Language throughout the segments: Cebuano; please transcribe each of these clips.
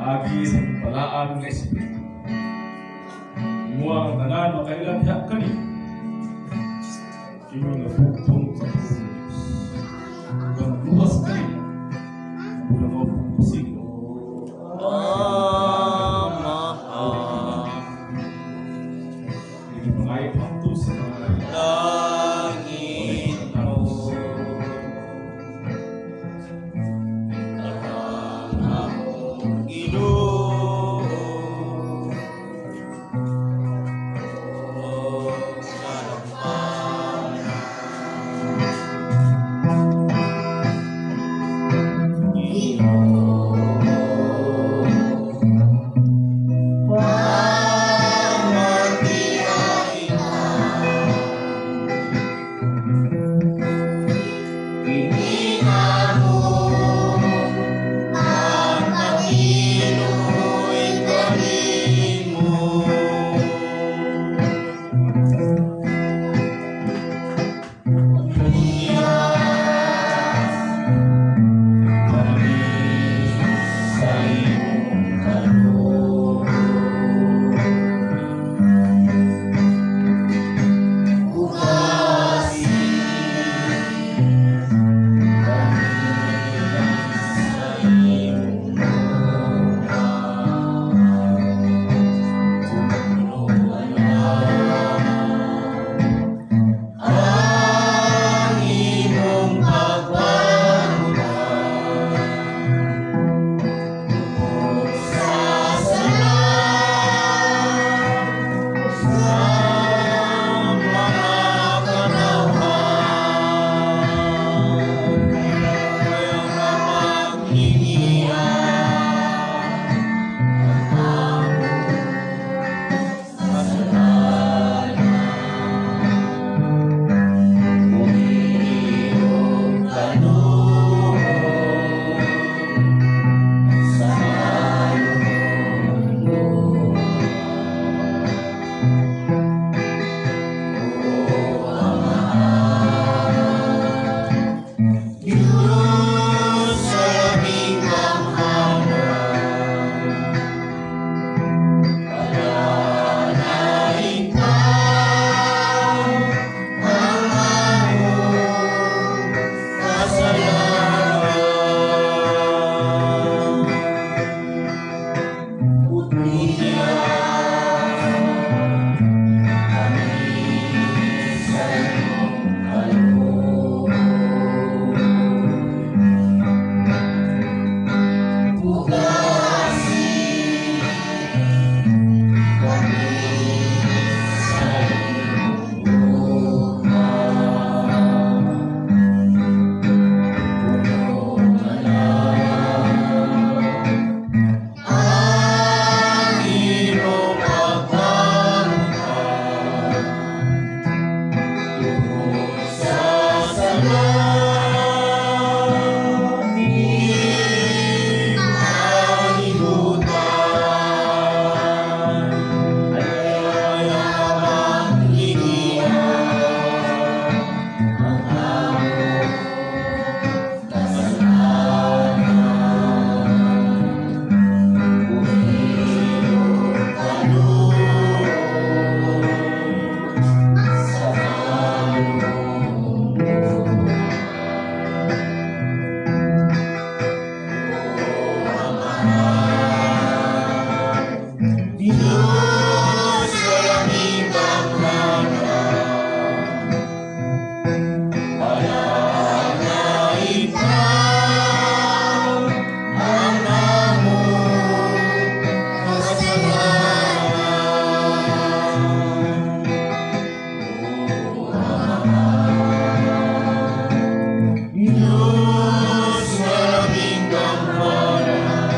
Pinaagi sa imong balaan nga Espiritu. Imo ang tanan makaila diha kanimo. Ingon nga bugtong sa Diyos. Ug magluwas kanila. Bulangob pasiglo. Amahan. Ipangayo hanto sa mga Langit mo ang among Ginoo ug kadambanan. Ginoo, pamatian kini among pagpakiluoy kanimo. Uyas kami sa imong kaloob. Hugasi kami sa imong duha. Punuan ang imong pagpahuway tungod sa sala sa mga katawhan. Ayaw na maglingiya ang among kasalanan. Iyong kaluoy sa among duha. O Amahan, Diyos sa labing gamhanan, panalangin ang among kasalanan. Uyas kami sa imong kaloob. Hugasi kami sa imong duha. Punuan ang imong pagpahuway tungod sa sala ning kalibutan. Ayaw maglingiya ang among kasalanan. Iyong kaluoy sa among duha. O Amahan, Diyos sa labing gamhanan, panalangin ang among kasalanan. O Amahan, Diyos sa labing gamhanan,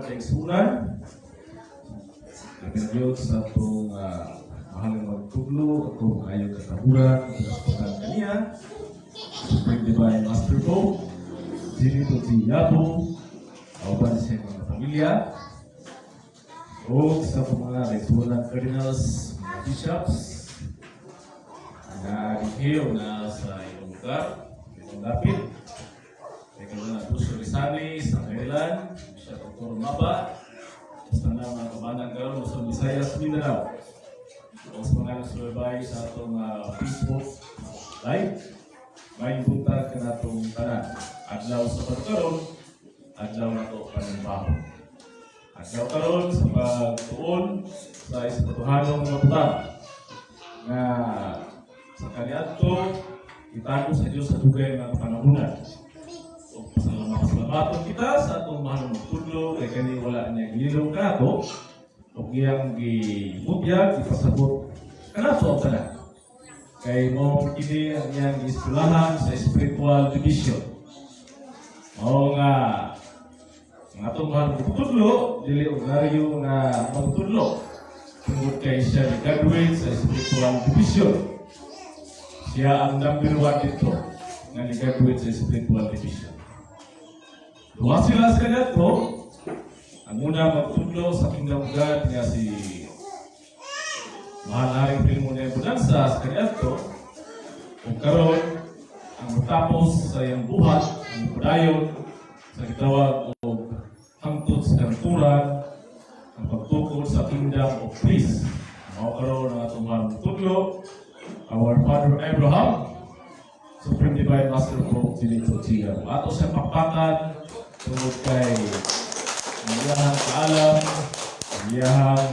Kaigsunan. Labi na gyud sa atong mahal nga magtudlo, atong ayong katahuran, kasputan kaniya, Supreme Divine Master Pope Jimmy T. Yabo, uban sa iyang mga pamilya, o sa mga kaigsunan cardinals, mga bishops, na dinhi o na sa iyong lugar, iyong lapit. Kay na Duso Rizani sa Kailan, Bishop Dr. Maba, sa tanang mga kabanang karon sa Visayas, Mindanao. O sa mga nagsubaybay sa atong Facebook Live, may buntag kanatong tanan. Adlaw sa pagkaron, adlaw na to panumbahon. Adlaw karon sa pagtuon sa espirituhanong mga butang nga sa kaniadto itago sa Dios sa dugay nga panahunan. O pasalamat pasalamaton kita sa atong mahal na magtudlo kay kani wala niya gililong kanato ug iyang gibutyag, ipasabot kanato ang tanan. Kay mao kini ang iyang gieskwelahan sa spiritual division. Mao nga ang atong mahal na magtudlo dili ordinaryo nga magtudlo tungod kay siya ni-graduate sa spiritual division. Siya ang number one dito nga ni-graduate sa spiritual division. Duha sila sa kaniadto. Ang una magtudlo sa Kingdom of God nga si Mahal Haring Filmo na Bonanza sa kaniadto. Ug karon ang matapos sa iyang buhat, ang padayon sa gitawag og hangtod sa kanturan, ang pagtukod sa Kingdom of Peace. Mao karon ang atong mahal magtudlo, our Father Abraham, Supreme Divine Master Pope Benito Chiga. Ato siya pakpakan tungod kay ang iyahang kaalam, ang iyahang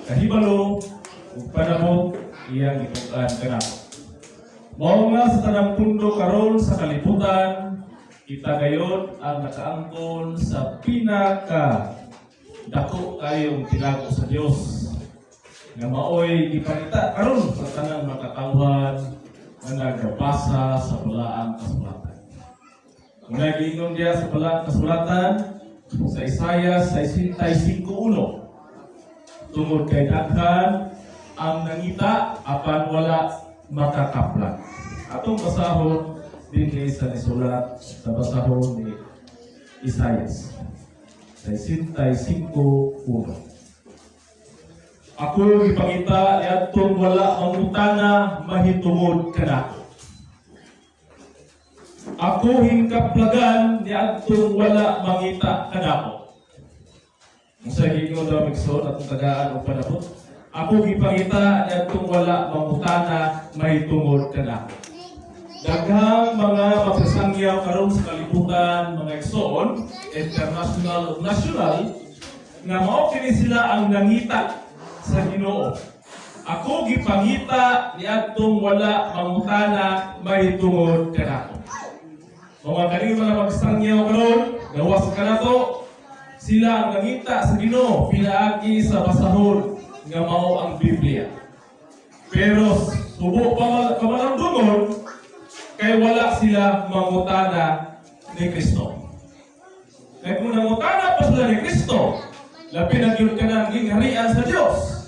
kahibalo, ug panabot, iyang gitug-an kanato. Mao nga sa tanang pundo karon sa kalibutan, kita gayon ang nakaangkon sa pinaka dako kayong tinago sa Dios nga maoy gipangita karon sa tanang makatawhan nga nagabasa sa Balaang Kasulatan. Kung nagiingon diya sa Balaang Kasulatan sa Isaiah 65:1, "Tungod kay daghan ang nangita apan wala makakaplag." Atong basahon dinhi sa nisulat sa basahon ni Isaias 65:1. "Ako gipangita niadtong wala mangutana mahitungod kanako. Ako hingkaplagan niadtong wala mangita kanako." Unsa giingon daw, igsoon, atong tagaan og panabot? "Ako gipangita niadtong wala mangutana mahitungod kanako." Daghang mga magsasangyaw karon sa kalibutan, mga igsoon, international ug national, nga mao kini sila ang nangita sa Ginoo. "Ako gipangita niadtong wala mangutana mahitungod kanako." Mga kani mga magsangyaw karon, gawas kanato, sila ang nangita sa Ginoo pinaagi sa basahon nga mao ang Biblia. Pero subo pa kamalandungon kay wala sila mangutana ni Kristo. Kay kung nangutana pa sila ni Kristo, labi na gyud kanang gingharian sa Dios.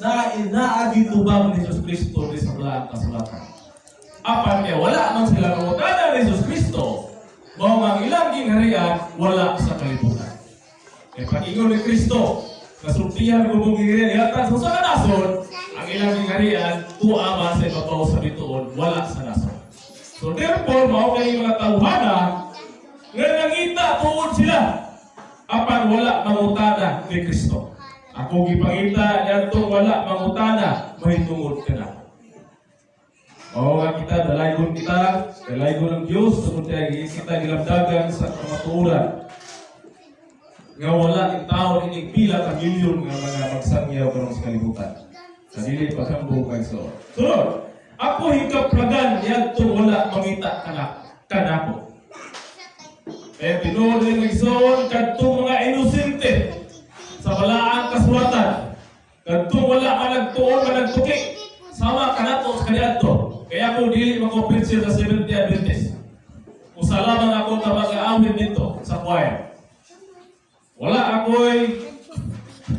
Na naa gitubang ni Jesus Kristo di sa Balaang Kasulatan. Apan kay wala man sila mangutana ni Jesus Kristo, mao nga ang ilang gingharian wala sa kalibutan. Kay pag-ingon ni Kristo, "Kasultihan ko mong gingharian ihatag sa usa ka nasod," ang ilang gingharian tuwa man sa ibabaw sa bituon, wala sa nasod. So therefore, mao kay mga tawhana nga nangita tuod sila apan wala mangutana ni Kristo. "Ako gipangita niadtong wala mangutana mahitungod kanako." Oo nga kita, dalaygon kita, dalaygon ng Diyos, tungod kay kita gilabdagan sa kamatuoran nga wala in taon inig pila ka milyon nga mga magsangyaw karon sa kalibutan. Sa dili paghambog kay so. Sunod, "Ako hikaplagan niadtong wala mangita kanako." Eh tinuod ni igsoon, kadtong mga inosente sa Balaang Kasulatan, kadtong wala ka nagtuon ka nagtuki, sama kanato sa kaniadto. Kaya ako dili man ko preacher sa Seventh Day Adventist. Usa lamang ako ka mag-aawit dito sa choir. Wala ako'y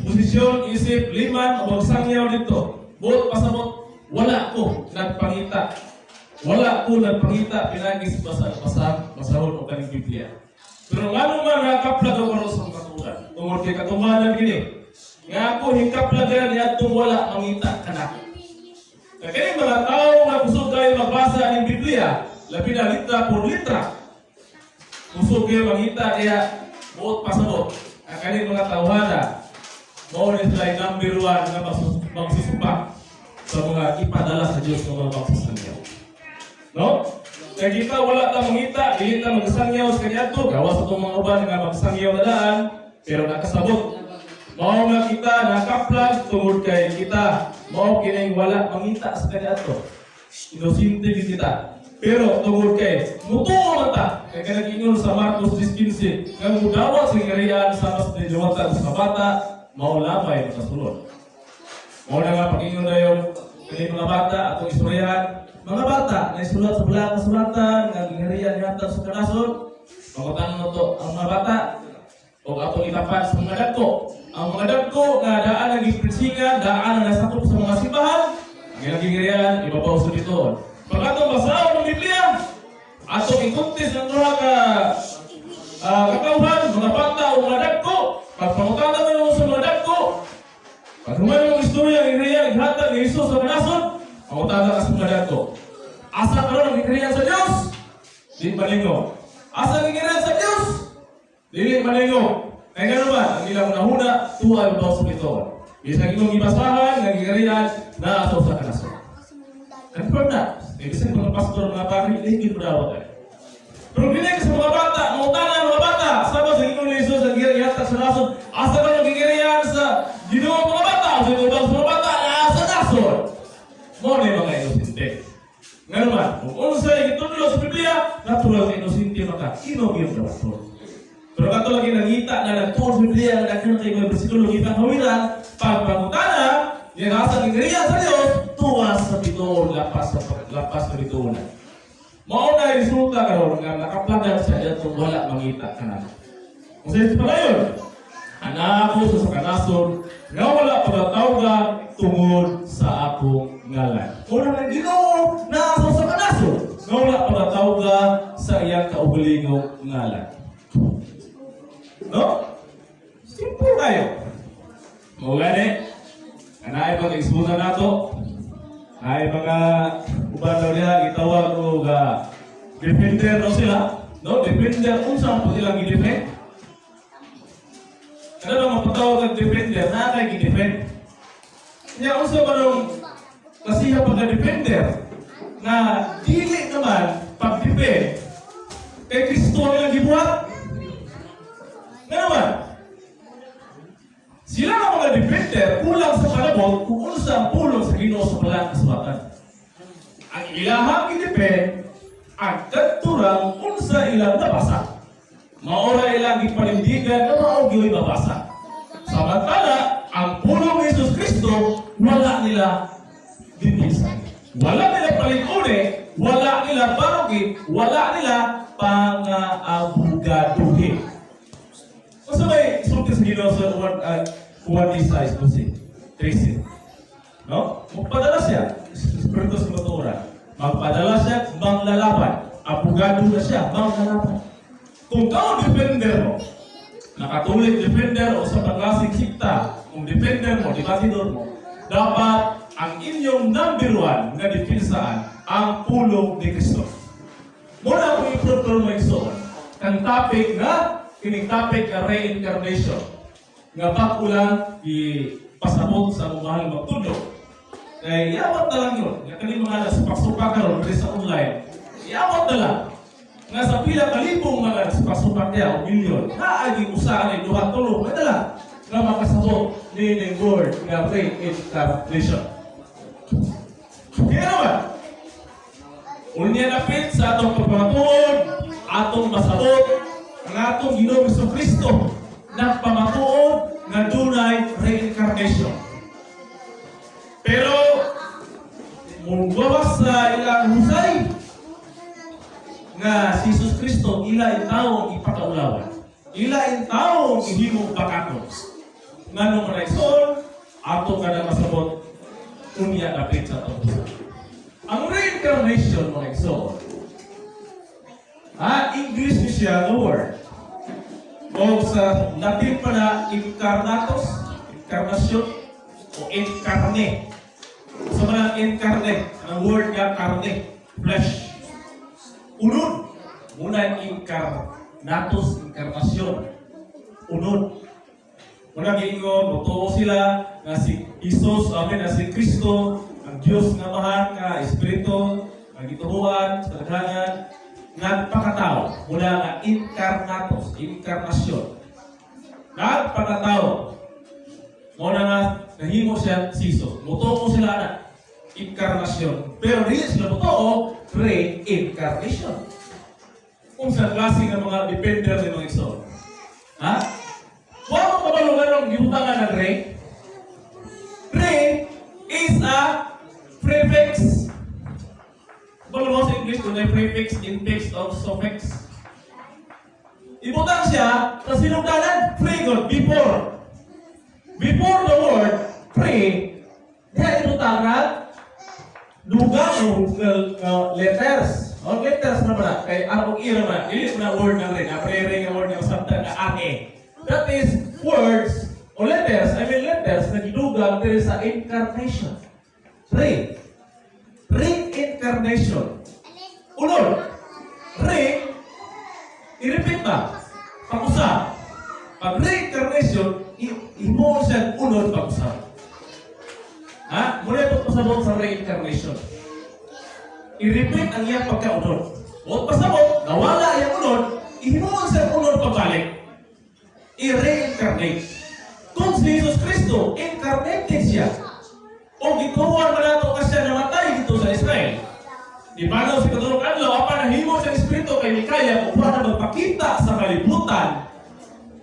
posisyon isip liman o magsangyaw dito. Buot pasabot, wala ko nagpangita. Wala ko nagpangita pinagi sa basa basa basahon o kaning Biblia. Pero ngano man nakaplag ako karon sa katuran? Tungod kay katumanan kini. Nga ako hingkaplagan niadtong wala mangita kanako. Kaya kini mga tao nga kusog kayo magbasa ng Biblia, labi na litra por litra. Kusog kayo mangita kaya buot pasabot. Ang kaning mga tawhana, mao ni sila yung number one nga magsusupak sa mga ipadala sa Diyos ng mga magsasangyaw. No? Kaya kita wala ta mangita, dili ta magsangyaw sa kaniadto, gawas atong mga uban nga magsangyaw na daan, pero nakasabot. Mao nga kita nakaplag tungod kay kita, mao kining wala mangita sa kaniadto. Inosente gid kita. Pero tungod kay mutuo man ta, kay kanang ingon sa Marcos 10:15, nga mudawat sa gingharian sa mas niliwatan sa bata, mao lamay makasulod. Mao na nga pag-ingon na yun, kani mga bata, atong istoryahan, mga bata, na isulat sa balaang kasulatan, nga gingharian yata sa kanasod, pangutan mo to ang mga bata, o atong itapat sa mga dagko. Ang mga dagko nga daan ang gipritsingan, daan ang nasakop sa mga simbahan, ang ilang gingharian, ibabaw sa dito. Pag atong basahon ng Biblia, atong ikuntis ng duha ka katawhan, mga bata o mga dagko, pag pangutana mo sa mga dagko, pag human yung istorya ng gingharian, naghatag ni Jesus sa kanasod, pangutana ka sa mga dagko. Asa karon ang gingharian sa Dios? Di malingo. Asa ang gingharian sa Dios? Dili malingo. Kaya nga naman, ang ilang nahuna, tuwa ang sa ito. Bisag imong gibasahan, nga gingharian, naa sa kanasod. Confirm na. Ibig sabihin mga pastor, mga pari, hindi mo daw kayo. Pero dili ka sa mga bata, mangutana ang mga bata, sama sa Ginoong Jesus ang gingharian sa nasod, asa ka ng gingharian sa Ginoo mga bata, sa Ginoo sa mga bata, naa sa nasod. Mao ni mga inosente. Nga naman, kung unsay gitudlo sa Biblia, natural nga inosente maka, imo gyud dawaton. Pero kato lagi nangita na nagtuon sa Biblia nga daghan kay mga bersikulo gipahawiran, pagpangutana, yang asa gingharian sa Dios, tuwa sa bituon, lapas sa bituon. Mao na resulta karon nga nakaplagan siya adtong wala mangita kanako. Kung sa palayon, anak ko sa kanasod nga wala pagatawga tungod sa akong ngalan. Una nga Ginoo naa sa kanasod nga wala pagatawga sa iyang kaugalingong ngalan. No? Simple kayo. Mao gani, naay mga isbuta nato, ay mga uban daw diha gitawag og defender daw sila, no? Defender, unsa ang ilang gi-defend? Ano ba mapatawag ang defender na kay gi-defend? Nya unsa ba nung kasiha pagka defender na dili naman pag-defend kay Kristo ang ilang gibuhat? Nga naman, sila nga mga defender kulang sa palabot kung unsa ang pulong sa Ginoo sa balaang kasulatan. Ang ilahang gi-defend ang kadturang unsa ilang nabasa. Maora ilang gipanindigan nga mao gyoy mabasa. Samantala, ang pulong ni Jesus Kristo wala nila dipisa. Wala nila palinguni, wala nila barugi, wala nila pangaabugaduhin. Unsa may sulti sa Ginoo sa 1 Isaiah 12, 13? No? Magpadala siya. Espiritu sa katuoran. Magpadala siya, manglalaban. Abogado na siya, manglalaban. Kung kao defender mo, nakatulik defender o sa paglasing sikta, kung defender mo, debatidor mo, dapat ang inyong number one nga depensaan ang pulong ni Kristo. Muna akong i-prove karon, mga igsoon. Ang topic nga, kining topic nga reincarnation. Nga bag-o lang ipasabot sa among mahal magtudlo. Kay iawat na lang yun. Nga kani mga nasupak-supak karon diri sa online. Iawat na lang. Nga sa pila kalibong mga nasupak-supak niya o milyon, naagi usa ni duha tulo, nga lang nga makasabot ni word nga reincarnation. Kaya naman, unya napit sa atong pagpamatuod, atong masabot, ang atong Ginoong Hesus Kristo nagpamatuod nga dunay reincarnation. Pero mugawas sa ilang husay nga si Jesus Kristo ila tawo ipakaulawan. Ila intawong ihimong bakaton. Ngano man, igsoon, ato ka na masabot unya dapit sa atong. Ang reincarnation, mga igsoon, English ni siya nga word. O sa Latin pa na incarnatus, incarnation, o incarne. Sa mga incarne, ang word nga karne, flesh. Unod, muna incarnatus, incarnation. Unod. Muna giingon, mutuo sila nga si Jesus, amen, nga si Kristo, ang Diyos nga Amahan, nga Espiritu, nga gituruan sa kadaghanan, nagpakatao. Muna nga incarnatus, incarnation. Nagpakatao. Muna nga nahimo siya si Jesus. Mutuo sila na incarnation. Pero dili sila mutuo reincarnation. Kung sa klase ng mga defender ni mga igsoon. Ha? Wa mo kabalo nganong gibutangan ng re? Re is a prefix. Kabalo mo sa English kung may prefix, infix, or suffix. Ibutang siya sa sinugdanan, pre God, before. Before the word pre, diha ibutang na dugang o letters. O letters na pala, kay R o E naman. Dili na word na rin. Pre nga word nga usabtan na R E. That is words o letters, I mean letters na gidugang diri sa incarnation. Re. Reincarnation. Unod. Re, i-repeat ba? Pag-usap. Pag reincarnation, imo siya unod pag-usap. Ha? Muna ito pasabot sa reincarnation. I-repeat ang iyang pagkaunod. O pasabot, nawala iyang unod, ihimuon siya unod pabalik. I-reincarnate. Kung si Jesus Kristo, incarnated siya. O gituruan man nato ka siya namatay dito sa Israel. Di ba si katulong adlaw, apan nahimo sa Espiritu kay Mikaya kung na magpakita sa kalibutan.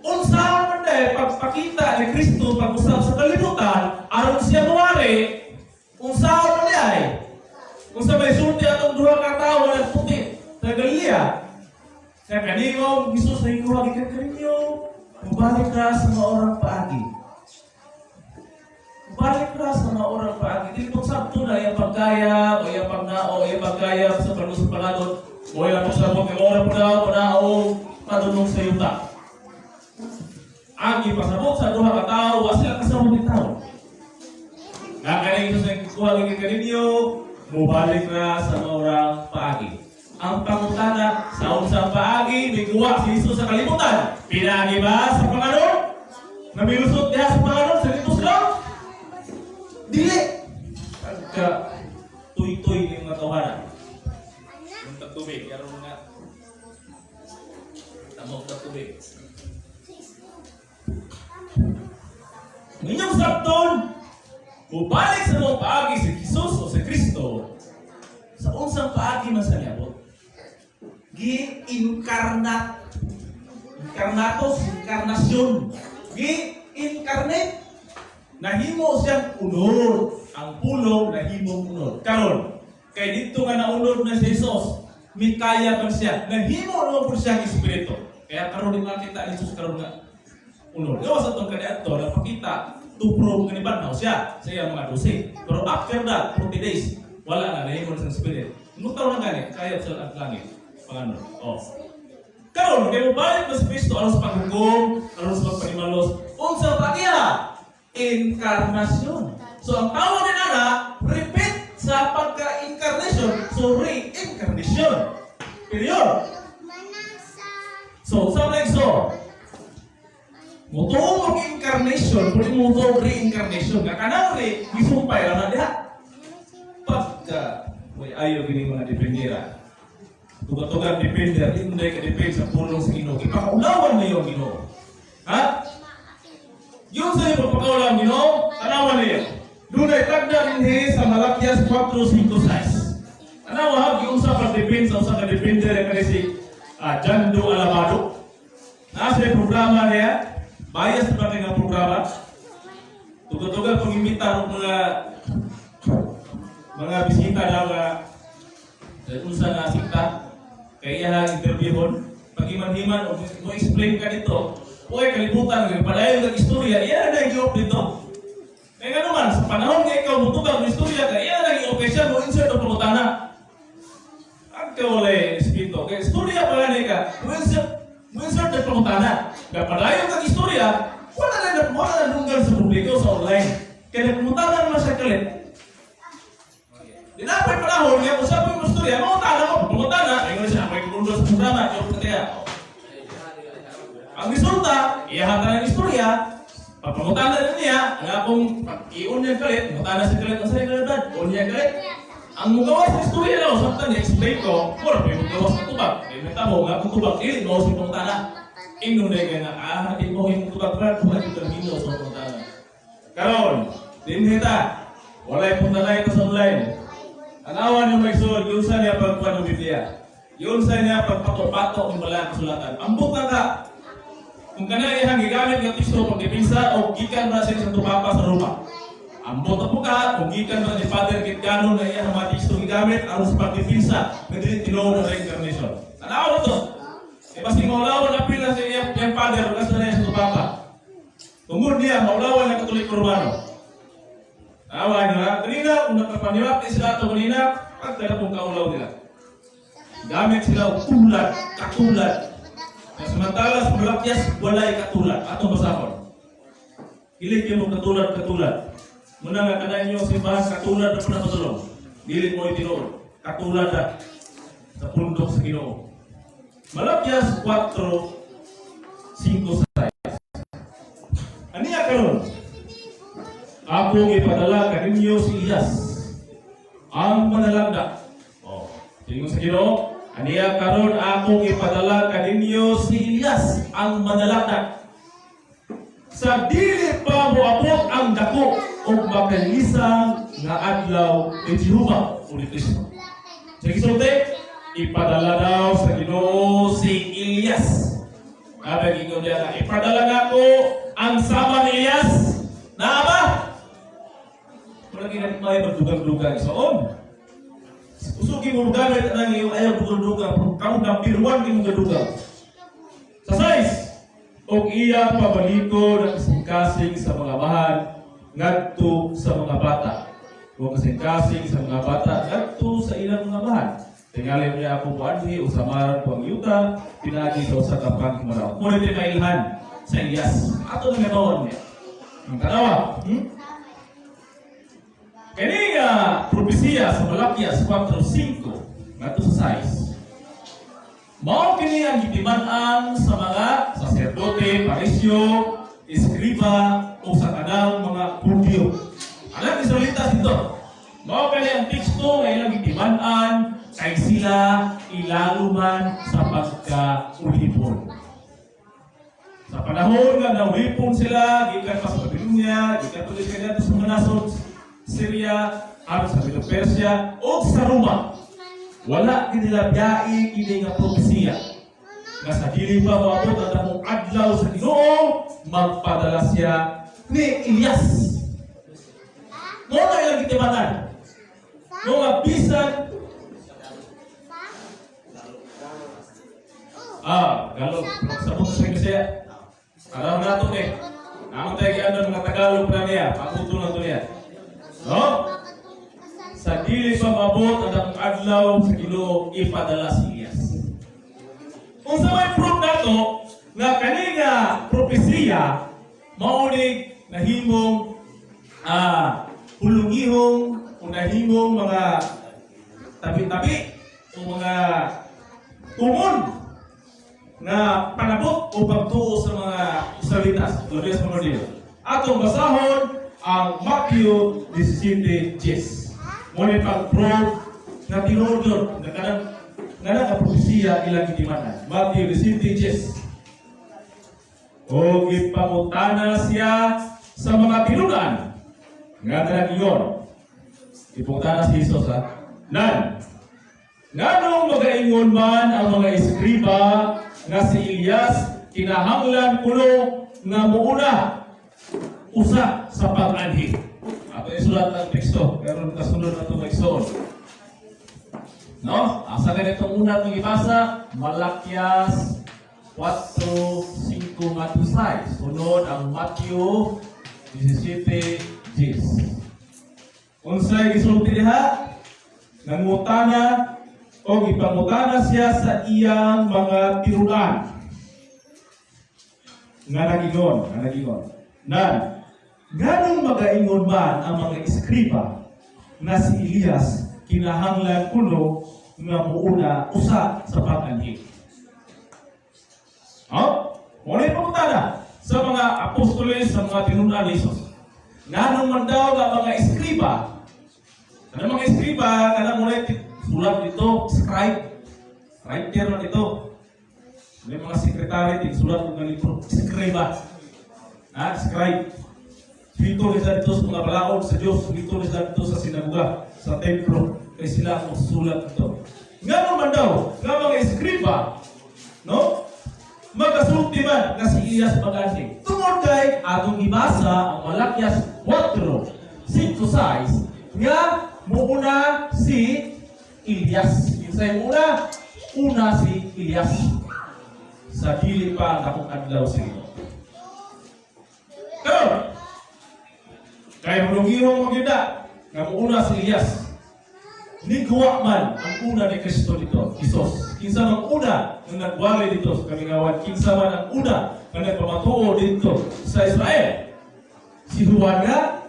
Unsa man dahil pagpakita ni Kristo pag-usab sa kalibutan, aron siya muwari, unsa man ay? Kung sa may sulti atong duha ka tawo nga nagputi sa Galilea, sa kaningong Jesus na ikuha gikan kaninyo, mubalik ra sa maorang paagi. Mubalik ra sa maorang paagi. Dili mo sabto na iyang pagkaya, o iyang pagnao, o iyang pagkaya sa palusot pangadot, o iyang pagsabot kay ora po daw, panaog, padulong sa yuta. Ang ipasabot sa duha ka tawo, wa sila kasabot ni tao. Nga kaning Jesus nang ikuha gikan kaninyo, mubalik ra sa maorang paagi. Ang pangutana sa unsang paagi miguwa si Jesus sa kalibutan. Pinaagi ba sa panganon? Namilusot diha sa panganon sa Litos lang? Dili. Pagka tuy-tuy ng mga tawhana. Yung tagtubig, yaron nga. Tamog tagtubig. Inyong sabton, mubalik sa mga paagi si Jesus o si Kristo, sa unsang paagi man sa niabot, gi-incarnate. Incarnatos, incarnation. Gi-incarnate. Nahimo siyang unod. Ang pulong nahimong unod. Karon, kay dito nga naunod na si Jesus, mikaya man siya. Nahimo naman po siyang espiritu. Kaya karon di makita ni Jesus karon nga unod. Gawas atong kaniadto napakita to prove nga nibanhaw siya sa iyang mga 12. Pero after that, 40 days, wala na, nahimo na siyang spirit. Nutaw na gani, kaya sa ang langit. Pangano. Oh. Karon, kay mobalik na si Kristo aron sa paghukom, aron sa pagpanimalos, unsa pagiya? Incarnation. So ang tawag ni Nana, repeat sa pagka-incarnation, so reincarnation. Period. So, sa mga so, mutuo og incarnation, pwede mo mutuo reincarnation. Nga kanang re, gisumpay lang na diha. Pagka, may ayaw gini mga dependera. Tuga-tuga defender, hindi ka defend sa pulong sa Ginoo. Ipakaulawan niyo ang Ginoo. Ha? Yung sa iyo pagpakaulawan Ginoo, tanawan niyo. Dunay tagda dinhi sa Malakias 4:5-6. Tanawa yung sa pag-defend sa usa ka defender kani si Jando Alabado. Nasa yung programa niya, bias ba kay nga programa? Tuga-tuga pag imbita og mga bisita daw nga unsa nga sikta kay iya interviewon. Pagiman-himan o mo explain ka dito, okay kalibutan nga padayon kag istorya, iya na gi dito. Kaya nga naman, sa panahon nga ikaw mutubag ng istorya ka, iya na gi siya mo insert og pangutana. Ang kawalay espiritu. Kaya istorya pa gani ka, mo insert ang pangutana. Kaya padayon kag istorya, wala na dunggan sa publiko sa online. Kaya nagpangutana naman siya kalit. Di na ako'y panahon nga kung sabi mo istorya, mangutana mo, pangutana, ingon siya, ako'y kumundo sa programa, ikaw pa kaya. Ang resulta, iyahan na ng istorya, pagpangutana na niya, nga kung i-on niya kalit, mangutana si kalit, ang sarili kalit, on niya kalit. Ang mugawa sa istorya na, samtang ni-explain ko, wala pa yung mugawa sa tubag. Di may tamo, nga kung tubag, dili mo sa pangutana. Ingnon na nga, ah, di mo yung tubag, brad, wala yung termino sa pangutana. Karon, dinhi ta, walay punta na ito sa online. Tanawan yung maigsoon, yun sa niya pagkuhan ng Biblia. Yun sa niya pagpato-pato ng balang kasulatan. Ambot na ka. Kung kana iyang gigamit nga teksto pag depensa o gikan ba siya sa Papa sa Roma. Ambot na po ka kung gikan ba ni Father Kitgano na iyang mga teksto gigamit aron sa pagdepensa nga dili tinuod ang reincarnation. Tanawan to. E basi maulawan na pila sa iyang iyang father ug asa na sa Papa. Tungod niya maulawan ang Katoliko Romano. Awa niyo ha. Kanina, kung nakapaniwak sila ito kanina, pagkala pong kaulaw nila. Gamit sila og tulad, katulad. Kaya samantala sa Malakyas, walay katulad. Atong basahon. Dili mo katulad, katulad. Muna nga kana inyo simbahan, katulad na po na patulong. Dili mo itinuod. Katulad na sa pundok sa Ginoo. Malakyas 4, 5, 6. Aniya karon? Akong ipadala kaninyo si Elias, ang manalangga. Oh, tingon sa Ginoo, aniya karon akong ipadala kaninyo si Elias, ang manalangga. Sa dili pa moabot ang dako ug makailisan nga adlaw ni Jehova o ni Kristo. Sa gisulti, ipadala daw sa Ginoo si Elias. Sabi gingon niya na, ipadala nako ang sama ni Elias. Naa ba? Wala ginagmay magdugang-dugang soon. Usugi mo gamit ang iyong ayaw dugang-dugang, pero kamo number one kimo gadugang. Sa size, og iya pabaliko ng kasing sa mga amahan ngadto sa mga bata. O kasing-kasing sa mga bata ngadto sa ilang mga amahan. Tingali niya ako muanhi o samaran ko ang yuta, pinaagi sa usa ka panghimunaw. Muna tayo mailhan sa Elias. Ato na ganoon niya. Ang tanawa. Kini nga propesiya sa Malakias 4:5 ngadto sa 6. Mao kini ang gitiman-an sa mga saserdote, parisyo, eskriba o sa tanang mga Hudyo. Alam Israelitas dito. Mao kini ang teksto nga ilang gitiman-an kay sila ilaluman sa pagkaulipon. Sa panahon nga naulipon sila, gikan pa sa Babylonia, gikan pa sila sa mga nasod, Syria, aron sa Medo Persia, o sa Roma. Wala nila biyai kini nga propesiya. Nga sa dili pa moabot ang dakong adlaw sa Ginoo, magpadala siya ni Elias. Mo na ilang gitimanan. Mo nga bisan ah, Galog, sabot sa Bisaya. Alam nato eh. Ang tayo ano mga Tagalog na niya, pakuto na to niya. No? Sa dili pa maabot ang dakong adlaw sa Ginoo, ipadala si Elias. Unsa may proof nato nga kani nga propesiya mao ni nahimong hulungihong o nahimong mga tabi-tabi o mga tumon nga panabot o pagtuo sa mga Israelitas. Glorious mga Diyos. Atong basahon ang Matthew 17:10. Mo ni pag-prove na tinuod yun, na kanang nga nga propesiya ilang gitimanan. Matthew 17:10. O gipangutana siya sa mga tinunan nga nag-ingon. Ipangutana si Jesus ha. Nan, nganong magaingon man ang mga eskriba nga si Elias kinahanglan kuno nga muuna usa sa pag-anhi? Ato isulat ang teksto, pero kasunod na ito magsuon. No? Asa ka nitong una itong ibasa? Malakyas 4, 5 ngadto 6. Sunod ang Mateo 17:10. Unsay gisulti diha? Nangutana o gipangutana siya sa iyang mga tirunan. Nga nagingon. Nan, nganong magaingon man ang mga eskriba na si Elias kinahanglan kuno nga muuna usa sa pag-anhi? Oh, wala yung pangutana sa mga apostoles, sa mga tinunan ni Jesus. Nganong man daw nga mga eskriba, ano mga eskriba, kana mo na sulat dito, scribe, writer man ito. May mga sekretary, tigsulat og libro, eskriba. Ha, scribe. Dito nila dito sa mga balaod sa Diyos, dito nila dito sa sinagoga, sa templo, kay sila ang sulat dito. Nga naman daw, nga mga eskriba, no? Magasulti man nga si Elias mag-anhi. Tungod kay atong gibasa ang Malakias 4, 5, 6, nga muuna si Elias. Kinsay muuna? Una si Elias. Sa dili pa ang dakong adlaw sa Ginoo. Karon, kay hulungirong magyud nga muuna si Elias. Niguwa man ang una ni Kristo dito, Jesus. Kinsa man una nga nagwali dito sa kamingawan, kinsa man ang una nga nagpamatuo dito sa Israel. Si Juan nga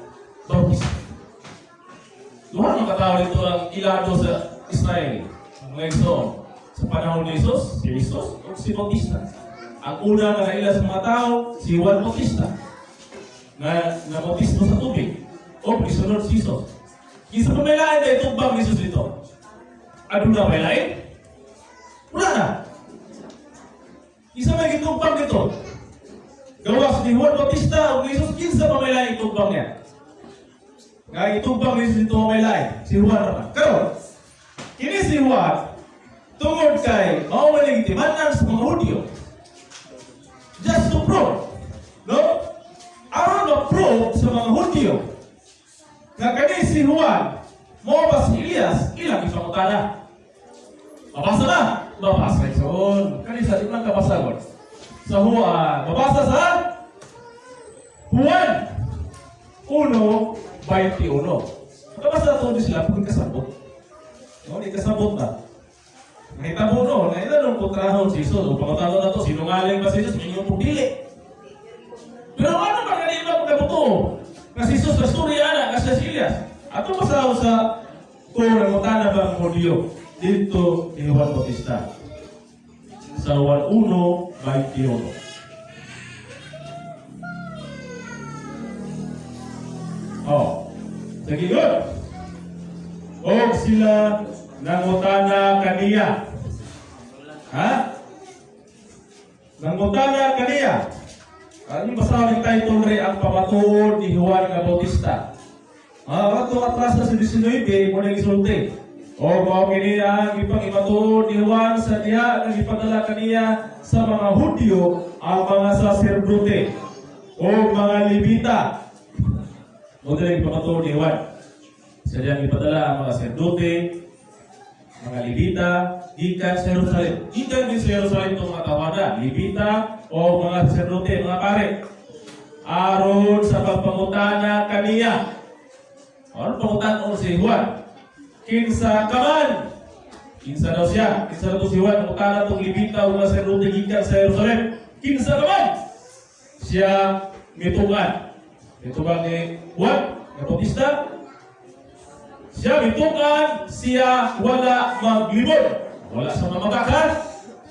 Bautista. Duha man katao dito ang ilado sa Israel. Mga igsoon, sa panahon ni Jesus, si Jesus o si Bautista. Ang una nga naila sa mga tao, si Juan Bautista. Na nabautismo sa tubig o gisunod si Jesus. Kinsa pa may lain na itumbang ni Jesus dito? Aduna may lain? Wala na. Kinsa may gitumbang dito? Gawas ni Juan Bautista o ni Jesus, kinsa pa may lain itumbang niya? Nga itumbang ni Jesus dito may lain, si Juan naman. Karon, kini si Juan, tungod kay mao man ang gitiman-an sa mga Hudyo. Just to prove, no? Aron ma-prove sa mga Hudyo nga kani si Juan, mao ba si Elias, ilang ipangutana. Mabasa na? Mabasa igsoon. Kani sa di man kabasagon. Sa Juan, mabasa sa Juan 1:21. Mabasa to di sila kung kasabot. No, di kasabot na. Nakita mo no, na ilan ang kontrahon si Jesus. O pangutana na to, sinungaling ba si Jesus? May inyong dili. Pero ano ba kanina pagkabuto? Nga si Jesus, sa storya ana, nga siya si Elias. Ato basaho sa kung nangutana ba ang Hudyo dito ni Juan Bautista. Sa Juan 1:21. Oh. Sige, good. Og sila nangutana kaniya. Ha? Nangutana kaniya. Ano basahon yung title rin ang pamatuod ni Juan nga Bautista? Ah, ato atras na sa 19, mo na gisulti. O mao kini ang ipang imatuod ni Juan sa diha nga gipadala kaniya sa mga Hudyo ang mga saserdote o mga Levita. Mo dili ipamatuod ni Juan. Sa diha gipadala ang mga saserdote, mga Levita, gikan sa Jerusalem. Gikan din sa Jerusalem itong mga tawhana, Levita o mga saserdote, mga pare. Aron sa pagpangutana kaniya. Aron pangutana si Juan? Kinsa ka man? Kinsa daw siya? Kinsa daw to si Juan? Pangutana tong Levita o mga saserdote gikan sa Jerusalem. Kinsa ka man? Siya mitukan. Mitukan ni Juan, nga Bautista. Siya mitukan, siya wala maglibot. Wala sa mamagakan,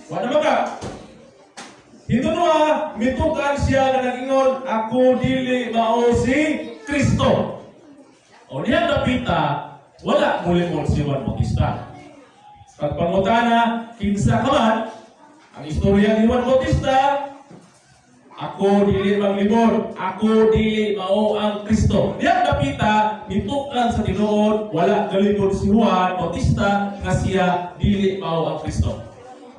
wala maga. Hinunua, mitukan siya nga nag-ingon, "Ako dili mao si Kristo." O diyan napita, wala mulimol si Juan Bautista. Pagpangutana, kinsa ka man, ang istorya ni Juan Bautista, "Ako dili maglibot, ako dili mao ang Kristo." Diyan napita, nitukan sa tinuod, wala galibot si Juan Bautista nga siya dili mao ang Kristo.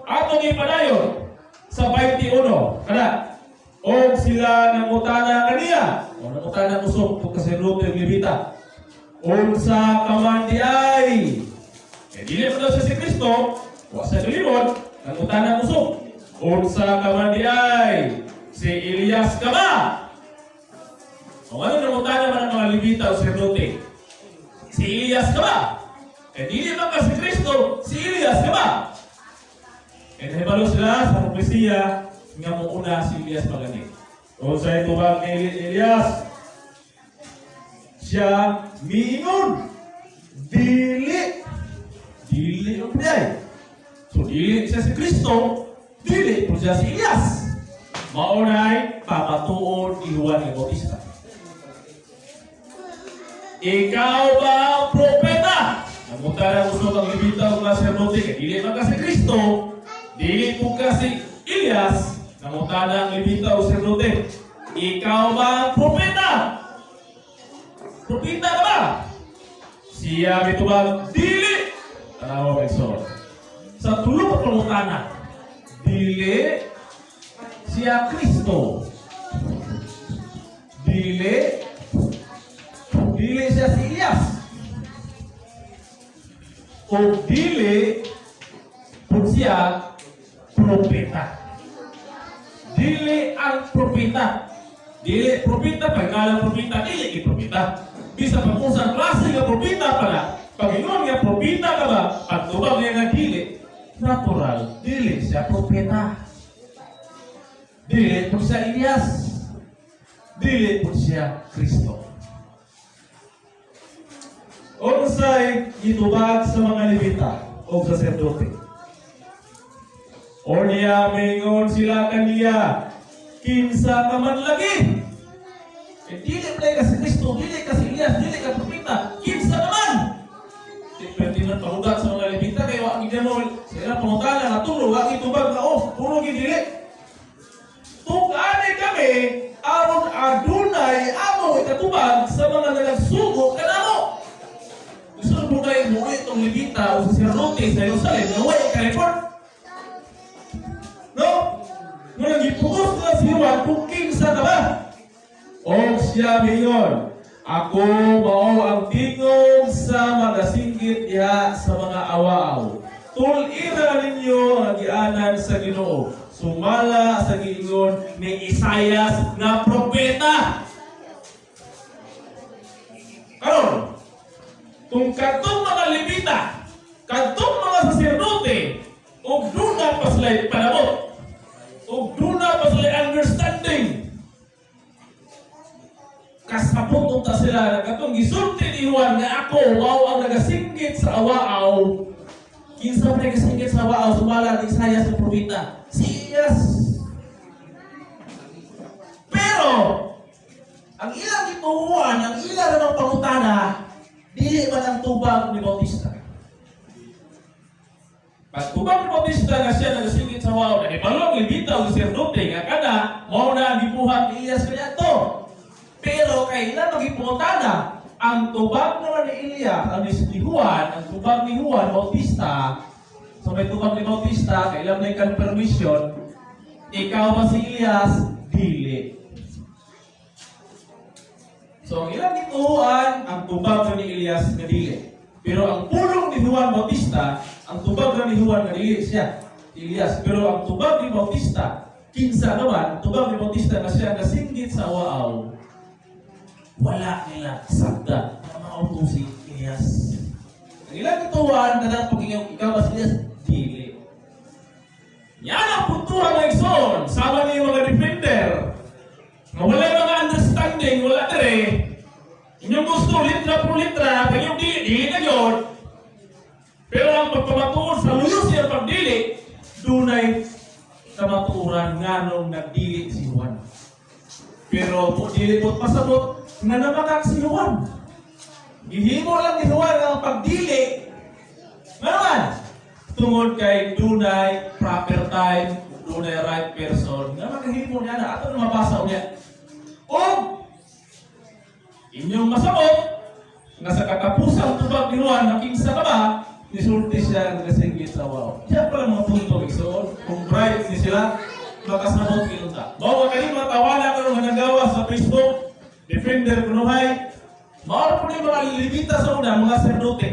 Atong ipadayon sa 21, kana, og sila nangutana kaniya, o nangutana usok kung kasaserdote ug Levita. Unsa ka man di ay? Eh, dili man daw siya si Kristo, wa siya galibot, nangutana usok. Unsa ka man diay? Si Elias ka ba? O ano, nangutana man ang mga Levita o saserdote? Si Elias ka ba? Eh, dili man ka si Kristo, si Elias ka ba? Eh, nahibalo sila sa propesiya nga muuna si Elias magani. Unsay tubag ni Elias? Siya miingon, "Dili." Dili ang piyay. So, dili siya si Kristo, dili po siya si Elias. Mao nay pamatuod ni Juan el Bautista. Ikaw ba ang propeta? Nangutana usab ang Levita ug mga saserdote kay dili man ka si Kristo, dili po ka si Elias. Nangutana ang Levita ug saserdote, "Ikaw ba ang propeta? Propeta ka ba?" Siya mitubag, "Dili." Tanawa, igsoon. Sa tulo ka pangutana, dili siya Kristo. Dili dili siya si Elias. O dili pud siya propeta. Dili ang propeta. Dili propeta, pag propeta, dili gi propeta. Bisa pag unsang klase nga propeta pala, pag ingon nga propeta ka ba, pagtubag niya nga dili, natural, dili siya propeta. Dili po siya Elias. Dili po siya Kristo. Unsay gitubag sa mga Levita o saserdote? Unya mingon sila kaniya, "Kinsa ka man lagi? Eh, dili pa ka si Kristo, dili ka si Elias, dili ka propeta, kinsa ka man?" Di pwede na pahugat sa mga Levita kay wa gid mo sila pangutana nga tulo wa gitubag nga off, puro gid dili. Tug-ani kami aron adunay amo ikatubag sa mga nagsugo kanamo. Gusto mo kayo mo itong Levita o saserdote sa Jerusalem nga way ka-report? No? Nga nagipugos na si Juan kung kinsa ka ba? O siya miingon, "Ako mao ang tingog sa magasinggit diha sa mga awaaw. Tul-ira ninyo ang agianan sa Ginoo, sumala sa giingon ni Isayas nga propeta." Karon, kung kadtong mga Levita, kadtong mga saserdote, ug duna pa sila panabot, ug duna pa sila understanding, kasabot unta sila na katong gisulti ni Juan nga ako mao ang nagasinggit sa awaaw. Kinsa man nagasinggit sa awaaw sumala ni Isaias ang propeta? Si Elias. Pero ang ilang gituohan, ang ilang namang pangutana, dili man ang tubag ni Bautista. Pagtubag ni Bautista nga siya nagasinggit sa awaaw, nahibalo ang Levita o saserdote nga kana mao na ang gibuhat ni Elias kaniadto. Pero kailan magipungutana, ang tubag naman ni Elias, ang ni Juan, ang tubag ni Juan Bautista, so may tubag ni Bautista, kailan may confirmation, "Ikaw ba si Elias?" Dili. So ang ilang gituohan, ang tubag ni Elias nga dili. Pero ang pulong ni Juan Bautista, ang tubag ni Juan nga dili siya, Elias. Pero ang tubag ni Bautista, kinsa naman, tubag ni Bautista na siya nasinggit sa awaaw, wala nila sabda na mao to si Elias. Ang ilang gituohan, kanang pag "Ikaw ba si Elias?" Dili. Yan ang puntuhan, mga igsoon. Sama ni mga defender. Nga wala mga understanding, wala dire. Inyong gusto, litra por litra, kaya yung dili, dili na yun. Pero ang pagpamatuod sa luyos siya pagdili, dunay kamatuoran nganong nagdili si Juan. Pero po, dili po pasabot nga namakak si Juan. Gihimo lang ni Juan ang pagdili. Nga naman, tungod kay dunay proper time, dunay right person, nga makahimo niya na, ato na mabasa niya. O, inyong masabot, nga sa katapusang tubag ni Juan, na kinsa ka ba, nisulti siya ng kasinggit sa wow. Siya pala mga punto, igsoon. Kung bright ni sila, makasabot kinunta. Mao ka kani mga tawana karon nga nagawa sa Facebook, defender kunuhay, mao po ni mga Levita sa una, mga saserdote.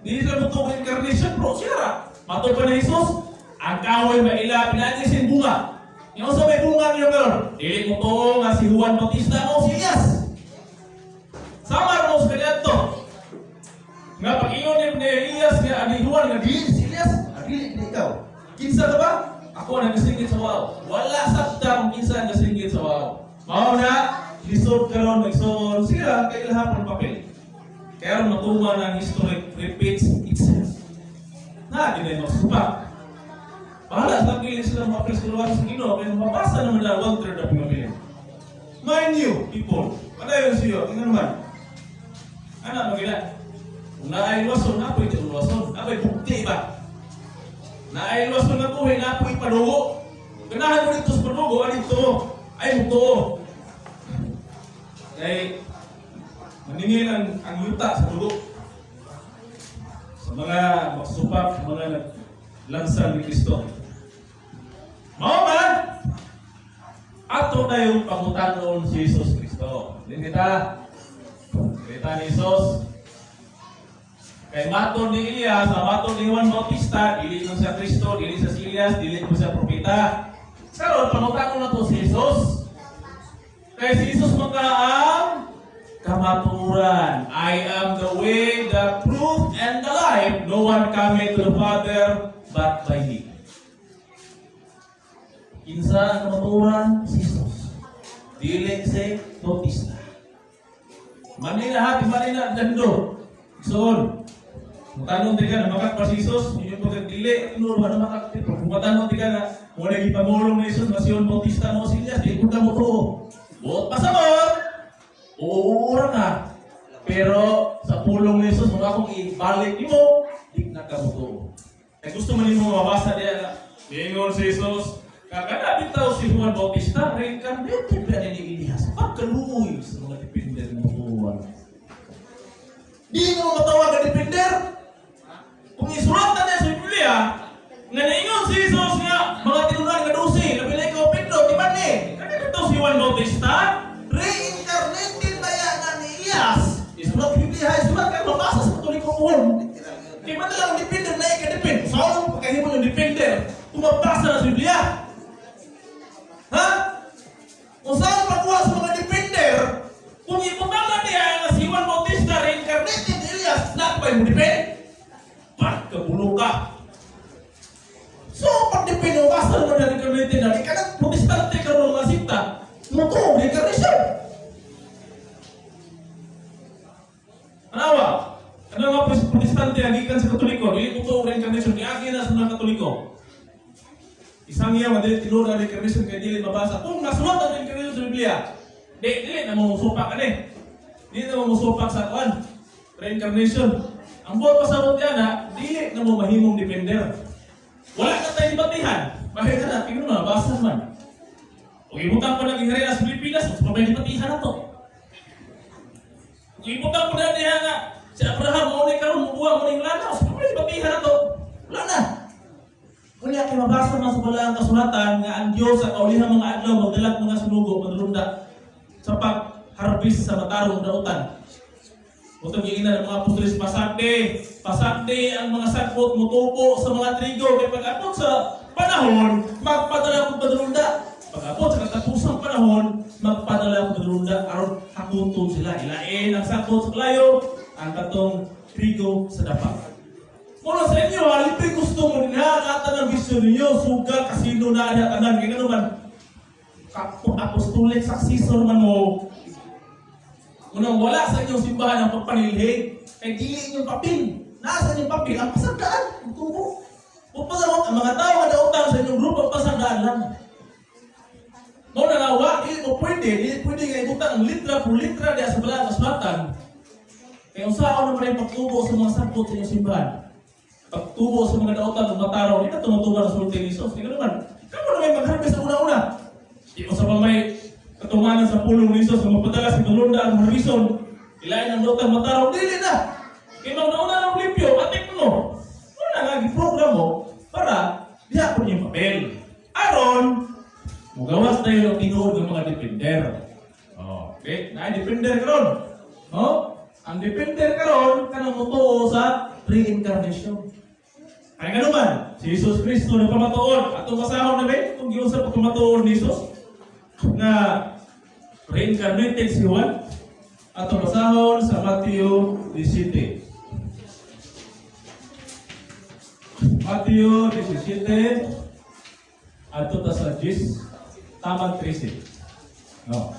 Di sila mo incarnation, bro. Siya ra. Matod pa ni Jesus. Ang kahoy maila pinaagi sa bunga. Yung sa may bunga niyo karon, dili mo tuo nga si Juan Bautista o si Elias. Samar mo sa kaniadto. Nga pag-ingon ni Elias nga ani Juan nga dili si Elias, ah, dili ni ikaw. Kinsa ka ba? Ako ang nagasingit sa wao. Wala sabta kung kinsa ang nagasingit sa wao. Mao na lisod karon magsuon sila kay ilahang papel. Kaya ron matuman ang history repeats itself. Na, di na magsupak. Bahala sa pili sila mga presuluhan sa Ginoo kaya mabasa naman na 1/3 of pamilya. Mind you, people, padayon siyo, tingnan naman. Anak, magila. Kung naay luwason, napoy di luwason. Napoy bukti ba? Naay luwason na buhay, napoy padugo. Ganahan mo dito sa padugo, ano ito? Ay, mutuo. Kay, maningil ang yuta sa dugo. Sa mga magsupak, sa mga naglansang ni Kristo. Mao man, ato na yung pangutanon si Jesus Kristo. Hindi kita. Kita ni Jesus. Kay matod ni Elias, ang matod ni Juan Bautista, dili mo siya Kristo, dili siya si Elias, dili mo siya propeta. Karon pangutanon na to si Jesus. Kay si Jesus man ka ang kamatuoran. I am the way, the truth, and the life. No one cometh to the Father but by me. Kinsa ang kamatuoran? Si Jesus. Dili si Bautista. Manila hati, Manila dando. Soon. Mutanong ti ka na makak pa si Jesus, inyo pagka dili, tinuod ba na makak? Mutanong ti ka na wala gipamulong ni Jesus, nga si Juan Bautista mo si Elias, di ko mo tuo. Buot pasabot. Uura ka. Pero sa pulong ni Jesus, mga akong ibalik nimo, di na ka mo tuo. Kaya gusto man nimo mabasa diya na, ingon si Jesus, kakana bitaw si Juan Bautista, reincarnated ba ni Elias? Pagkaluoy sa mga defender ng Juan. Di mo matawag ang defender. Kung isulat na niya sa Biblia, nga naingon si Jesus nga, mga tinunan nga 12, labi na ikaw Pedro, di ba ni? Kani bitaw si Juan Bautista, reincarnated ba yan na ni Elias? Isulat sa Biblia, isulat ka, mabasa sa Katoliko uhon. Kaya man lang ang defender na ika-defend. Saan ang pagkahimo ng defender? Kung mabasa na sa Biblia. Ha? Kung saan pagkuha sa mga defender, kung ibutang na niya nga si Juan Bautista reincarnated ni Elias, na pa mo defend? Pagkabulo ka. So, pag defend mo, basta naman na reincarnated na, ika na, protestante ka ron nga sikta, muto, reincarnation. Anawa? Ano nga protestante ang gikan sa Katoliko? Dili mo to reincarnation, niagi na sa mga Katoliko. Isang iya, madali tinuod ang reincarnation kay dili mabasa. Kung nasulat ang reincarnation sa Biblia, di, dili na mo musupak ani. Dili na mo musupak sa kuan. Reincarnation. Ang buot pasabot niya na, dili na mo mahimong defender. Wala ka tayo batihan. Bakit ka na? Tingnan mo, nabasa man. O ibutang pa ng gingharian sa Pilipinas, mas pa may batihan na to. Kung ibutang pa na niya nga, si Abraham, mo ni karon mubuha mo ning lana, mas pa may batihan na to. Wala na. Unya kay mabasa man sa balaang kasulatan nga ang Dios sa kaulihang mga adlaw magdalag mga sunugo manulunda sa pag-harvest sa matarong dautan. Mutong giingnan ng mga apostoles, pasakde, pasakde ang mga sakbot mutubo sa mga trigo kay pag-abot sa panahon magpadala og padulunda. Pag-abot sa katapusang panahon magpadala og padulunda aron hakuton sila. Ilain ang sakbot sa kalayo, ang katong trigo sa dapa. Muna sa inyo, ha, libre gusto mo niya, kata ng bisyo ninyo, sugal, kasino na, ana, tanan, kaya naman, apostolic successor man mo. Unang wala sa inyong simbahan ang pagpanilhig, kay dili inyong papel. Nasa inyong papel, ang pasagdaan, ang tubo. Kung pasarot, ang mga tao nga nautang sa inyong grupo, ang pasagdaan lang. Muna nga, wa, dili mo pwede, dili pwede nga ibutang ang litra por litra diya sa balaan kasulatan. Kaya unsaon naman ang pagtubo sa mga sakot sa inyong simbahan? Pagtubo sa mga dautan ng mataraw, hindi na tumutuban sa sulti ni Jesus. Hindi naman, kamo na may mag-harvest sa una-una. Di mo sa may katumanan sa pulong ni Jesus, magpadala si Tulunda ang harvison, ilain ang dautan mataraw, dili na. Kaya mga nauna ng limpyo, atik mo. Wala nga, giprogram mo para diha po yung papel. Aron, mugawas tayo ng tinuod ng mga defender. Oh, okay, na defender karon. Oh, ang defender karon kanang motuo sa reincarnation. Kaya nga naman, si Jesus Kristo na pamatuod. Atong basahon na ba? Kung giunsa pa pamatuod ni Jesus na reincarnated si Juan. Atong basahon sa Matthew 17. Matthew 17, adto ta sa 10, tamang 13. No.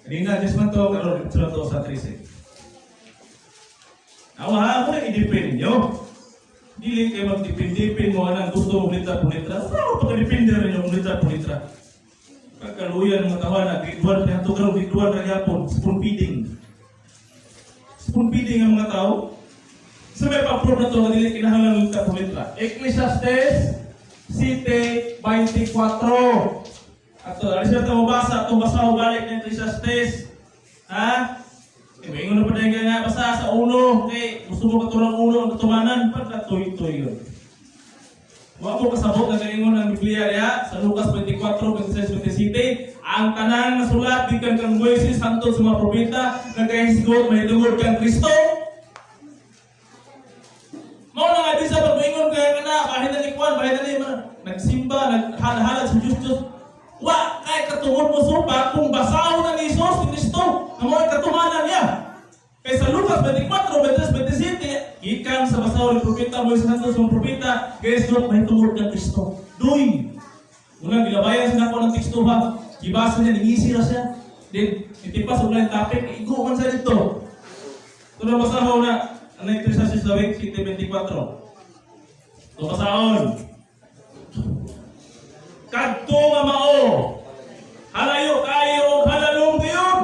Kanina, 10 man to, karon dito na to sa 13. Awa ha, mo na i-depend nyo. Dili kayo mag-depend-depend mo anang gusto mo litra po litra. Wala ko pagka-depende rin yung litra po litra. Pagkaluyan mga tawa na, grade 1, kaya ito karon grade 1 na gyapon, spoon feeding. Spoon feeding ang mga tao. Sa may pa-prove na ito, nga dili kinahanglan litra po litra. Ecclesiastes 7:24. Ato, alis na ito mabasa, itong basa o balik ng Ecclesiastes. Ha? Eh, may na pa din nga basa sa uno. Kay gusto mo katurang uno ang katumanan, pagka tuy-tuy yun. Wa mo kasabot ang kaingon ng Biblia diha sa Lucas 24, 26, 27, ang tanang nasulat gikan kang Moises hangtod sa mga propeta nagkahisgot mahitungod kang Kristo. Mao na nga di sa pagmoingon kay kana bahin na ni Juan, bahin na ni mga nagsimba, naghalhalad sa Diyos Diyos. Wa kay katungod mo supa kung basahon na ni Jesus ni Kristo, nga mao katumanan niya. Kay sa Lucas 24, 23, 27, gikan sa basahon ni propeta Moises hangtod sa mga propeta, kay Jesus mahitungod kang Kristo. Duy. Una gilabayan sa nako ng teksto ha. Gibasa niya, ningisi ra siya. Then itipas og lain topic, igo man sa dito. Ito na basahon na, ano yung Ecclesiastes 7:24. Ito basahon. Kadto nga mao, halayo kayo og halalong gayud.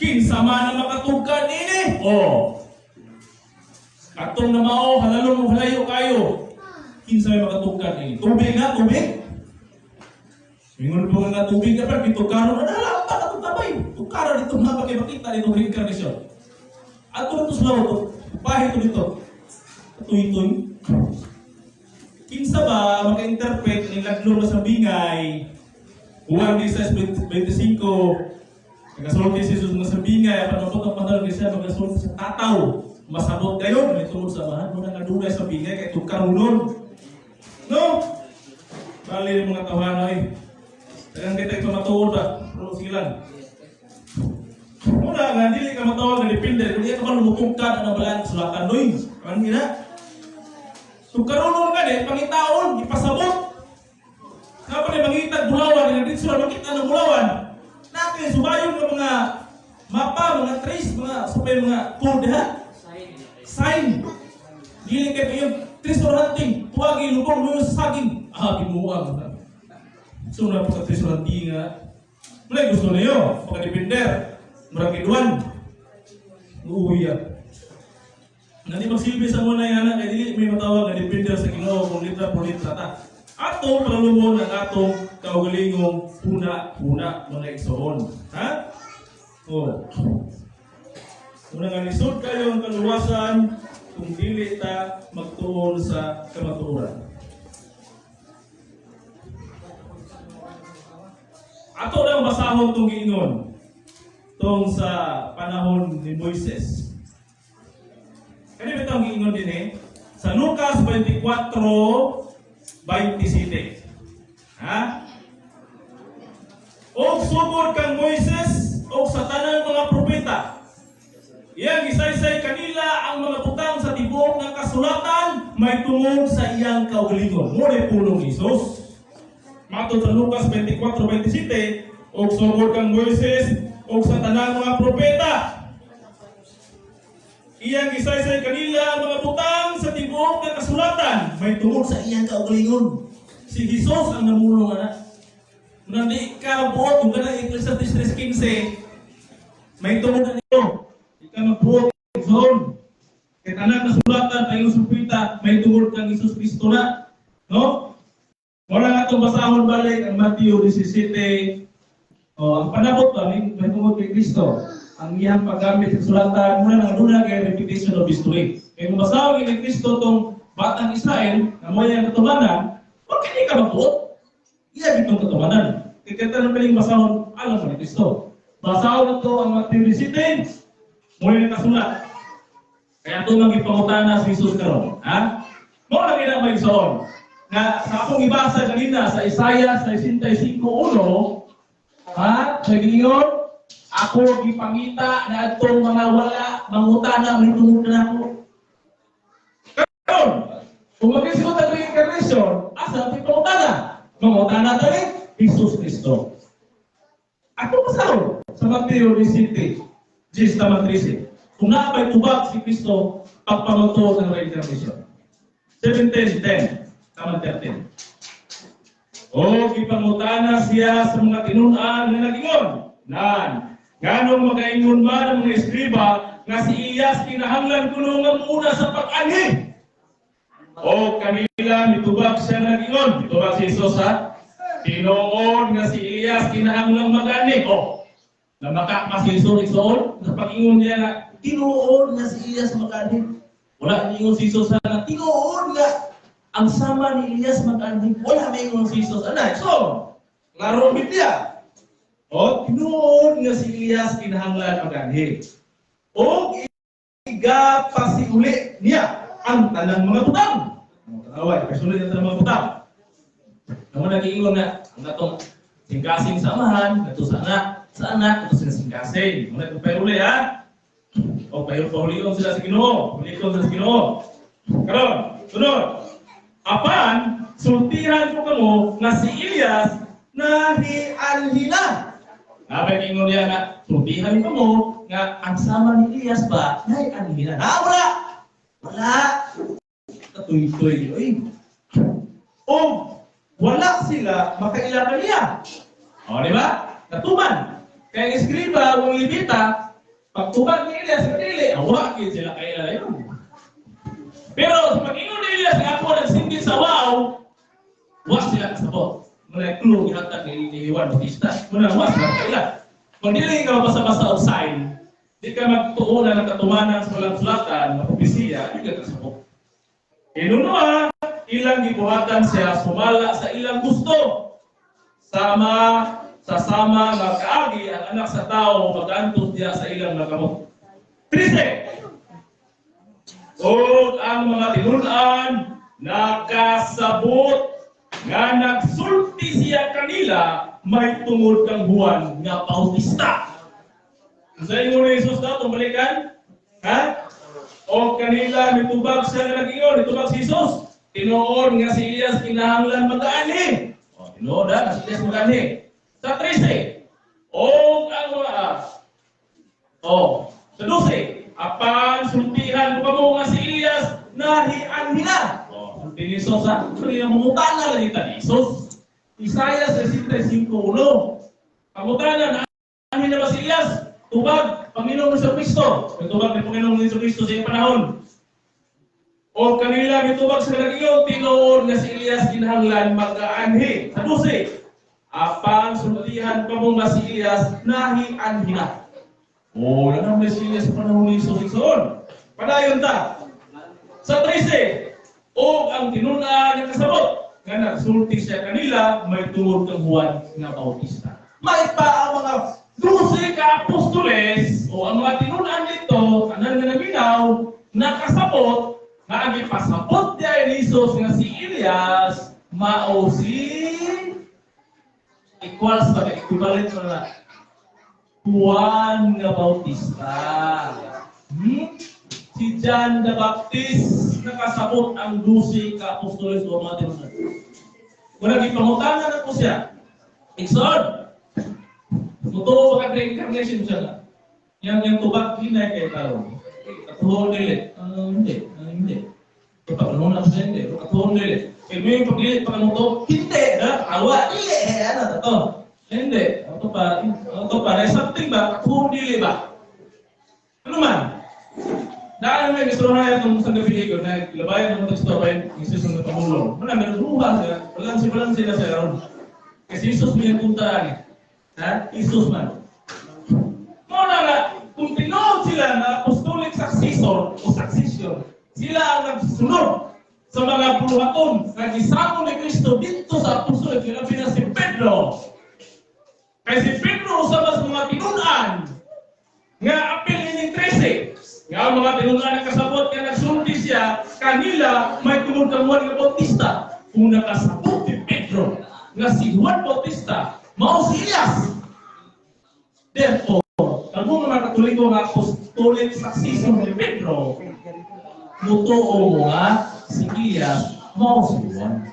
Kinsa man ang makatugkan ini? Oh. Kadtong na mao, halalong og halayo kayo. Kinsa may makatugkan ini? Tubig na, tubig. Ingon po nga tubig na pero gitukaron na hala pa katong tabay. Tukaron dito mga kay makita dito reincarnation. Ato na to sa lawa to. Pahit to dito. Tuy-tuy. Kinsa ba maka-interpret ning laglong na sa bingay? Juan 16:25. Nagasulti si Jesus nga sa bingay, apan mabot ang panahon siya magasulti sa tataw. Masabot kayo, may tungod sa amahan mo na nga dunay sa bingay kay tukaronon. No? Bali yung mga tawhana eh. Daghang kita ito matuod ba? Pero sige lang. Muna nga, dili ka matawag nga depende. Kung di ka man lumutungkad ang balaan sulatan, noy. Ano gina? Tukaronon ka di, pangitaon, ipasabot. Nga pa ni mangitag bulawan, nga dito sila makita ng bulawan. Natin, subayon ng mga mapa, mga trace, mga supay mga code ha. Sign. Dili kay yung treasure hunting, tuwagi lubong mo sa saging. Ah, bimuang. So na po ka treasure hunting nga. Wala gusto niyo, pagka defender. Murag idwan. Uuwi ah. Nani magsilbi sa muna yan, kay dili may matawag na defender sa Ginoo kung litra por litra ta. Atong palulungon ang atong kaugalingong puna-puna mga igsoon. Ha? Oh. Una nga lisod kayo ang kaluwasan kung dili ta magtuon sa kamatuoran. Ato lang basahon tong giingon tong sa panahon ni Moises. Kani ba itong giingon din eh? Sa Lucas 24:27. Ha? Og sugod kang Moises og sa tanang mga propeta. Iyang gisaysay kanila ang mga butang sa tibuok ng kasulatan may tungod sa iyang kaugalingon. Mo ni pulong ni Jesus. Matod sa Lucas 24:27, og sugod kang Moises og sa tanang mga propeta. Iyang gisaysay kanila ang mga butang sa tibuok ng kasulatan may tungod sa iyang kaugalingon. Si Jesus ang namulong ana. Kung di ka buot, kung kanang Ecclesiastes 3:15, may tungod na niyo. Di ka magbuot zone. Kay tanang kasulatan kay sa propeta, may tungod kang Jesus Kristo na. No? Wala nga itong basahon balik ang Matthew 17. O, ang panabot ba, may tungod kay Kristo. Ang iyang paggamit sa sulatan, muna nang duna kay repetition of history. Kaya kung basahon kay Kristo tong batang Israel, na mo iyang katumanan, bakit di ka magbuot? Iya bitong katumanan. Kaya kita nang piling basahon, alam mo ni Kristo. Basahon na to ang Matthew 17, muna yung kasulat. Kaya ito mang ipangutana si Jesus karon. Ha? Mao lang ina, mga igsoon. Nga sa akong ibasa kanina sa Isaiah 65:1, ha, sa giingon, "Ako gipangita na atong mga wala mangutana mahitungod nako." Karon, kung mag-isip ta reincarnation, asa ti pangutana? Mangutana ta ni Jesus Kristo. Ako basahon sa Mateo 17, 10 taman 13. Kung naa bay tubag si Kristo pagpamatuo ng reincarnation. 17:10, taman 13. O gipangutana siya sa mga tinun-an nga nagingon, "Nan, nganong magaingon man ang mga eskriba nga si Elias kinahanglan kuno nga muuna sa pag-anhi?" O kanila mitubag siya nagingon, mitubag si Jesus ha, "Tinuod nga si Elias kinahanglan mag-anhi." O, namaka pa si Jesus, igsoon, sa pag-ingon niya nga, tinuod nga si Elias mag-anhi. Wala niingon si Jesus nga, tinuod nga ang sama ni Elias mag-anhi. Wala maingon si Jesus. Ana, so, klaro ang Biblia. O, tinuod nga si Elias kinahanglan mag-anhi. O igapasiuli niya ang tanang mga butang. Tanawa, ipasuli niya ang tanang mga butang. Naman nag-iingon nga, ang atong singkasing sa amahan, ato sa anak, ato sa singkasing. Muna kung uli ha. O pahulion sila sa Ginoo, hulion sila sa Ginoo. Karon, sunod. "Apan, sultihan ko kamo nga si Elias nahianhi na." Nabay ingon niya nga, sultihan ko mo nga ang sama ni Elias ba, nahianhi na. Na, wala! Wala! Katuy-tuy, oy. O, wala sila makaila kaniya. O, di ba? Natuman. Kaya ang eskriba, kung Levita, pagtubag ni Elias, dili, awa, gid sila kaila yun. Pero sa pag-ingon ni Elias nga ako nagsindi sa wow, wa sila kasabot. Muna clue gihatag ni Juan Bautista. Muna wa sila kaila. Kung dili ka mabasa-basa og sign, di ka magtuo na ng katumanan sa walang sulatan, na propesiya, di ka kasabot. Hinunoa, ilang gibuhatan siya sumala sa ilang gusto. Sama sa sama nga kaagi ang Anak sa Tao magantos diya sa ilang mga kamot. 13. Ug ang mga tinun-an nakasabot nga nagsulti siya kanila may tungod kang Juan nga Bautista. Sa ingon ni Jesus na, balikan? Ha? O kanila, mitubag siya nga nag-ingon, mitubag si Jesus. "Tinuod nga si Elias kinahanglan mag-anhi." O, tinuod ha, si Elias mag-anhi. Sa 13, o ang mga, o, sa 12, "Apan sultihan ko kamo nga si Elias nahianhi na." O, sulti ni Jesus ha, kaya mangutana lang ita ni Jesus. Isaiah 65:1. Pangutana, naanhi na ba si Elias? Tubag, Panginoong Hesus Kristo. Tubag ni Panginoong Hesus Kristo sa iyang panahon. O kanila mitubag sa nag-ingon, "Tinuod nga si Elias kinahanglan mag-aanhi." Sa 12, "Apan sultihan pa mo nga si Elias nahianhi na." O, na naman si Elias sa panahon ni Jesus, igsoon. Padayon ta. Sa 13, o ang tinun-an nga kasabot nga nagsulti siya kanila may tungod kang Juan nga Bautista. May pa ang mga 12 ka apostoles o ang mga tinun-an nito, tanan nga naminaw, nakasabot nga ang ipasabot niya ni Jesus nga si Elias mao si equals ba, equivalent na Juan nga Bautista. Si John the Baptist, nakasabot ang 12 ka apostoles o mga tinun-an. Wala gipangutana na po siya. "Igsoon, mutuo ka reincarnation siya na. Yang yung tubag hinay kay tao. Katuhon dili. Ah, hindi. Ah, hindi. Pag ano siya, hindi. Katuhon dili. Kaya mo yung paglilit pa kanong to, hindi. Ha? Awa, dili. Eh, ano to? Hindi. Ito pa, ito pa. May something ba? Katuhon dili ba? Ano man? Dahil may gusto na itong sa gabi ko, na labayan ng teksto kay Jesus ng pamulong. Wala, meron ruha siya. Walang sila sa ron. Kasi Jesus may puntaan eh. Ha? Jesus man. Mao na nga, kung tinuod sila na apostolic successor o succession, sila ang nagsunod sa mga buluhaton nga gisamo ni Kristo dito sa apostolic, sila na si Pedro. Kay si Pedro sa mas mga tinun-an nga apil nining 13 nga ang mga tinun-an ang kasabot nga nagsulti siya Kanila may tungod kang Juan nga Bautista. Kung nakasabot ni Pedro nga si Juan Bautista mao si Elias. Therefore, kamo mga Katoliko nga apostolic successor ni Pedro, mutuo mo nga si Elias mao si Juan.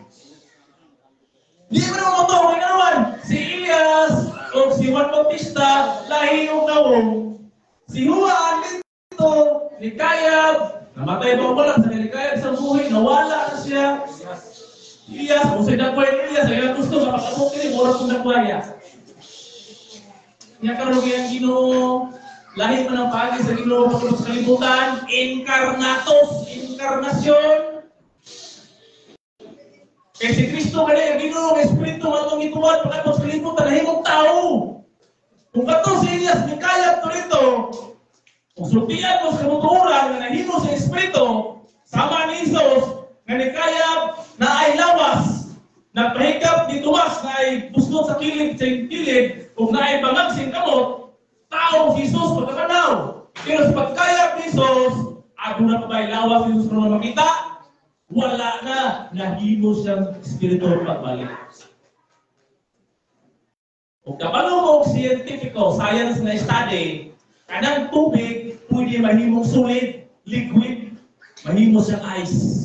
Di mo naman mutuo kay naman si Elias o si Juan Bautista lahi og nawong. Si Juan dito ni Kayab, namatay ba wala sa nikayab sa buhi, nawala na siya. Elias, kung sa dagway ni Elias, ay gusto makakabot kini mura kung dagwaya. Nya karon ang Ginoo, lahi man ang paagi sa Ginoo pagsulod sa kalibutan, incarnatus, inkarnasyon. Kay si Kristo kani ang Ginoo, ang Espiritu nga atong gituwan pagkatapos sa kalibutan nahimong tao. Kung kato si Elias mikayab to rito, kung sultian mo sa kamatuoran nga nahimo sa Espiritu, sama ni Jesus nga nikayab na ay lawas, nagpahikap ni Tomas na ay busnot sa kilid sa kilid, kung na ay bangag sing kamot, tao si Jesus pagkakanaw. Pero sa pagkayab ni Jesus, aduna pa ba'y lawas ni Jesus na makita? Wala na. Nahimo siyang espiritu pagbalik. Kung kabalo mo og scientifico, science na study, kanang tubig pwede mahimong solid, liquid, mahimo siyang ice.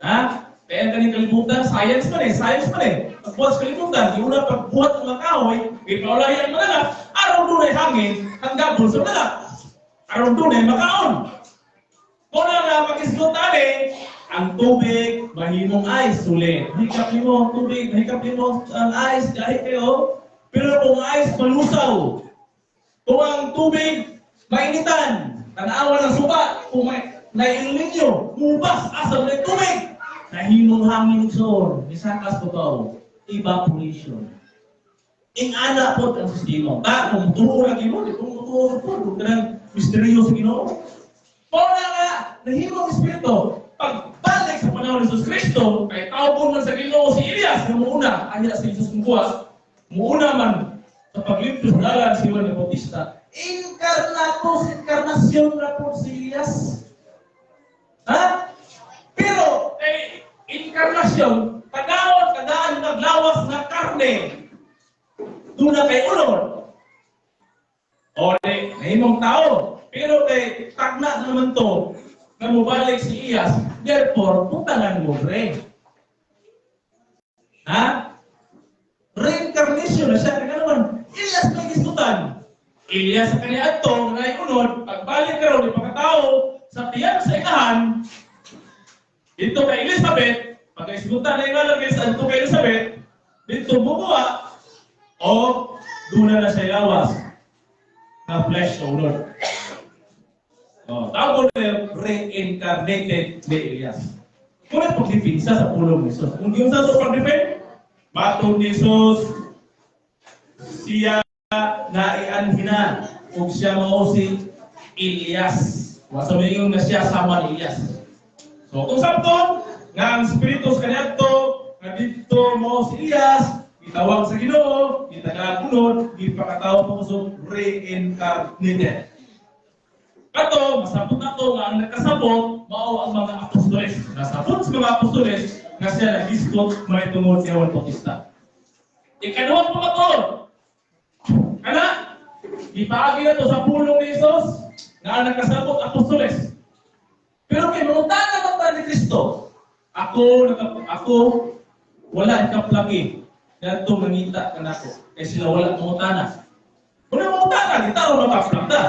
Ha? Kaya ang kaning kalibutan, science man eh, science man eh. Pagbuhat sa kalibutan, di una pagbuhat ng mga kahoy, ipaulahi ang mga anak, aron dunay hangin, hanggang sa mga anak. Aron dunay makaon. Kung na nga pakisgot ani, ang tubig mahimong ice solid. Hikap nimo ang tubig, mahikap nimo ang ice, kahit kayo. Pero kung ice malusaw, kung ang tubig mainitan, tanawa ng suba, kung may naiinom ninyo, mubas asa na tubig, nahimong hangin igsoon, misakas babaw, evaporation. Ing-ana po ang sistema. Ta, kung tuo lagi mo, di kung tuo po, kung kanang misteryo sa Ginoo. Mao na nga, nahimong espiritu, pagbalik sa panahon ni Jesus Kristo, kay tawgon man sa Ginoo si Elias, nga muuna, anya si Jesus mukuha, muuna man sa paglimpyo sa dalan si Juan Bautista, incarnatus, inkarnasyon na po si Elias. Ha? Pero, eh, inkarnasyon, kadaon, kadaan, naglawas na karne, doon na kay ulon. O, di, nahimong tao. Pero kay tagna na naman to, nga mubalik si Elias, therefore, putangan mo, re. Ha? Reincarnation na siya. Kaya naman, Elias may gisgutan. Elias sa kanya ato, nga unod, pagbalik karon ni pagkatao, sa tiyan sa inahan, dito kay Elizabeth, pagkaisgutan na yung lalagay sa dito kay Elizabeth, dito mukuha, o doon na siya lawas na flesh o unod. O, tawag na reincarnated ni Elias. Kung ano pagdipinsa sa pulong ni Jesus? Kung yung sa ito pagdipin, matong ni Jesus, siya naianhina ug siya mao si Elias. Wa sa na siya sama ni Elias. So kung sabton nga ang espiritu sa kaniadto nga didto mao si Elias, gitawag sa Ginoo, gitagaan unod, gipakatawo po sa reincarnated. Kato, masabot na to nga ang nakasabot mao ang mga apostoles. Nasabot sa mga apostoles nga siya nagisgot may tungod ni Juan Bautista. Ikaduhang pamatuod. Kana, gipaagi na to sa pulong ni Jesus nga ang nakasabot apostoles. Pero kay mangutana man ta ni Kristo, ako ako wala ikaplagi ngadto mangita kanako kay sila wala mangutana. Kung mangutana, di tao makaplag ta.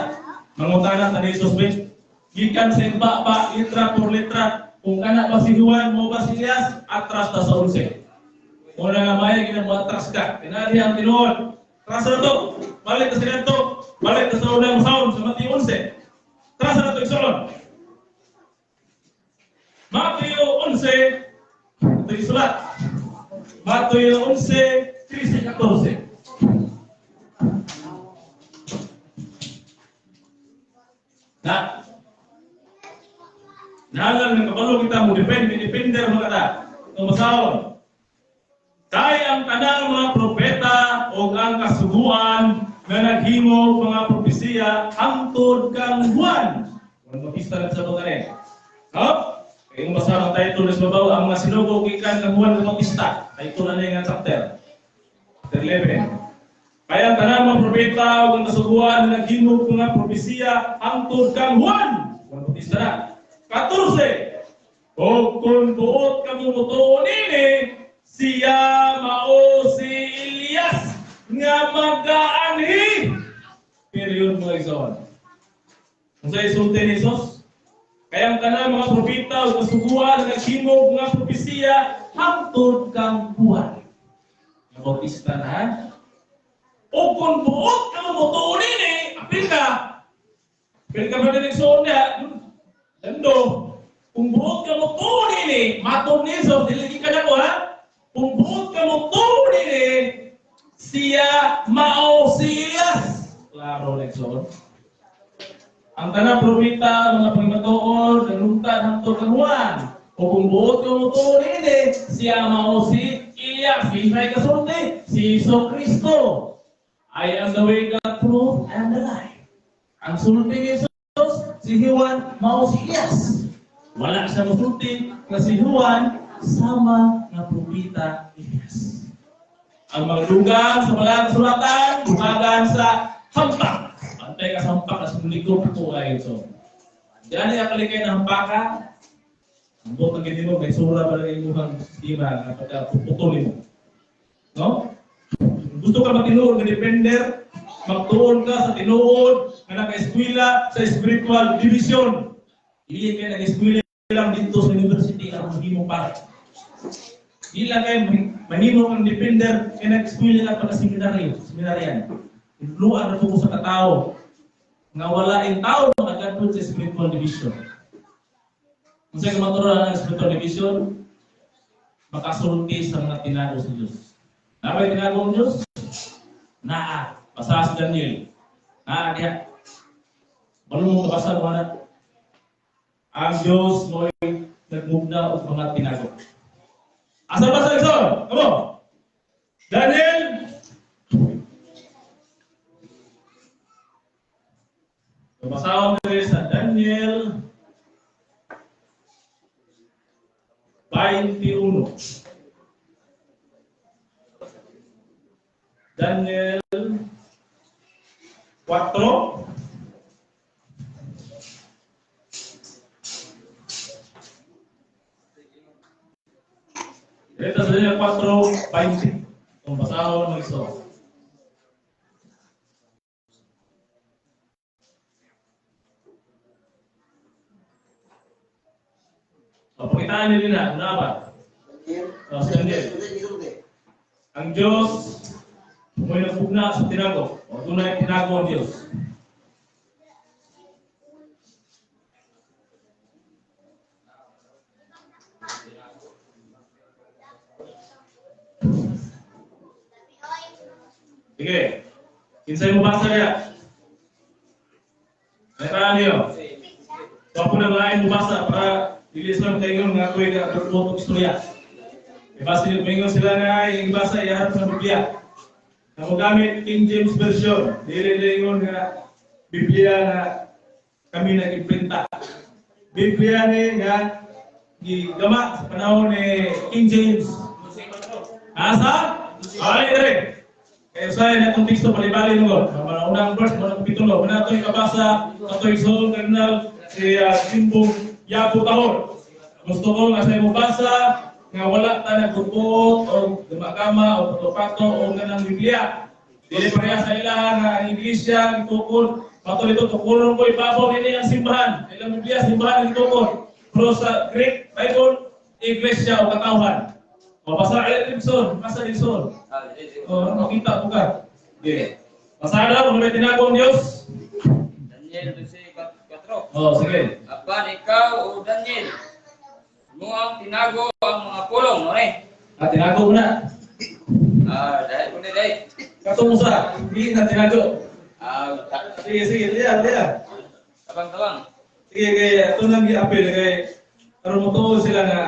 Mangutana ta ni Jesus be. Gikan sa ba litra por litra, kung kana ba si Juan mo ba si Elias, atras ta sa 11. Muna nga maya ginamo atras ka. Tinali ang tinuod. Atras na to. Balik ta sa ganito. Balik ta sa unang sound sa Mateo 11. Atras na to igsoon. Mateo 11, ito isulat. Mateo 11, 13, 14. Na. Nalang ng kabalo kita mo defend, defender mga ta. Itong basahon. Kay ang tanang mga propeta o ang kasuguan nga naghimo mga propesiya hangtod kang Juan. Juan Bautista lang sa mga rin. No? Kay imong basa ang title sa babaw, ang mga sinugo gikan kang Juan Bautista. Title na niya nga chapter. Chapter 11. Kaya ang tanan mga propeta ug ang kasuguan nga naghimog mga propesiya hangtod kang Juan. Juan Bautista na. 14. O kung buot kamo motuo nini, siya mao si Elias nga magaanhi. Period, mga igsoon. Kung sa isulti ni Jesus, kaya ang tanan mga propeta ug kasuguan nga naghimog mga propesiya hangtod kang Juan. Nga Bautista na, ha? O kung buot kamo motuo nini, apil ka. Apil ka ba din igsoon niya? Lando, kung buot ka mo tuo nini, matod ni Jesus, dili ka na ko, ha? Kung buot ka mo tuo nini, siya mao si Elias. Klaro na, igsoon. Ang tanang propeta, mga pangmatuod, nalungtad hangtod kang Juan. O kung buot ka mo tuo nini, siya mao si Elias. Kinsay kasulti, si Jesu Kristo. I am the way, the truth, and the life. Ang sulti ni Jesus, si Juan, mao si Elias. Wala siya musulti nga si Juan sama nga propeta Elias. Ang mga dugang sa balaan sulatan, dumagan sa hampak. Antay ka sa hampak, as mulikop ko kayo. So, diyan niya kalikay na hampaka. Ang buot ang gini mo, may sura pa rin imuhang sistema nga pagka puputulin mo. No? Kung gusto ka matinuod nga defender, magtuon ka sa tinuod nga naka-eskwela sa spiritual division. Dili kay nag-eskwela lang dito sa university aron mahimo pa. Di lang kay mahimo kang defender kay nag-eskwela lang pa sa seminaryo, seminaryan. Luan na po sa katao nga wala in tao makagadto sa spiritual division. Kung sa kamatuoran ang spiritual division, makasulti sa mga tinago sa Diyos. Naa tinago ang Diyos? Naa. Basa sa Daniel. Naa diha. Balo mo kabasa mo na. Ang Diyos mo'y nagmugna og mga tinago. Asa ba sa igsoon? Come on. Daniel. Basahon diri sa Daniel 21. Daniel 4. Dito sa Daniel 4:20. Kung basahon mo iso. O, pakitaan niyo din na. Una ba? O, sa Daniel. Ang Diyos, mo'y nagpugna sa tinago. O, tunay tinago ang Diyos. Sige. Kinsay mo basa niya? Kaya niyo. So ako na lain mo basa para dili sila makaingon nga ako'y nagluto og istorya. Ibasa niyo, maingon sila nga ay ibasa iharap sa Biblia. Na mo gamit King James Version. Dili ingon nga Biblia na kami nag-imprinta. Biblia ni nga gigama sa panahon ni King James. Asa? Ay, dire. Kaya usahay na itong teksto, palibali nyo. Mga unang verse, mga kapitulo. Muna ito ikabasa, ito Isoong Cardinal, si Simbong Yapo Tahor. Gusto ko nga sa imong basa, nga wala ta nagtutuot o dumakama o pato-pato o nga ng Biblia. Dili pareha sa ilaha nga ang iglesia, gitukod. Pato dito, tukuron ko, ibabaw nini ang simbahan. Ilang Biblia, simbahan, gitukod. Pero sa Greek Bible, iglesia o katawhan. O, basa Ibson, basa Ibson. O, makita ko ka. Sige. Basa na, kung may tinago ang Diyos. Daniel 12:4. O, sige. Apan ikaw, O Daniel, mo ang tinago ang mga pulong, no eh? Ah, tinago mo na. Dahil ko na dahil. Katong sa, hindi na tinago. Sige, sige, diya, diya. Tabang-tabang. Sige, kaya ito lang gi-appeal kay aron mo sila nga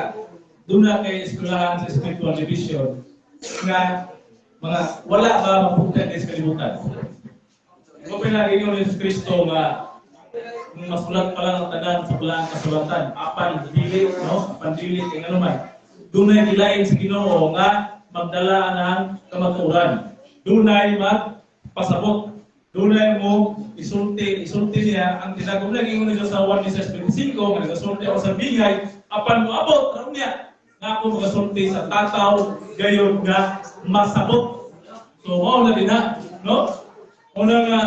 doon na kay eskwelahan sa spiritual division nga mga wala ba mapugnan kay sa kalibutan. Kung pinag-ingon ni Jesus Kristo nga Kung masulat pa lang ang tanan sa balaang kasulatan, apan dili, no? Apan dili kay ngano man. Dunay gilain sa Ginoo nga magdala ng kamatuoran. Dunay magpasabot. Dunay mo isulti, isulti niya ang tinago na giingon niya sa 1:25 nga nagasulti ako sa bingay apan moabot karon niya nga ako magasulti sa tataw gayon nga masabot. So mao na din na, no? Una nga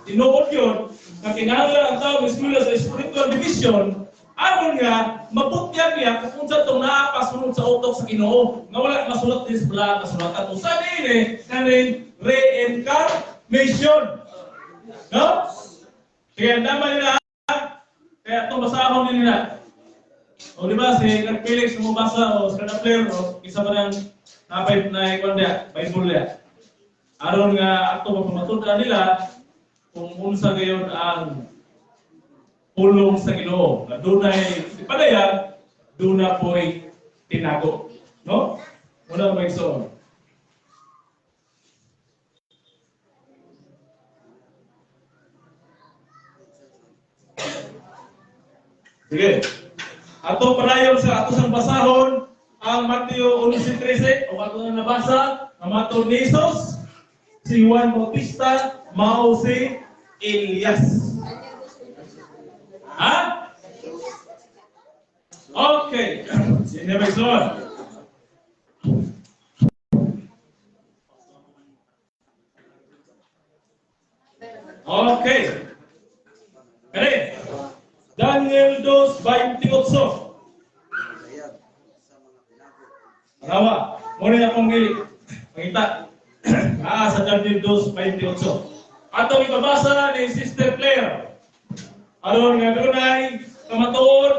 tinuod yun nga kinahanglan ang tao eskwela sa spiritual division aron nga mabutyag niya kung unsa tong naa pasunod sa utok sa Ginoo nga wala masulat din sa balaang kasulatan. Usa niini kaning reincarnation. No? Kaya naman nila, kaya itong basahon nila. O di ba si Kurt Felix sumubasa o si Kurt Flair o isa pa ng napay na ikon niya, Bible niya. Aron nga ato mapamatudan nila kung unsa gayon ang pulong sa Ginoo. Nga dunay ipadayag, duna po'y tinago. No? Muna may igsoon. Sige. Ato padayon sa ato sang basahon ang Mateo 11:13 o ato na nabasa ang matod ni Jesus, si Juan Bautista mao si Elias. Ha? Okay. Sige ba igsoon? Okay. Kani. Daniel 2:28. Rawa, muna akong mangita. Sa Daniel 2:28. Atong ibabasa ni Sister Claire. Aron nga dunay kamatuod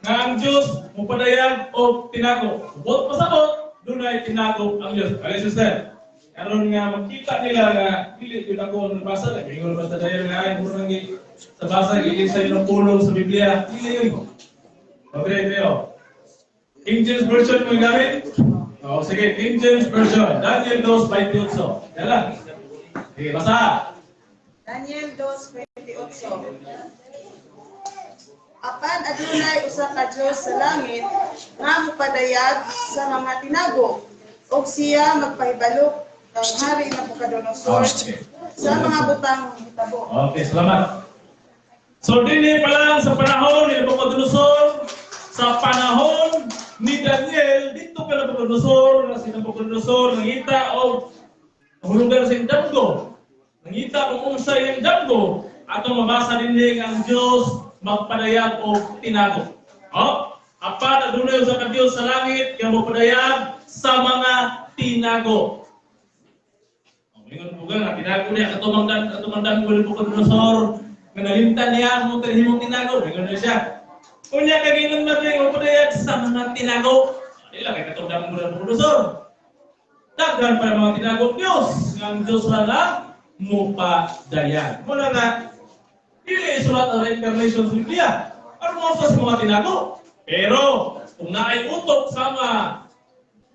nga ang Dios mopadayag og tinago. Ubot pasabot, dunay tinago ang Dios. Ali Sister. Aron nga makita nila nga dili gyud ako ang nabasa, nag-ingon ba ta dayon nga ay murang sa basa gili sa inyong pulong sa Biblia. Dili yun. Okay, Leo. King James Version mo gamit? Oh, sige, King James Version. Daniel 2:28. Dala. Sige, basa. Daniel 2:28. Apan adunay usa ka Dios sa langit nga mopadayag sa mga tinago ug siya magpahibalo kang Hari Nabucodonosor sa mga butang hitabo. Okay, salamat. So dinhi pa lang sa panahon ni Nabucodonosor, sa panahon ni Daniel, dito pa Nabucodonosor, na si Nabucodonosor nangita og hulugan sa damgo. Nangita kung unsa iyang damgo, atong mabasa dinhi ang Dios magpadayag og tinago. Oh, apan adunay usa ka Dios sa langit nga mopadayag sa mga tinago. Ingon po nga, tinago niya, katumang damgo ni Nabucodonosor, nga nalimtan niya, mo himong tinago, ingon niya siya. Unya kay ginon man niya mopadayag sa mga tinago. Di lang kay katong damgo ni Nabucodonosor. Daghan pa mga tinago Dios, nga ang Dios ra lang mopadayag. Muna nga, dili isulat ang reincarnation sa Biblia. Ano mo sa mga tinago? Pero kung naay utok sama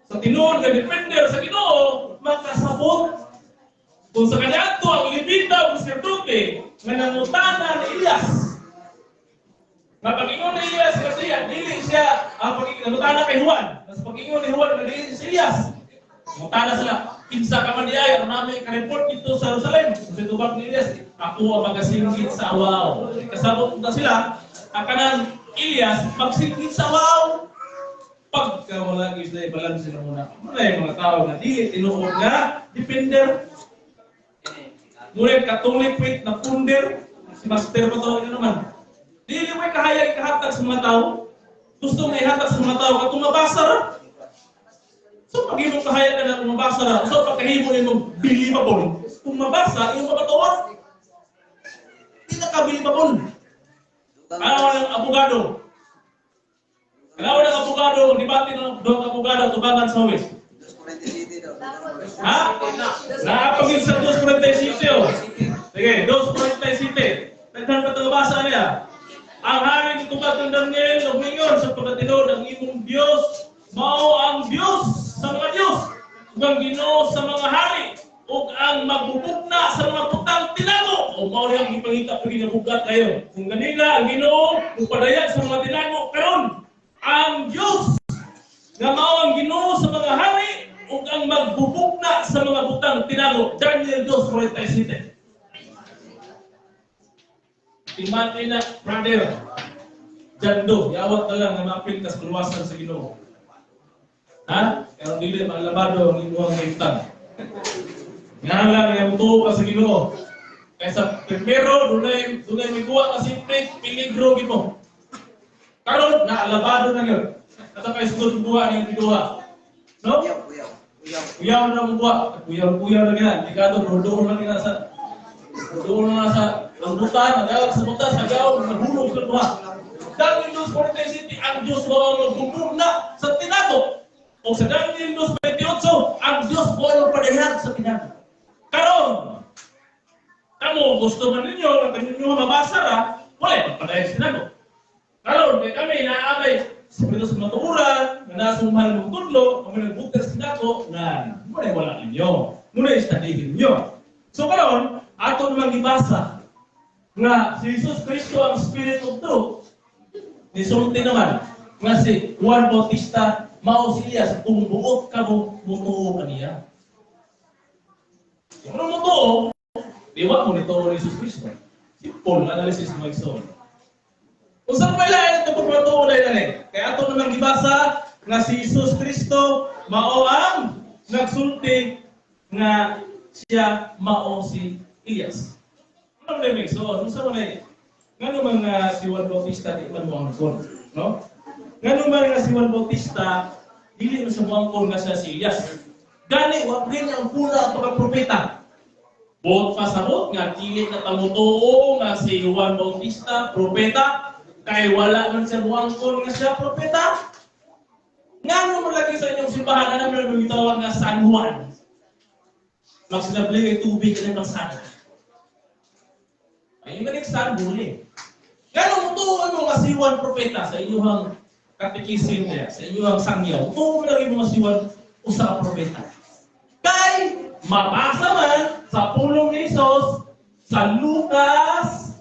sa tinuod nga defender sa Ginoo, makasabot kung sa kaniadto ang Levita o sacerdote nga nangutana ni Elias. Nga pag-ingon ni Elias kasi dili siya ang pag-ingon kay Juan. Mas pag-ingon ni Juan nga dili si Elias. Nangutana sila, kinsa ka man diay, aron nami ka-report dito sa Jerusalem. Sa tubag ni Elias, ako ang magasingkit sa awaw. Kasabot na sila, ang kanang Elias magsingkit sa awaw. Pagka wala gyud sila balance sila muna. Muna yung mga tao nga dili tinuod nga defender. Ngunit Catholic with na punder, si Master pa to, yun naman. Dili mo kahayag kahatag sa mga tao. Gusto nga ihatag sa mga tao, katong mabasa ra. So pag imong kahayag ka na kung mabasa ra, so pagkahimo nimo believable. Kung mabasa, imong mabatuon. Di na ka believable. Kailangan ng abogado. Kailangan ng abogado, debate ng dong abogado tubangan sa huwes. Ha? Naapagin sa 2:47. Oh. Sige, 2:47. Daghan pa ito niya. Ang hari ni tubag ng Daniel, umingon sa pagkatinuod ang imong Diyos, mao ang Diyos sa mga Diyos, ug ang Ginoo sa mga hari, ug ang magbubugna sa mga butang tinago. O mao rin ang ipangita pag ginabugat kayo. Kung ganina ang Ginoo, kung padayag sa mga tinago, karon ang Diyos nga mao ang Ginoo sa mga hari ug ang magbubugna sa mga butang tinago. Daniel 2:47. Timati na, brother. Jando, yawat na lang nga maapil ka sa kaluwasan sa Ginoo. Ha? Pero dili malabado ang imuhang kahimtang. Nga lang nga mutuo ka sa Ginoo. Kaysa primero dunay dunay miguwa ka simple peligro gid mo. Karon naalabado na gyud. Asa kay sugod buwa ni giduha. No? Uyaw, uyaw. Uyaw. Kuyaw na mo buwa. Kuyaw kuyaw na gina. Di kato doon lang gina sa doon na sa rambutan, nagawag sa butan, sa gaw, nahulog sa buha. Daniel 2:47, ang Diyos mo ang magbubugna sa tinago. O sa Daniel 2:28, ang Diyos mo ang magpadayag sa tinago. Karon, kamo gusto man ninyo, nga ninyo mabasa ra, wala pagpadayag sa tinago. Karon, kay kami naabay sa Pino sa matuuran, nga nasa mahal mong tudlo, kami nagbukas sa tinago, na muna wala ninyo. Muna istadihin ninyo. So karon, ato namang gibasa nga si Jesus Cristo ang Spirit of Truth, nisulti naman nga si Juan Bautista mao si Elias kung buot ka mo mutuo kaniya. Kung ano mutuo, di ba mo nito ni Jesus Cristo? Simple analysis mga igsoon. Kung saan may lain ito pagmatuo na yan eh. Kaya ato naman gibasa nga si Jesus Cristo mao ang nagsulti nga siya mao si Elias. Ano man may igsoon? Unsa man ay ngano man nga si Juan Bautista di man mo angkon, no? Ngano man nga si Juan Bautista dili man siya moangkon nga siya si Elias. Gani wa rin ang pula ang pagka-propeta. Buot pasabot nga dili na tamutuo nga si Juan Bautista propeta kay wala man siya moangkon nga siya propeta. Ngano man lagi sa inyong simbahan na naman gitawag nga San Juan? Magsinabli kay tubig na magsana. Ay, manik San Huli. Ngano mo tuo mo nga si Juan propeta sa inyong katekisim niya, sa inyong sangyaw. Tuo mo lang mo nga si Juan usa ka propeta. Kay mabasa man sa pulong ni Jesus sa Lucas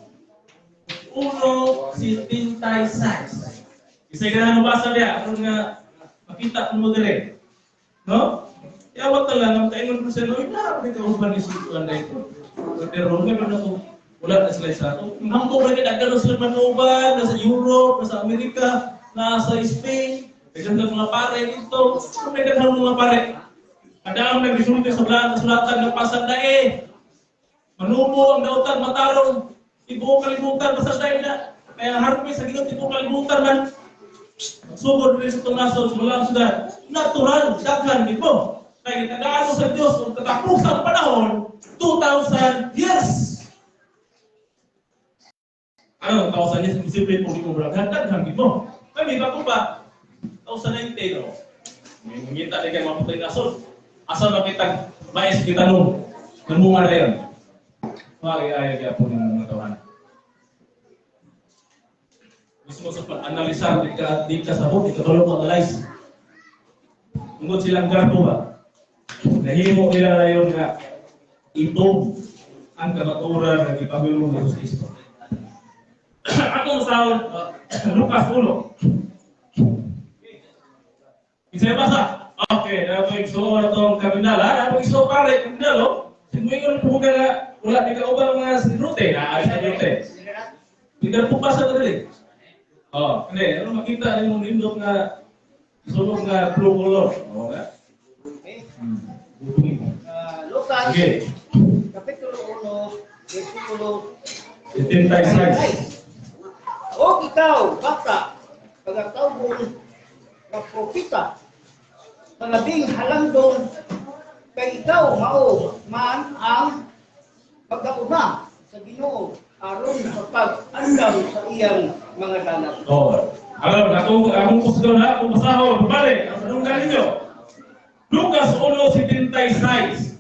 1:76. Isa ka na mabasa niya, aron nga makita mo dire. No? Yawat na lang, ang taingon ko siya, no, ina, may kauban ni si Juan na ito. Pero nga man ako, wala na sila sa ato. Hangko ba nila, nagkaroon sila manuban, nasa Europe, nasa Amerika, nasa Spain, nagkaroon ng mga pare dito. May daghan mga pare. Kadang nagresulti sa sulatan ng pasandae. Manubo ang dautan, matarong, tibuok kalibutan, pasandae na. Kaya harpis sa Ginoo tibuok kalibutan man. Sugod rin sa itong nasod, sa mga syudad. Natural, daghan, di po. Kaya gitagaan mo sa Diyos, kung katapusang panahon, 2,000 years. Ano, 1,000 years, imposible po di mo braghan, daghan, di mo. Kami, bago pa, 2019, no? May mangita na kayo maputay nasod. Asa makita, mais kita nung, namunga na yun. Mga kaya po ng mga tawanan. Mismo sa pag-analisar, di ka sabot, di ka tulong analyze. Tungkol silang garbo ba? Nahimo nila na yun nga itong ang kamaturan ng ipamilong ni Jesus Cristo. Atong sa Lucas 1. Isa basa? Okay, na igsuon na itong kardinal, ha? Na igsuon pare, kardinal, oh. Sinuingon po ka na wala di ka ubang mga sinrute, na ayos na rute. Di ka po basa na dili. Oh, hindi, ano makita ni mong nindot nga sulog nga blue color. Oh, nga. Lucas, Okay. Kapitulo 1, versikulo 76. O ikaw, bata, pagatawgon nga propeta, palabing halandong, kay ikaw mao man ang pagkauna sa Ginoo aron sa pag-andam sa iyang mga dalan. Oh. Alam, akong kusgo na, akong basahon, balik, ang sanunggan ninyo. Lucas 1:76.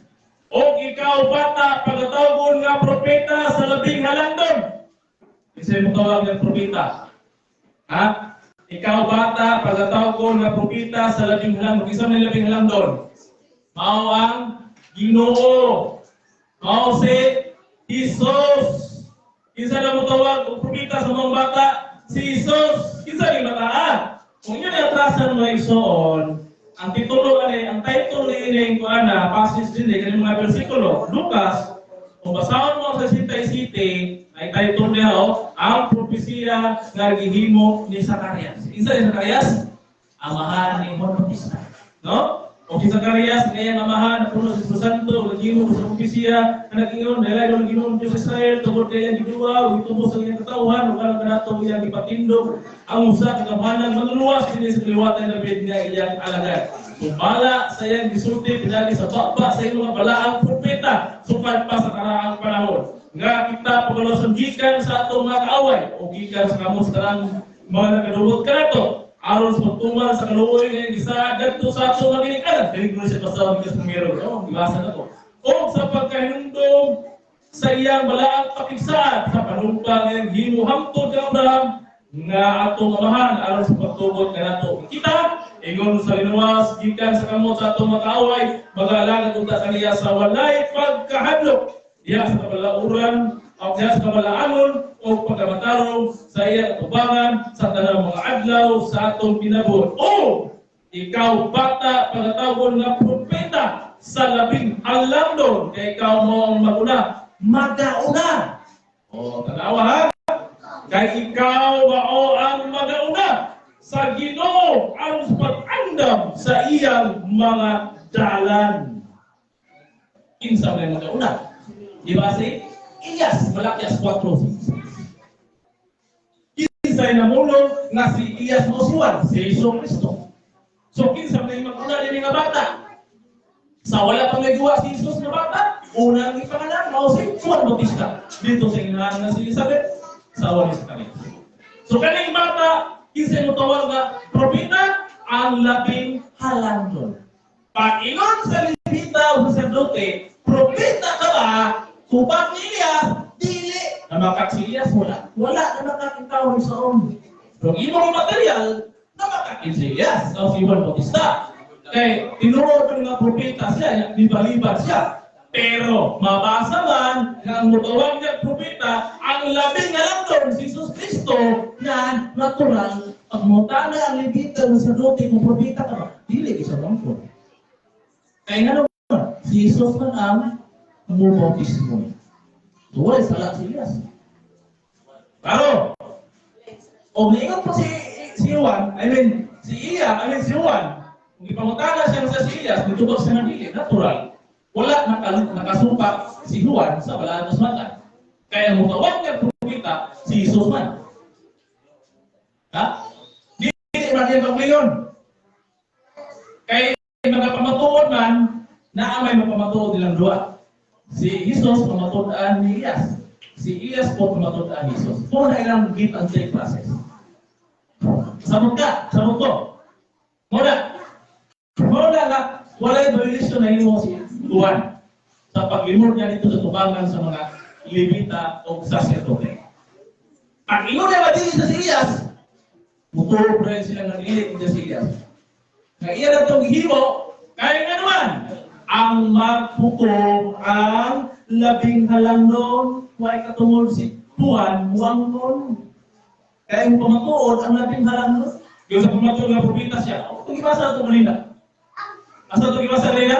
O ikaw bata, pagatawgon nga propeta sa labing halandon. Isa mo tawag ng propeta. Ha? Ikaw bata, pagatawgon nga propeta sa labing halandon. Isa may labing halandon. Mao ang Ginoo. Mao si Jesus. Kinsa na motawag og propeta sa mga bata? Si Jesus. Kinsa ni bata? Kung inyo na atrasan, mga igsoon, ang titulo ani, ang title ni ini kuana, passage din eh, kaning mga bersikulo, Lucas, kung basahon mo sa 67, ay title niya oh, "Ang Propesiya nga Gihimo ni Zacarias." Kinsa ni Zacarias? Amahan ni Juan Bautista. No? O si Zacarias, ngayang amahan, napuno sa Espiritu Santo, naghimo sa propesiya, na nag-ingon, "Dahil ang Ginoong Diyos sa Israel, tungod kay iyang giduwa, ug gitubos ang iyang katawhan, ug alang kanato iyang gipatindog ang usa ka gamhanan manluluwas dinhi sa kaliwatan ni David nga iyang alagad. Sumala sa iyang gisulti pinagi sa baba sa iyang mga balaang propeta, sukad pa sa karaang panahon, nga kita pagalason gikan sa atong mga kaaway, o gikan sa kamot sa tanang mga nakadungog kanato, aron sa pagtuman sa kaluoy nga gisaad kadto sa atong mga ginikanan." Dili ko siya basta because primero, no? Gibasa na ko. "O sa pagkahinumdom sa iyang balaang pakigsaad sa panumpa nga iyang gihimo hangtod kang Abraham nga atong amahan, aron sa pagtugot kanato kita ingon sa linuwas gikan sa kamot sa atong mga kaaway, mag-alagad unta kaniya sa walay pagkahadlok diha sa kabalauran o diha sa kabalaanon o pagkamatarong sa iyang atubangan sa tanang mga adlaw sa atong kinabuhi. O ikaw, bata, pagatawgon nga propeta sa Labing Halangdon, kay ikaw mao ang maguna, magauna." O, tanawa ha. "Kay ikaw mao ang magauna sa Ginoo aron sa pag-andam sa iyang mga dalan." Kinsa may magauna? Di ba si Elias, Malakias 4:6. Kinsay namulong nga si Elias mao si Juan? Si Jesu Kristo. So kinsa may maguna dinhi nga bata? Sa wala pang nagawa si Jesus nga bata, unang ipanganak mao si Juan Bautista. Dito sa inahan nga si Elizabeth, sa awa ni Zacarias. So kaning bata, kinsa mo tawag nga propeta? Ang Labing Halangdon. Pag-ingon sa Levita o saserdote, "Propeta ka ba? Tubag ni Elias?" Dili. Namakak si Elias? Wala. Wala na makakitaw ni saon. Pero ang imong material, namakakin si Elias o si Juan Bautista. Kay tinuod ng mga propeta siya, libaliban siya. Pero mabasa man nga ang mutawag niya propeta, ang Labing Halangdon, si Jesus Kristo, na natural, pag mutana ang Levita ng saserdote kung propeta ka ba, dili isa bangko. Kaya nga naman, si Jesus man ang mubautismo. So, wala sala si Elias. Claro. O maingon pa si Juan, I mean, si Iya, I mean si Juan, kung ipangutana siya sa si Elias, nitubag siya ng dili, natural. Wala nakasupak si Juan sa balaan ng mata. Kaya ang mutawag niya propeta, si Jesus man. Ha? Dili man yan pag. Kay mga pamatuod man, naa may mapamatuod nilang duha. Si Jesus pamatuod-an ni Elias. Si Elias po pamatuod-an ni Jesus. Po na ilang give and take process. Samot ka, samot ko. Muna, muna nga, walay violation na imo si Juan sa paglimod niya dito sa tubangan sa mga Levita o saserdote. Pag ingon niya madili sa si Elias, mutuo rin sila nga dili sa si Elias. Nga iya na itong gihimo, kaya nga naman, ang maghukom ang Labing Halangdon, way katungod si Juan, muangkon. Kaya yung pamatuod, ang Labing Halangdon. Yung sa pamatuod nga propeta siya, oh, itong ibasa ito kanina. Asa itong ibasa kanina?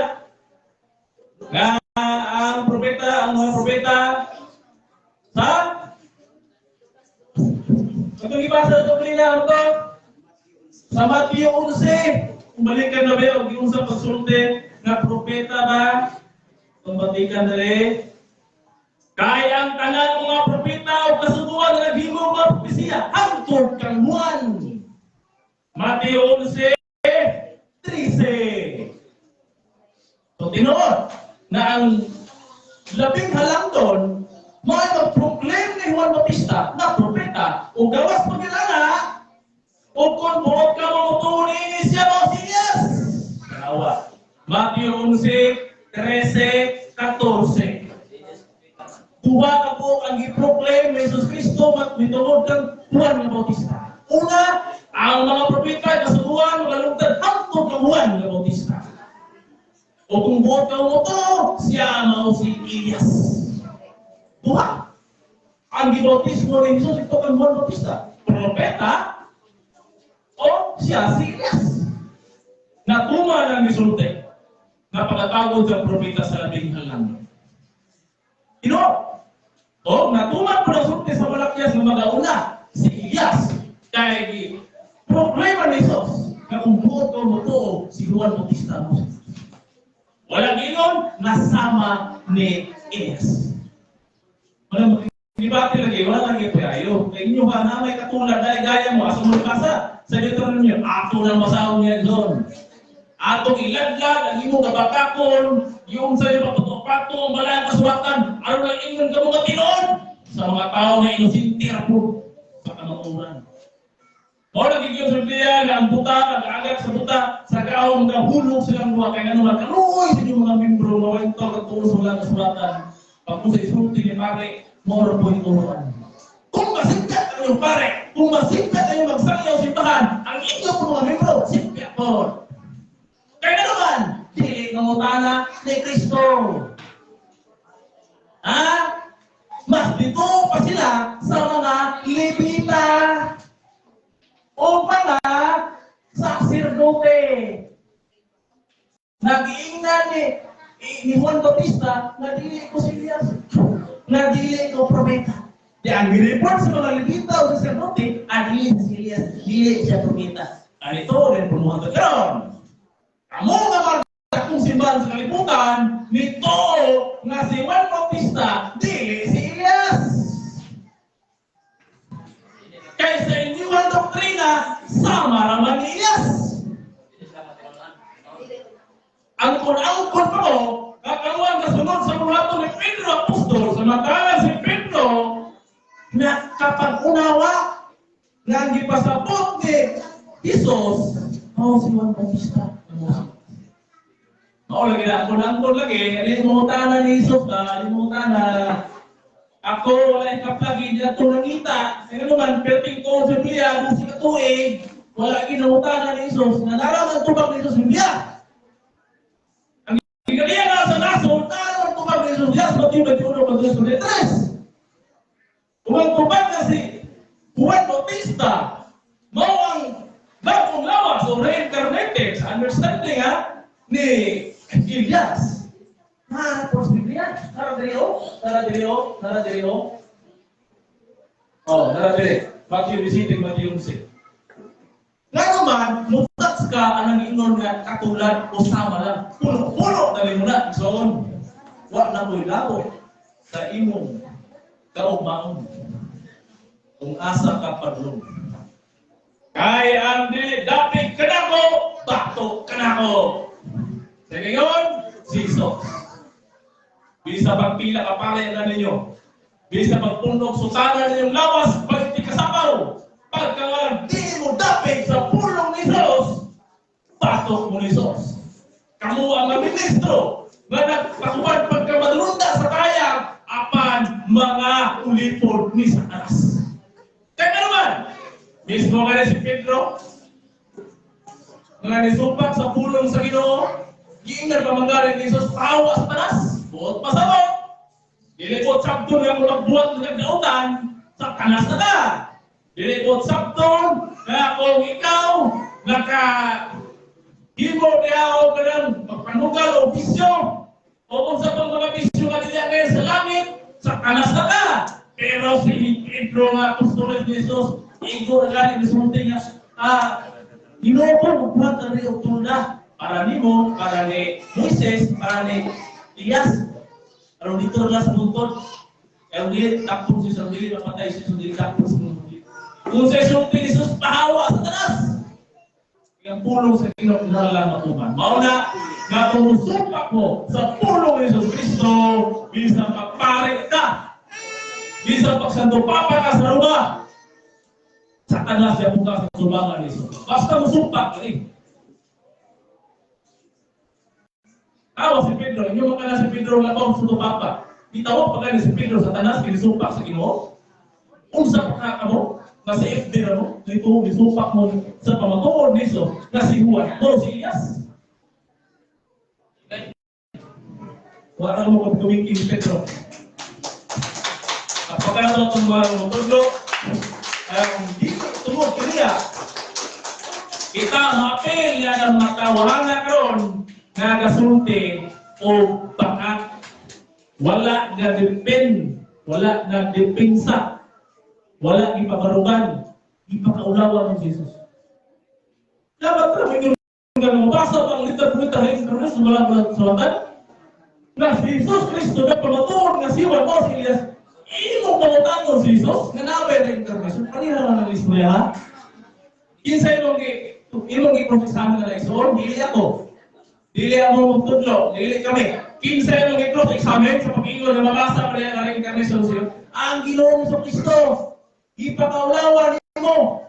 Nga ang propeta, ang mga propeta, sa? Itong ibasa ito kanina, ano to? Sa Mateo 11, balikan na ba yung sa pagsulti nga propeta ba? Kung batikan dali. "Kay ang tanan mga propeta o kasuguan nga naghimo mga propesiya hangtod kang Juan." Mateo 11:13. So tinuod na ang Labing Halangdon mao mag-proclaim ni Juan Bautista na propeta o gawas pagkilala o kung buot ka mo ni siya mao si Elias. Tanawa. Mateo 11:13, 14. Duha ka po ang gi-proclaim ni Jesus Kristo mat mitungod kang Juan nga Bautista. Una, ang mga propeta kasuguan magalungtad hangtod kang Juan nga Bautista. O kung buot ka mo to, siya mao si Elias. Duha. Duha. Ang gibautismo ni Jesus ito kang Juan Bautista. Propeta o siya si Elias. Natuman ang gisulti na pagkatawag sa propeta sa labing halangdon. Ino, o natuman po ang sulti sa Malakias nga magauna si Elias kay problema ni Jesus na kung buot o motuo si Juan Bautista mo. Walang ingon, nasama ni Elias. Wala debate lagi, wala lagi payayo. Kay inyo ba na may katulad na gaya mo, asa mo nabasa? Sa Deuteronomio, ato nang basahon niya doon. Atong iladlad ang imong kabakakon, yung sa iyo pagpato ang balaan kasuwatan, aron lang ingon ka mga tinuod sa mga tao nga inosente ra po sa kamatuoran. Mao lagi gyud sa Biblia nga ang buta, ang agak sa buta, sa gahom nga hulog silang duha kay ngano kaluoy sa inyong mga membro nga way katuo sa balaan kasulatan. Pag kung sa isulti ni pare, mao ra po ituruan. Kung masigkat ang inyong pare, kung masigkat ang inyong magsayaw simbahan, ang inyong mga membro, simpya po. Kaya na naman, dili nangutana ni Kristo. Ha? Mas dito pa sila sa mga Levita o mga saserdote. Nag-iingnan ni Juan Bautista na dili ko si Elias, na dili ko propeta. Di ang report sa mga Levita o saserdote, ah, dili si Elias, dili siya propeta. Ano ito, rin punuhan ka karon. Kamo nga mga akong simbahan sa kalibutan, nito nga si Juan Bautista, dili si Elias. Kaysa inyong doktrina, sama raman ni Elias. Ang kun-angkon pa mo, kakaluan kasunod sa mulato ni Pedro Apostol, sa matalan si Pedro, na kapag unawa, nga ang gipasabot ni Jesus, oh, si Juan Bautista. Oo, lagi na, angkon-angkon lagi, alimutana ni Jesus ba, alimutana. Ako, wala yung kaplagi, di ato nangita. Kaya naman, perting ko sa Biblia, kung si katuig, wala ginangutana ni Jesus, nga naraman tubag ni Jesus sa Biblia. Ang ginaliya nga sa naso, naraman tubag ni Jesus, Diya sa Mateo 21, 23. Kung ang tubag na si Juan Bautista, mao ang bagong lawas o reincarnated sa understanding ha, ni Elias. Ha, tapos Biblia, nara diri o, nara diri o, nara diri o. Oh, nara diri. Matthew 17, Matthew 11. Nga naman, mutats ka anang ingon nga katulad o sama lang. Puno-puno dali mo na. So, wa na mo'y labo sa imong kaugmaon. Kung asa ka padlong. Kay ang dili dapit kanako, bato kanako. Sa ngayon, si Jesus. Bisa pagpila ka pare na ninyo. Bisa pagpundok sutana ninyong lawas, pagti kasapaw. Pagka di mo dapit sa pulong ni Jesus, batok mo ni Jesus. Kamu ang mga ministro nga nagpakuan pagkamadulunda sa kayang apan mga ulipon ni Satanas. Kaya naman, mismo nga si Pedro, nga nisupak sa pulong sa Ginoo, giingnan pa manggari ni Jesus, tawa sa tanas, buot pasabot. Dili ko sabton nga kung nagbuhat ng dautan, sa tanas na ka. Dili ko sabton nga kung ikaw naka himo niya o kanang magpanugal o bisyo o kung sa pang mga bisyo ka niya ngayon sa langit, sa tanas na ka. Pero si Pedro nga apostol ni Jesus, igo na gani misulti nga, Ginoo ko magbuhat na rin og tulda para nimo, para ni Moises, para ni Elias. Aron dito na sa bungkod. Kaya dili takpon si sa dili mapatay si sa dili takpon sa dili. Kung sa isulti ni Jesus pahawa sa tanas. Ang pulong sa Ginoo na lang matuman. Mao na nga kung musupak mo sa pulong ni Jesus Kristo, bisan pagpare ka, bisan pagsanto papa ka sa Roma, Satanas siya buka sa tubangan ni Jesus. Basta musupak ka. Tawa si Pedro, inyo man si Pedro nga tong santo papa. Gitawag pa gani si Pedro Satanas kinisupak sa Ginoo. Unsa pa ka kamo? Nasa FB na mo, dito gisupak mo sa pamatuod ni Jesus na si Juan, o si Elias. Wala mo kung tumingin si Pedro. Palakpakan nato itong mga tutudlo. Ang dito tungod kaniya, kita maapil nga ng mga tawhana karon nga gasulti o baka wala na depend, wala na depensa, wala gipabarugan, gipakaulawan ni Jesus. Dapat ra may nga mabasa pang liter reincarnation, wala wala sulatan na si Jesus Kristo na pamatuod nga si Juan mo si Elias. Imo pangutanon si Jesus nga naa reincarnation, kanina man ang istorya, ha? Kinsa imong gi-cross-examine na, igsoon? Dili ako. Dili ako magtudlo, dili kami. Kinsa imong gi-cross-examine sa pag-ingon na mabasa pa niya ang reincarnation siya? Ang Ginoong sa Kristo. Ipakaulawan nimo.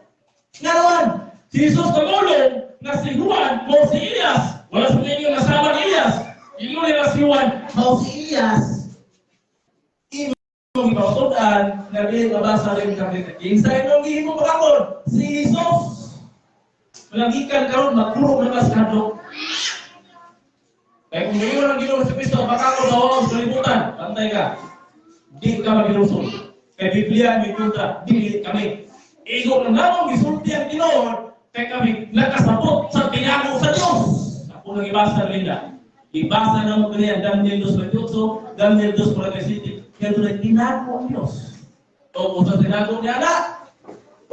Ngayon, si Jesus nagulong nga si Juan mo si Elias. Wala sa inyo nasama ni Elias. Ingon nila si Juan mo si Elias. Imong ipautudan na dili mabasa reincarnation. Kinsa imong gihimo pakakon? Si Jesus. Malagikan karon magpuro na sa hadlok. Kaya kung ngayon ang Ginoo sa Kristo, baka ko mawala sa kalibutan, bantay ka. Di ka magilusog. Kay Biblia may kontra, dili kami. Igo na namong gisulti ang Ginoo, kay kami nakasabot sa tinago sa Diyos. Ako nang ibasa nila. Ibasa na mo kaniya Daniel 2:28, Daniel 2:47. Kaya doon ay tinago ang Diyos. O kung sa tinago niya na,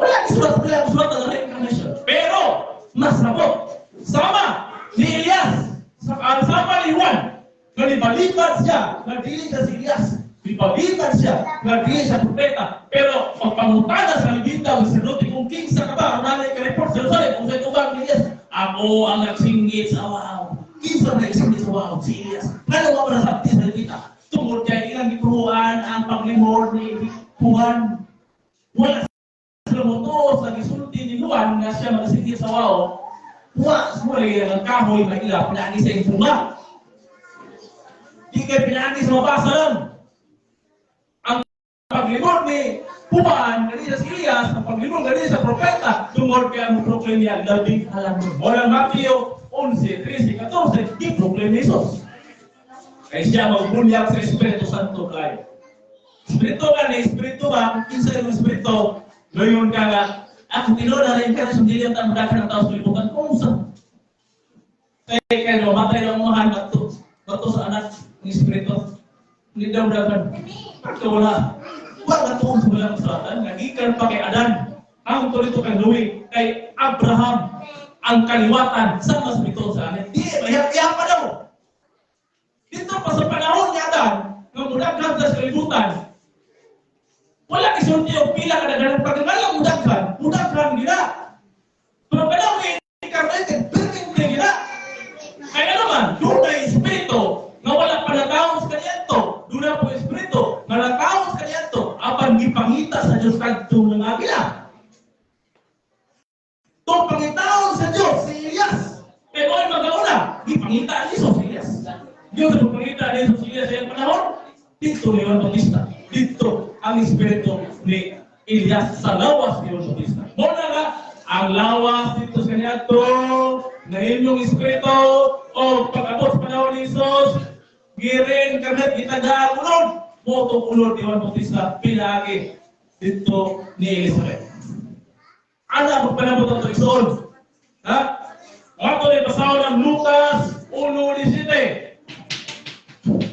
wala isulat, wala isulat ang reincarnation. Pero, masabot. Sama ni Elias, sa sama ni Juan, nga nibalikan siya, nga dili siya si Elias. Nibalikan siya, nga dili siya propeta. Pero pagpangutana sa Levita o sacerdote kung kinsa ka ba, kung nanay ka report sa Jerusalem, kung sa itubang ni Elias, ako ang nagsingit sa waw. Kinsa ang nagsingit sa waw? Si Elias. Ngano wa man nasabti sa Levita? Tungod kay ilang gituruan ang paglimod ni Juan. Wala sila motuo sa gisulti ni Juan nga siya magasingit sa waw. Wa sumali ang kahoy maila pinaagi sa iyong bunga. Di kay pinaagi sa mabasa lang. Ang paglimod ni Juan, gani sa Elias, ang paglimod gani sa propeta, tungod kay ang proclaim niya labing halangdon. Wala Mateo 11, 13, 14, di proclaim ni Jesus. Kay siya magbunyag sa Espiritu Santo kayo. Espiritu ka ni, Espiritu ba? Kinsa yung Espiritu? Ngayon ka nga, ako tinuod na rin ka na sundili ang tamdakan ng tao sa libutan. Kung sa kay kay mamatay ng umahan, bato, bato sa anak ng Espiritu. Hindi daw dagan. Bato wala. Wala tuon sa walang kasulatan. Nagikan pa kay Adan. Ang tulito kay Noe, kay Abraham, ang kaliwatan sa mas bito sa amin. Di, mayap-yap pa daw. Dito pa sa panahon ni Adan, nga mudaghan sa kalibutan, wala isulti og pila ka daghan pag mudaghan, mudaghan gina. Pero panahon ni incarnated, permente gina. Kaya naman, doon na espiritu nga wala pa natawo sa kaniadto, doon na po espiritu nga natawo sa kaniadto, apan gipangita sa Dios kadtong mga agila. Itong pangitaon sa Dios si Elias. Pero ay magauna, gipangita ni Jesus si Elias. Dios ang pangita ni Jesus si Elias sa iyang panahon, dito ni Juan Bautista. Dito ang espiritu ni Elias sa lawas ni Juan Bautista. Muna nga, ang lawas dito sa kaniadto na inyong espiritu o pag-abot sa panahon ni Jesus, girin kami gitagaan ulod. Motong ulod ni Juan Bautista, pinagi dito ni Elizabeth. Ana magpanabot ang igsoon. Ha? Ato ni basahon ang Lucas 1:17.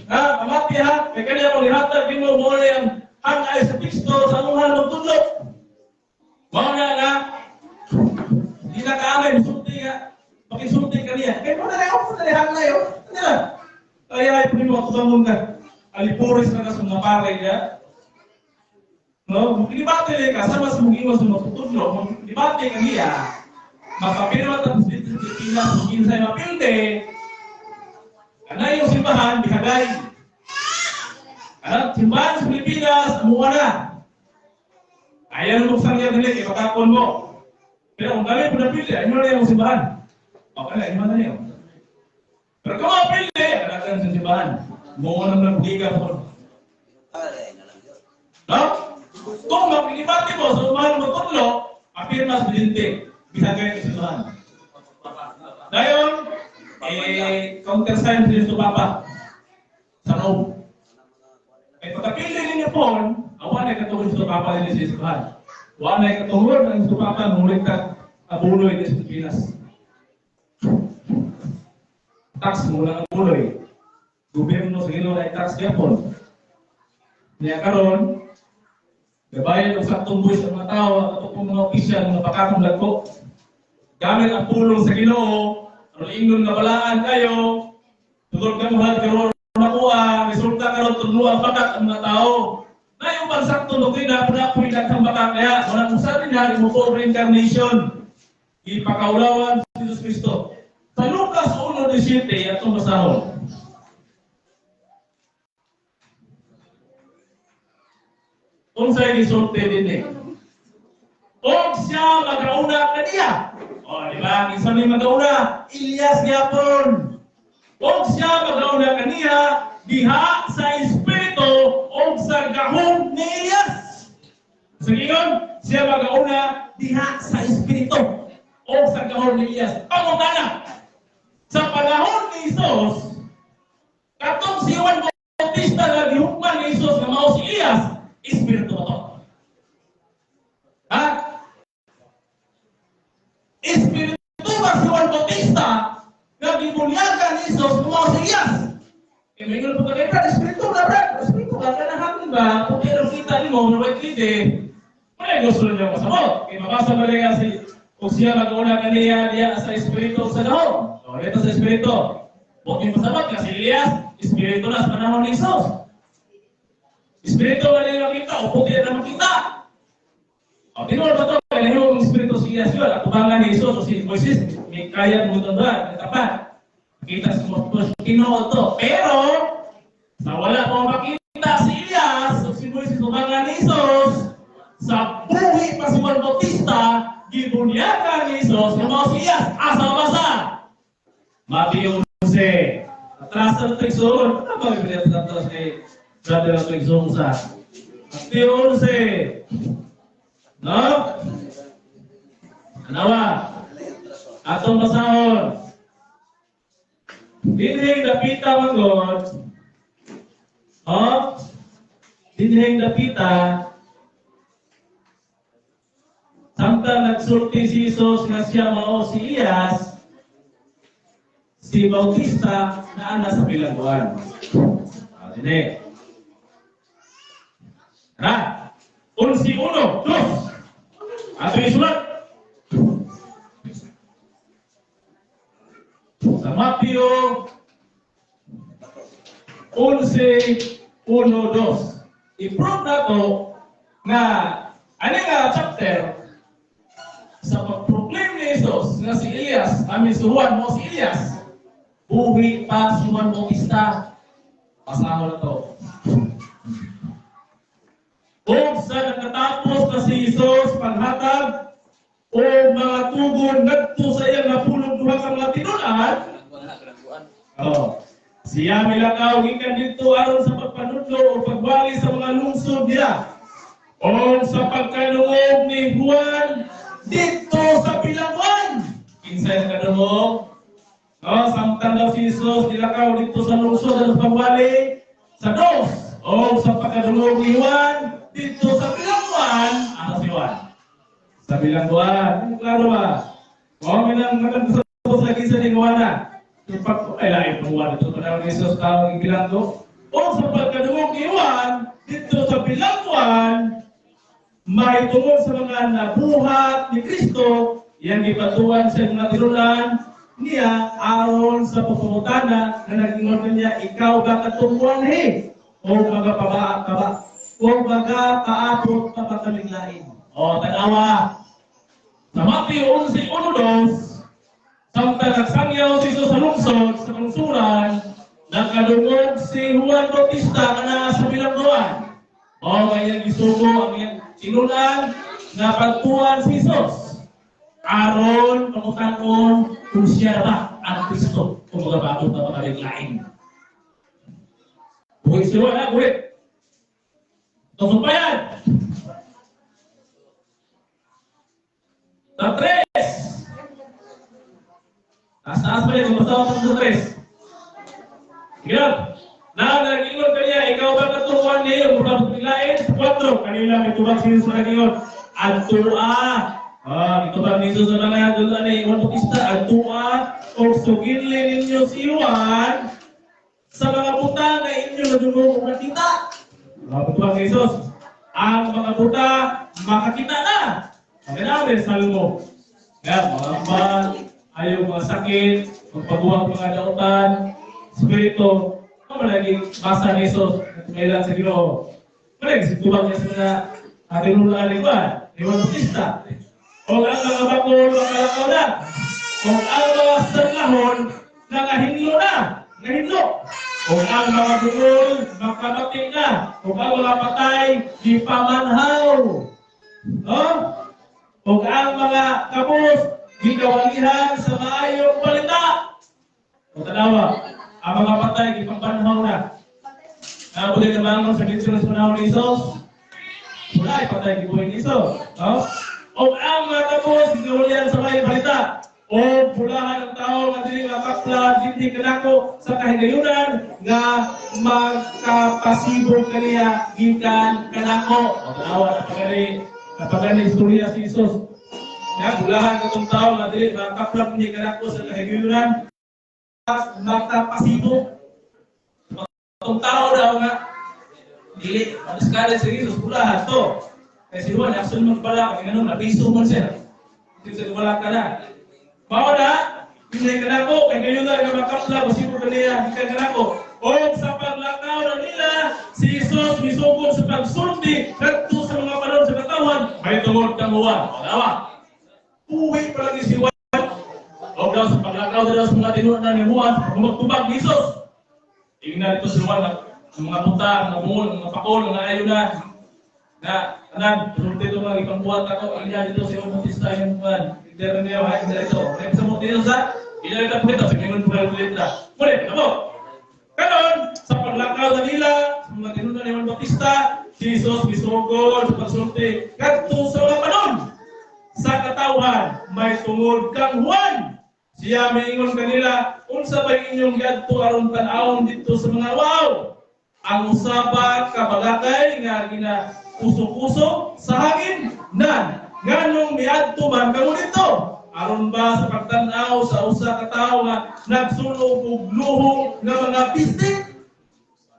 Ha? Pamati ha? Kay kanya ko gihatag nimo mo ni ang hangay sa teksto sa among magtudlo. Mao na nga di na kaamay musulti nga pakisulti kaniya. Kay mo na rin ako na hangay oh. Ano na? Ay ay primo tubangon ka. Alipores na ka sa mga pare niya. No, debate ka sama sa mong iwas sa magtutudlo, debate ka niya. Mapapirma ta dito sa Pilipinas kung kinsay mapilde. Kanay yung simbahan bihagay. Kanang simbahan sa Pilipinas amuha na. Ayaw mo buksan niya dili kay makakon mo. Pero kung kami po napili, ayaw na yung simbahan. Okay na, ayaw na yun. Pero kung mapili, kanang sa simbahan. Mo nang nagbugigan po. No? Kung mapilibati mo sa umahan mo tudlo, apirma sa presidente, bihagay sa simbahan. Dayon, countersign sa Kristo Papa sa Rome. Kaya pagkapili ninyo po, ang Awa na katungod sa Papa nila sa eskwelahan. Wa na katungod ang sa Papa mulit ka abuloy sa Pilipinas. Tax mo lang ang abuloy. Gobyerno sa Ginoo na tax gyapon. Niya karon, gabayan og saktong buwis ang mga tao, ang atong mga opisyal, mga bakakong lagko. Gamit ang pulong sa Ginoo, aron ingon nga balaan kayo, tungod kamuhad karon nakuha, resulta karon tudlo ang batak ang mga tao. Na yung pansakto doktrina, puna po daghang bakak kaya, wala kung saan din mo po reincarnation. Ipakaulawan si Jesus Kristo. Sa Lucas 1:17, atong basahon. Unsay gisulti dinhi? Og siya magauna kaniya. O, di ba? Kinsa ni magauna? Ilyas gyapon. Og siya magauna kaniya diha sa espiritu og sa gahom ni Ilyas. Sa ingon, siya magauna diha sa espiritu og sa gahom ni Ilyas. Pangutana, sa panahon ni Jesus, katong si Juan Bautista nga gihukman ni Jesus nga mao si Ilyas, espiritu ba to? Ha? Espiritu ba si Juan Bautista nga gibulyagan ni Jesus nga mao si Ilyas? Kaya may po ka kay Brad, espiritu ka Brad, espiritu ka, kanahapon ba? Kung kaya kita ni mo, may klite, wala gusto niya masabot. Kaya mabasa ba niya si, kung siya mag-una kaniya, diya sa espiritu sa dahon. O, dito sa espiritu. Huwag niyo masabot kasi Elias, espiritu na sa panahon ni Jesus. Espiritu na niya makita, o puti na makita. O, tinuod ba ito? Kaya yung espiritu si Elias yun, at tubangan ni Jesus o si Moises, may kaya mo ito ba? Natapat. Kita si Moises, tinuod to. Pero, sa wala pa makita si Elias o si Moises, tubangan ni Jesus, sa buhi pa si Juan Bautista, gibunyakan ni Jesus, yung mga si Elias, asa basa? Mateo 11. Atras sa Trixon. Ano ba yung atras kay Brother Trixon sa? Mateo 11. No? Anawa. Atong basahon. Dinhing dapita manggod. Oh? Dinhing dapita. Samtang nagsulti si Jesus nga siya mao si Elias, si Bautista naa sa bilangguan. Ah, dine. Ha? 11:1, dos. Ato isulat. Sa Mateo 11:1-2. I-prove na to nga ani nga chapter sa pag-proclaim ni Jesus nga si Elias, amin si Juan mo si Elias, buhi pa si Juan Bautista. Pasahon na to. O sa nakatapos na si Jesus paghatag o mga tugon ngadto sa iyang napulog duha ka mga tinun-an. Oh. Siya milakaw gikan didto aron sa pagpanudlo o pagwali sa mga lungsod niya. O sa pagkalungog ni Juan didto sa bilangguan. Kinsay kadungog? Oh, samtang daw si Jesus nilakaw didto sa lungsod aron sa pagwali sa dos. O sa pagkadungog ni Juan didto sa bilangguan, ano si Juan? Sa bilangguan. Klaro ba? O minang maganda sa kinsa ni Juana. Ay, lain pang Juan. Ito pa ni Jesus tawag ang bilanggo. O sa pagkadungog ni Juan didto sa bilangguan, mahitungod sa mga nabuhat ni Kristo, iyang gipatuan sa mga tinunan niya aron sa pagpangutana na nag-ingon niya, ikaw ba katungwan he? O magapabaa ka ba? O magapaabot ka ba kaming lain? O tanawa. Sa Mateo 11:1-2, samtang nagsangyaw si Jesus sa lungsod, sa kalungsuran, nakadungog si Juan Bautista nga naa sa bilangguan. O kaya gisugo ang iyang tinunan na pagtuan si Jesus. Aron pangutanon kung siya ba ang Kristo kung magabago pa ba kaming lain. Buhay si Juan, ha? Buhay. Tusumpayan! Sa tres! Taas-taas pa yun, kung basta sa tres. Sige lang. Na, nag-ingon ka niya, ikaw ba katuruan niya yun? Mula lain? Sa 4, kanila may tubag si Jesus sa ingon. Adtua. Ah, itubag ni Jesus sa mga dula ni Juan Bautista, adtua og sugilin ninyo si Juan sa mga buta nga inyo nadungog ug nakita. Mga tubag ni Jesus, ang mga buta makakita na. Ang Salmo. Kaya mga ambal, ayaw mga sakit, magpabuhang mga dautan, espiritu, ang malagi basa ni Jesus at kailan sa Ginoo. Malagi si tubag niya sa mga atinulaan ni Juan, ni Juan Bautista. O ang mga bakol, makalakaw na. O ang mga sanglahon, nangahinlo na, nahinlo. O ang mga bungol, makabati na. O ang mga patay, di pamanhaw. No? O ang mga kabus, gikawalihan sa maayong balita. O tanawa, ang mga patay, gipampanhaw na. Nabuti na bangon sa gitsulos sa panahon ni Jesus. Wala ay patay, gibuhay ni Jesus. No? O ang mga kabus, gikawalihan sa maayong balita. O pulahan ng tao nga dili makapla, hindi kanako sa kahigayunan nga magkapasibog kaniya gikan kanako. O tanawa, napagani istorya si Jesus. Nga bulahan katong tao nga dili makapla hindi kanako sa kahigayunan magkapasibog. Katong tao daw nga dili madiskada si Jesus, bulahan to. Kay si Juan actually magbala kay ngano napiso man siya. Hindi sa wala ka na. Mao na, hindi ka na ko, kay ngayon na nga makapla, basibog kaniya, gikan kanako. O sa paglakaw na nila, si Jesus misugod sa pagsulti, kadto sa mga panahon sa katawan, may tungod kang Juan. O, tama. Uwi pa lagi si Juan. O daw sa paglakaw na daw sa mga tinuod na ni Juan, magtubag ni Jesus. Ingnan dito si Juan, ang mga buta, mga bungol, mga pakol, mga ayo na. Na, tanan, sulti ito mga ipambuhat ako, ingnan dito si Juan Bautista yung Juan. Hindi niya, ha, hindi ito. Kaya sa mo dito sa, ila ito po ito, sa mingon po kayo letra. Muli, tamo. Kanon, sa paglakaw na nila, sa mga tinunan ni Juan Bautista, si Jesus misugod sa pagsulti, kadto sa mga panon, sa katawhan, may tungod kang Juan. Siya may ingon kanila, unsa ba inyong giadto aron tan-awon dito sa mga waw? Ang usaba ka bagakay nga ginapuso-puso sa hangin nan nganong miadto man kamo dito? Aron ba sa pagtan-aw sa usa ka tawo nga nagsulog og luho nga mga pistik?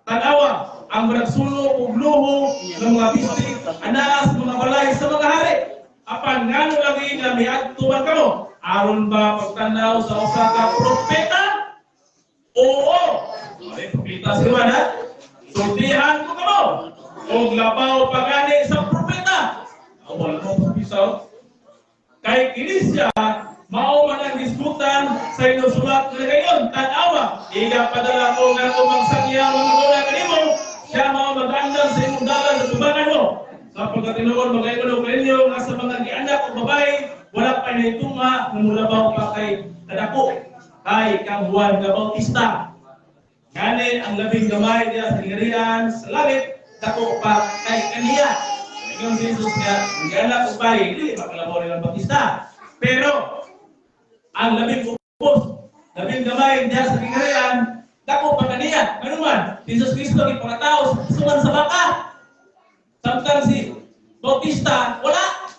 Tan-awa, ang nagsulog og luho nga mga pistik anaa sa mga balay sa mga hari. Apan ngano lagi nga miadto man kamo? Aron ba pagtan-aw sa usa ka propeta? Oo. Ay, propeta si Juan, ha? Sultihan ko kamo. Og labaw pa gani sa propeta. Wala mo propesa. Kay kini siya mao man ang gisgutan sa inusulat nga gayon. Tan-awa, iga padala ko nga ako magsangya mga una kanimo, siya mao mag-andam sa imong dalan sa tubangan mo. Sa pagkatinuod magayon og kaninyo nga sa mga gianak o babae, wala pa nahitunga nga mulabaw pa kay kadako kay kang Juan nga Bautista. Gani ang labing gamay diya sa gingharian sa langit, dako pa kay kaniya. Ingon si Jesus nga ang gianak o babae dili makalabaw ni Juan Bautista. Pero ang labing ubos, labing gamay diya sa gingharian, dako pa kaniya. Ngano man, Jesus Kristo gipangatawo sa pusuan sa baka. Samtang si Bautista wala.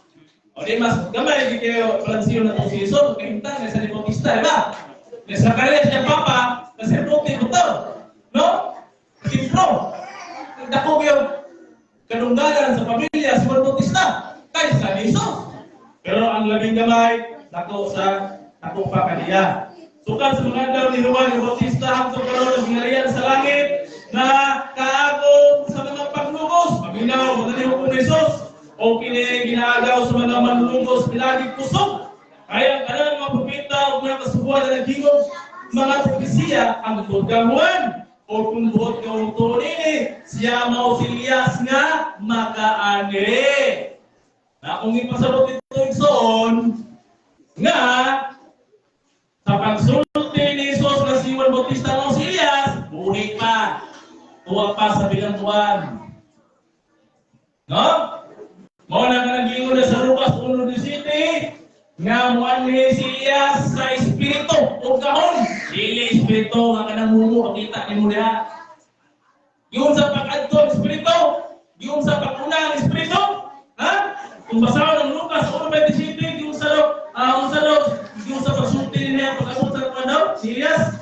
O di mas gamay di kayo palansiyon na to si Jesus, kahimtang sa ni Bautista, di ba? Sa kanila siya papa, saserdote ko to. No? Simpro. Dako kayo kanunggalan sa pamilya si Juan Bautista kaysa ni Jesus. Pero ang labing gamay dako sa dako pa kaniya. Sukad sa mga adlaw ni Juan Bautista hangtod karon ang gingharian sa langit na kaagom sa mga paglugos. Paminaw mo dali hukom ni Jesus. O kini ginaagaw sa mga manlugos pinagi kusog. Kaya ang kanang mga propeta o mga kasubuan na naghingog mga propesiya ang kang Juan. O kung buot ka uto nini, siya mao si Elias nga makaani. Na kung ipasabot ito igsoon, nga sa pagsulti ni Jesus na si Juan Bautista mao si Elias, buhi pa. Tuwa pa sa bilangguan. No? Mao na nga nagingon na sa Lucas 1:17, nga muanhi si Elias sa espiritu o kahon. Dili espiritu nga kanang mumo makita nimo diha. Yun sa pag-adto ang espiritu, Giunsa pag-una ang Espiritu? Ha? Kung basahon ang Lucas 1:27, giunsa daw, unsa daw, giunsa pagsulti niya pag-abot sa ano, si Elias?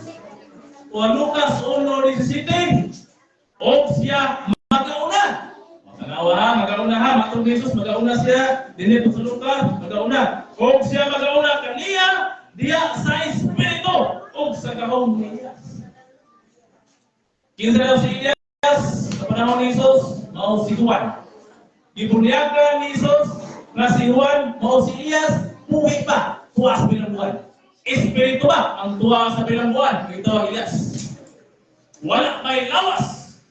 O Lucas 1:17, og siya magauna. Magawa ha, magauna ha, matong Jesus, magauna siya, dinhi po sa Lucas, magauna. Og siya magauna kaniya, diya sa Espiritu, og sa gahom ni Elias. Kinsa daw si Elias sa panahon ni Jesus? Mao si Juan. Gibunyagan ni Jesus nga si Juan mao si Elias, buhi pa, tuwa sa bilangguan. Espiritu ba ang tuwa sa bilangguan? Ito ang Elias. Wala may lawas.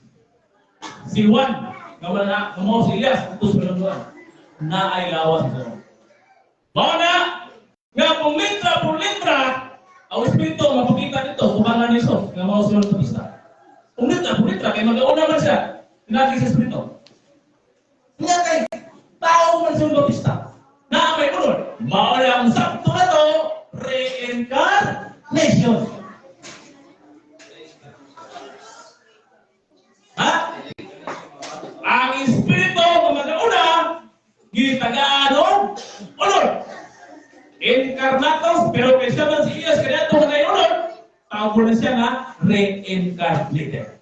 Si Juan, nga wala na, nga mao si Elias, utos sa bilangguan. Na ay lawas ito. Mao na, nga kung litra por litra, ang Espiritu mapakita dito, kubangan ni Jesus, nga mao si Juan Bautista. Kung litra por litra, kay magauna man siya, pinagi sa Espiritu. Nga kay, tao man si Juan Bautista. Na may unod, mao na ang sakto na to, reincarnation. Ha? Ang Espiritu nga magauna, gitagaan og unod. Incarnatus, pero kay siya man si Elias, kaya ito nga unod, tawag na siya nga reincarnated.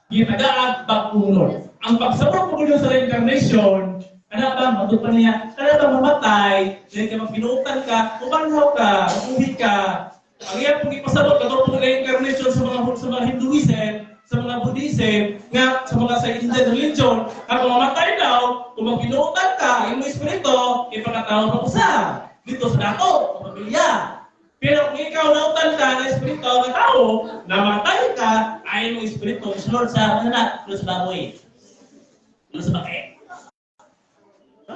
Gitagaan bag-unod. Ang pagsabot mo sa reincarnation, kana ba, matod pa niya, kana ba mamatay, dahil ka magbinuutan ka, ubanhaw ka, mabuhi ka. Ang iya pong ipasabot, katong pong reincarnation sa mga Hinduism, sa mga Buddhism, nga sa mga sa Indian religion, ang mamatay daw, kung magbinuutan ka, ang imong espiritu, ipakatao pa usa dito sa dato, sa pamilya. Pero kung ikaw nautan ka ng espiritu ng tao, namatay ka, ay imong espiritu, sunod sa, ano na, sunod sa baboy. Sunod sa bake.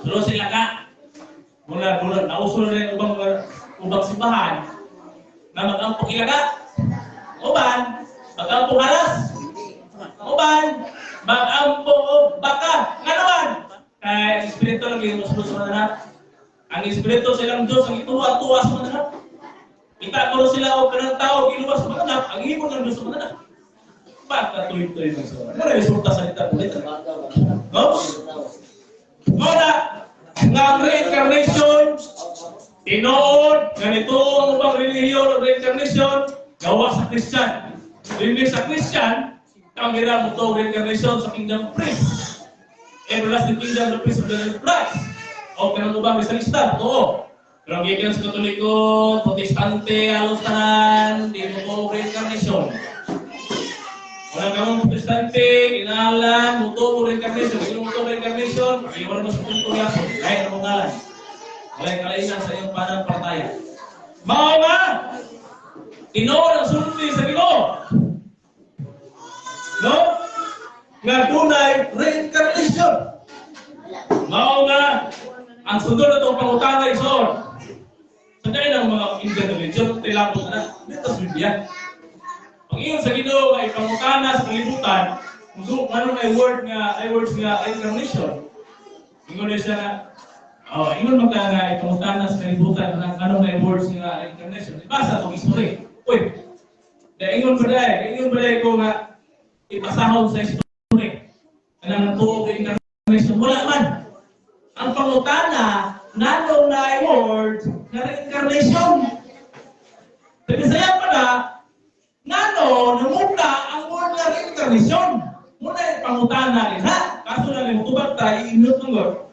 Sunod sa ilaga. Mula, mula, nauso na yung ubang simbahan, na mag-ampong ilaga. Uban, mag-ampong halas. Uban, mag-ampong og baka. Nga naman, kay ang espiritu lang yung musunod sa mga anak. Ang espiritu sa ilang Diyos, ang ituwa-tuwa sa mga anak. Kita ko sila o kanang tao, giluwas sa mga anak, ang imo ng Diyos sa mga anak. Pagkatuloy-tuloy ng sa mga. Ano resulta sa litra ulit? No? Muna, nga ang reincarnation, tinuod, ganito ang ubang relihiyon o reincarnation, gawa sa Christian. Dili sa Christian, kang gira mo to reincarnation sa Kingdom of Priest. Everlasting Kingdom of Priest of the Christ. O kanang ubang Rizalista, totoo. Pero ang gikan sa Katoliko, Protestante, halos tanan, di mo ko reincarnation. Wala ka mong Protestante, kinahanglan, muto mo reincarnation. Sino mo reincarnation? Iwan mo sa punto yaso. Kahit anong ngalan. Wala kalainan sa iyong pananampalataya. Mao nga, tinuod ang sulti sa Ginoo. No? Nga dunay reincarnation. Mao nga, ang sundon na itong pangutana ison. Sa dahil ng mga Indian religion, tilapot na, dito sa Biblia. Ang ingon sa Ginoo ay pangutana sa kalibutan, kung ano ay word nga, ay words nga reincarnation. Ingon na siya nga, oh, ingon man ka nga ipangutana sa kalibutan ng ano nga words nga reincarnation. Ibasa itong history. Uy, daingon ba dahil ko nga ipasahod sa history. Anang tuog reincarnation, wala man. Ang pangutana, nanong na ay word na reincarnation. Sa Bisaya pa na, ngano, namuna ang word na reincarnation. Muna yung pangutana rin, ha? Kaso na rin, tubag ta, i-mute ng Lord.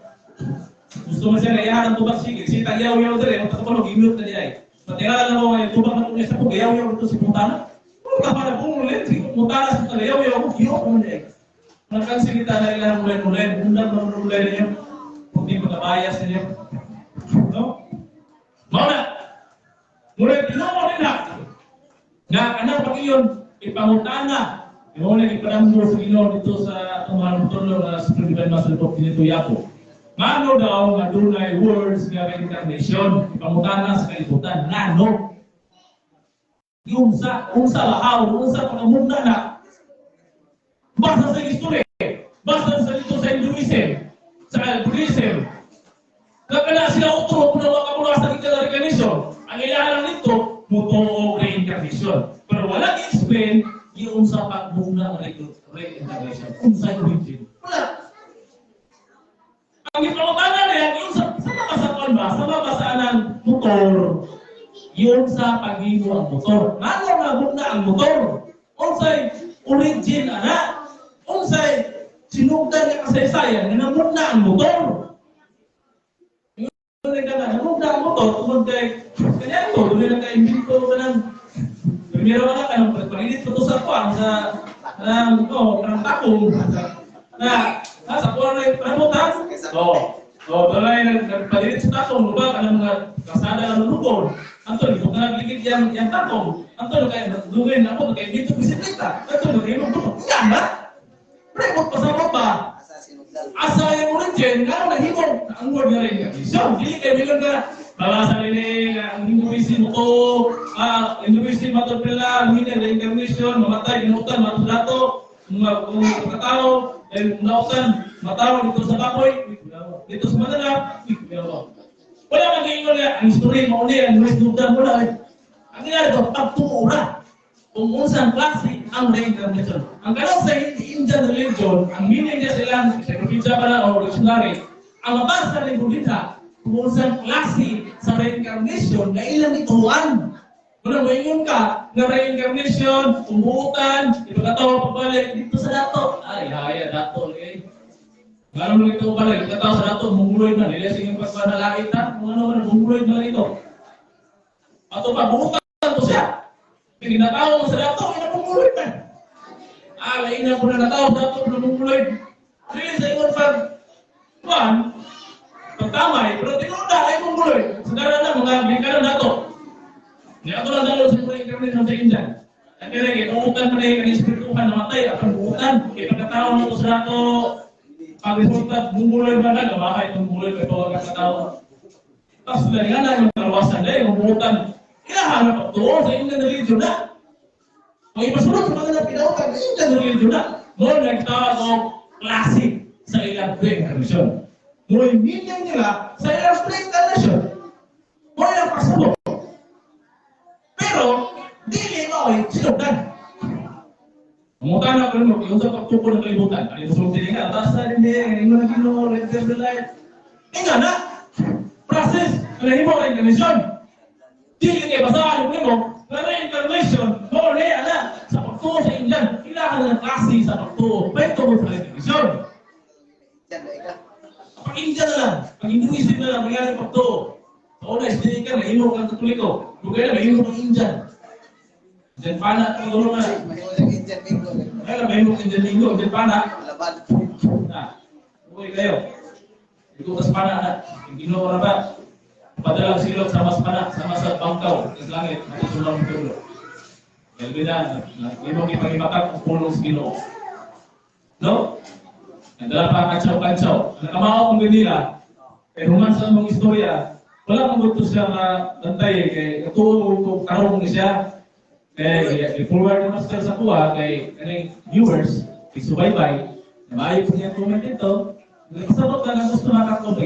Gusto mo siya nga iyahan ang tubag, sige. Sige, tagyaw-yaw dali, magkakapalog, i-mute na niya eh. Patinala lang ako ngayon, tubag na ulit sa po, gayaw-yaw ito si pangutana. Kung ka pa na kung ulit, sige, pangutana sa tagayaw-yaw ako, giyaw ko muna eh. Nagkansilita na ilang ulit-ulit, undang na ulit ninyo, kung di magkabayas ninyo. No? Mao na, ngunit tinuod rin na, nga kanang pag-iyon, ipangutana, yung ipanambo sa Ginoo dito sa atong mga nagtulong na sa Divine Master Pope Benito Yapo. Ngano daw nga dunay words nga reincarnation, ipangutana sa kalibutan, ngano? Yung sa unsa lahaw, unsa pangamugna na. Basta sa history, basta sa dito sa Hinduism, sa Buddhism, kakala sila utro kung nawa ka sa kita reincarnation. Ang ilahan nito, mutuo reincarnation. Pero wala explain yung sa pagbugna ng reincarnation. Unsa origin. Wala. Ang ipangutana niya, yung sa mga sa kuan ba, sa mga sa anang motor, yun sa paghimo ang motor. Ngano nga na ang motor? Unsay origin ana? Unsay sinugdan nga kasaysayan nga namugna ang motor? Ingon ka na, namugna ang motor tungod kay kanya to, dili na kay imbento ka ng primero ka na kanang pag-init pa to sa kuan sa kanang oh, kanang takong na sa kuan na panamot ha? Oh. Oh, balay nagpalit sa takong ba kanang mga kasada lang lubon. Anto di ko kana ligid yang takong. Anto kay dugay na ako kay dito bisikleta. Anto kay mo buto. Nga. Pre mo pasabot ba? Asa yung origin nga nahimo ang word nga rin. So, dili kay milon ka babasa nini nga ang Hinduism ko, Hinduism matod pila, ang hindi reincarnation, mamatay, ginutan, matod dato, mga katao, dahil nautan, matawa dito sa kapoy, dito sa Manila, wala man giingon nga ang history mao ni ang wisdom wala eh. Ang ginagawa ito, pagtuo ra. Kung unsang klase ang reincarnation. Ang karon sa Indian religion, ang meaning niya silang encyclopedia pa na o dictionary, ang mabasa ni Buddha, kung unsang klase sa reincarnation na ilang ituan. Kung moingon ka nga reincarnation, umuutan, ipagkatawa pabalik dito sa dato. Ay, haya dato eh. Ngano mo ito balik, ipagkatawa sa dato, munguloy na. Dili sige pagpanalait ha. Kung ano man, munguloy na ito. Ato pa, buutan to siya. Ginatawa mo sa dato, ina munguloy na. Ah, lain na po na natawa sa dato, na munguloy. Dili sa ingon pag, kuan, pagtamay, pero tinuod na, ay munguloy. Sa dara na, mga bingkaran dato. Niya ako lang dalo sa reincarnation sa Indian. Ang kaya, inuutan mo na yung espirituhan na matay, at ang buutan, ipagkatawa mo to sa dato, pag resulta, bumuloy ba na, gabahay itong buloy, may pawag ka tao. Tapos dahil nga na yung karawasan na yung buutan, kailangan pagtuo sa Indian religion na. Ang ipasunod sa mga pinautan, sa Indian religion na. Mo nagtawag og klase sa ilang reincarnation. Mo yung meaning nila sa ilang reincarnation. Mo ilang pasubok. Pero, dili mo ay sinugdan. Mangutan na ko mo, yung sa pagtuko ng kalibutan. Ano yung sulti nga, taas na din eh, ingon na Ginoo, let there be light. Inga na, process, nahimo reincarnation. Dili kay basahan mo, na reincarnation, mo na na, sa pagtuo sa Indian, kailangan ng klase sa pagtuo, may tungkol sa reincarnation. Pag Indian na lang, pag Hinduism na lang, mangyari pagtuo. Sa una, isdi ka, mahimo kang Katoliko. Dugay na, mahimo kang Indian. Indian pana, tulong na. Kaya mahimo kang Indian linggo, Indian pana. Na, uy kayo. Ito kas pana na, yung Ginoo na ba? Padalang silok sama sa pana, sama sa bangkaw, sa langit, matutulang tulo. Dahil na, imong ipangimatak ang pulong sa Ginoo. No? Nagdala pa ang kantsaw-kantsaw. Nakamao kong ganila, kay human sa mong istorya, wala kong gusto siya nga bantay, kay katuo ko karong ni siya. Kay i-forward naman siya sa kuha, kay kaning viewers, kay subaybay, na maayo po niya comment dito, nagkasabot na lang gusto makakot.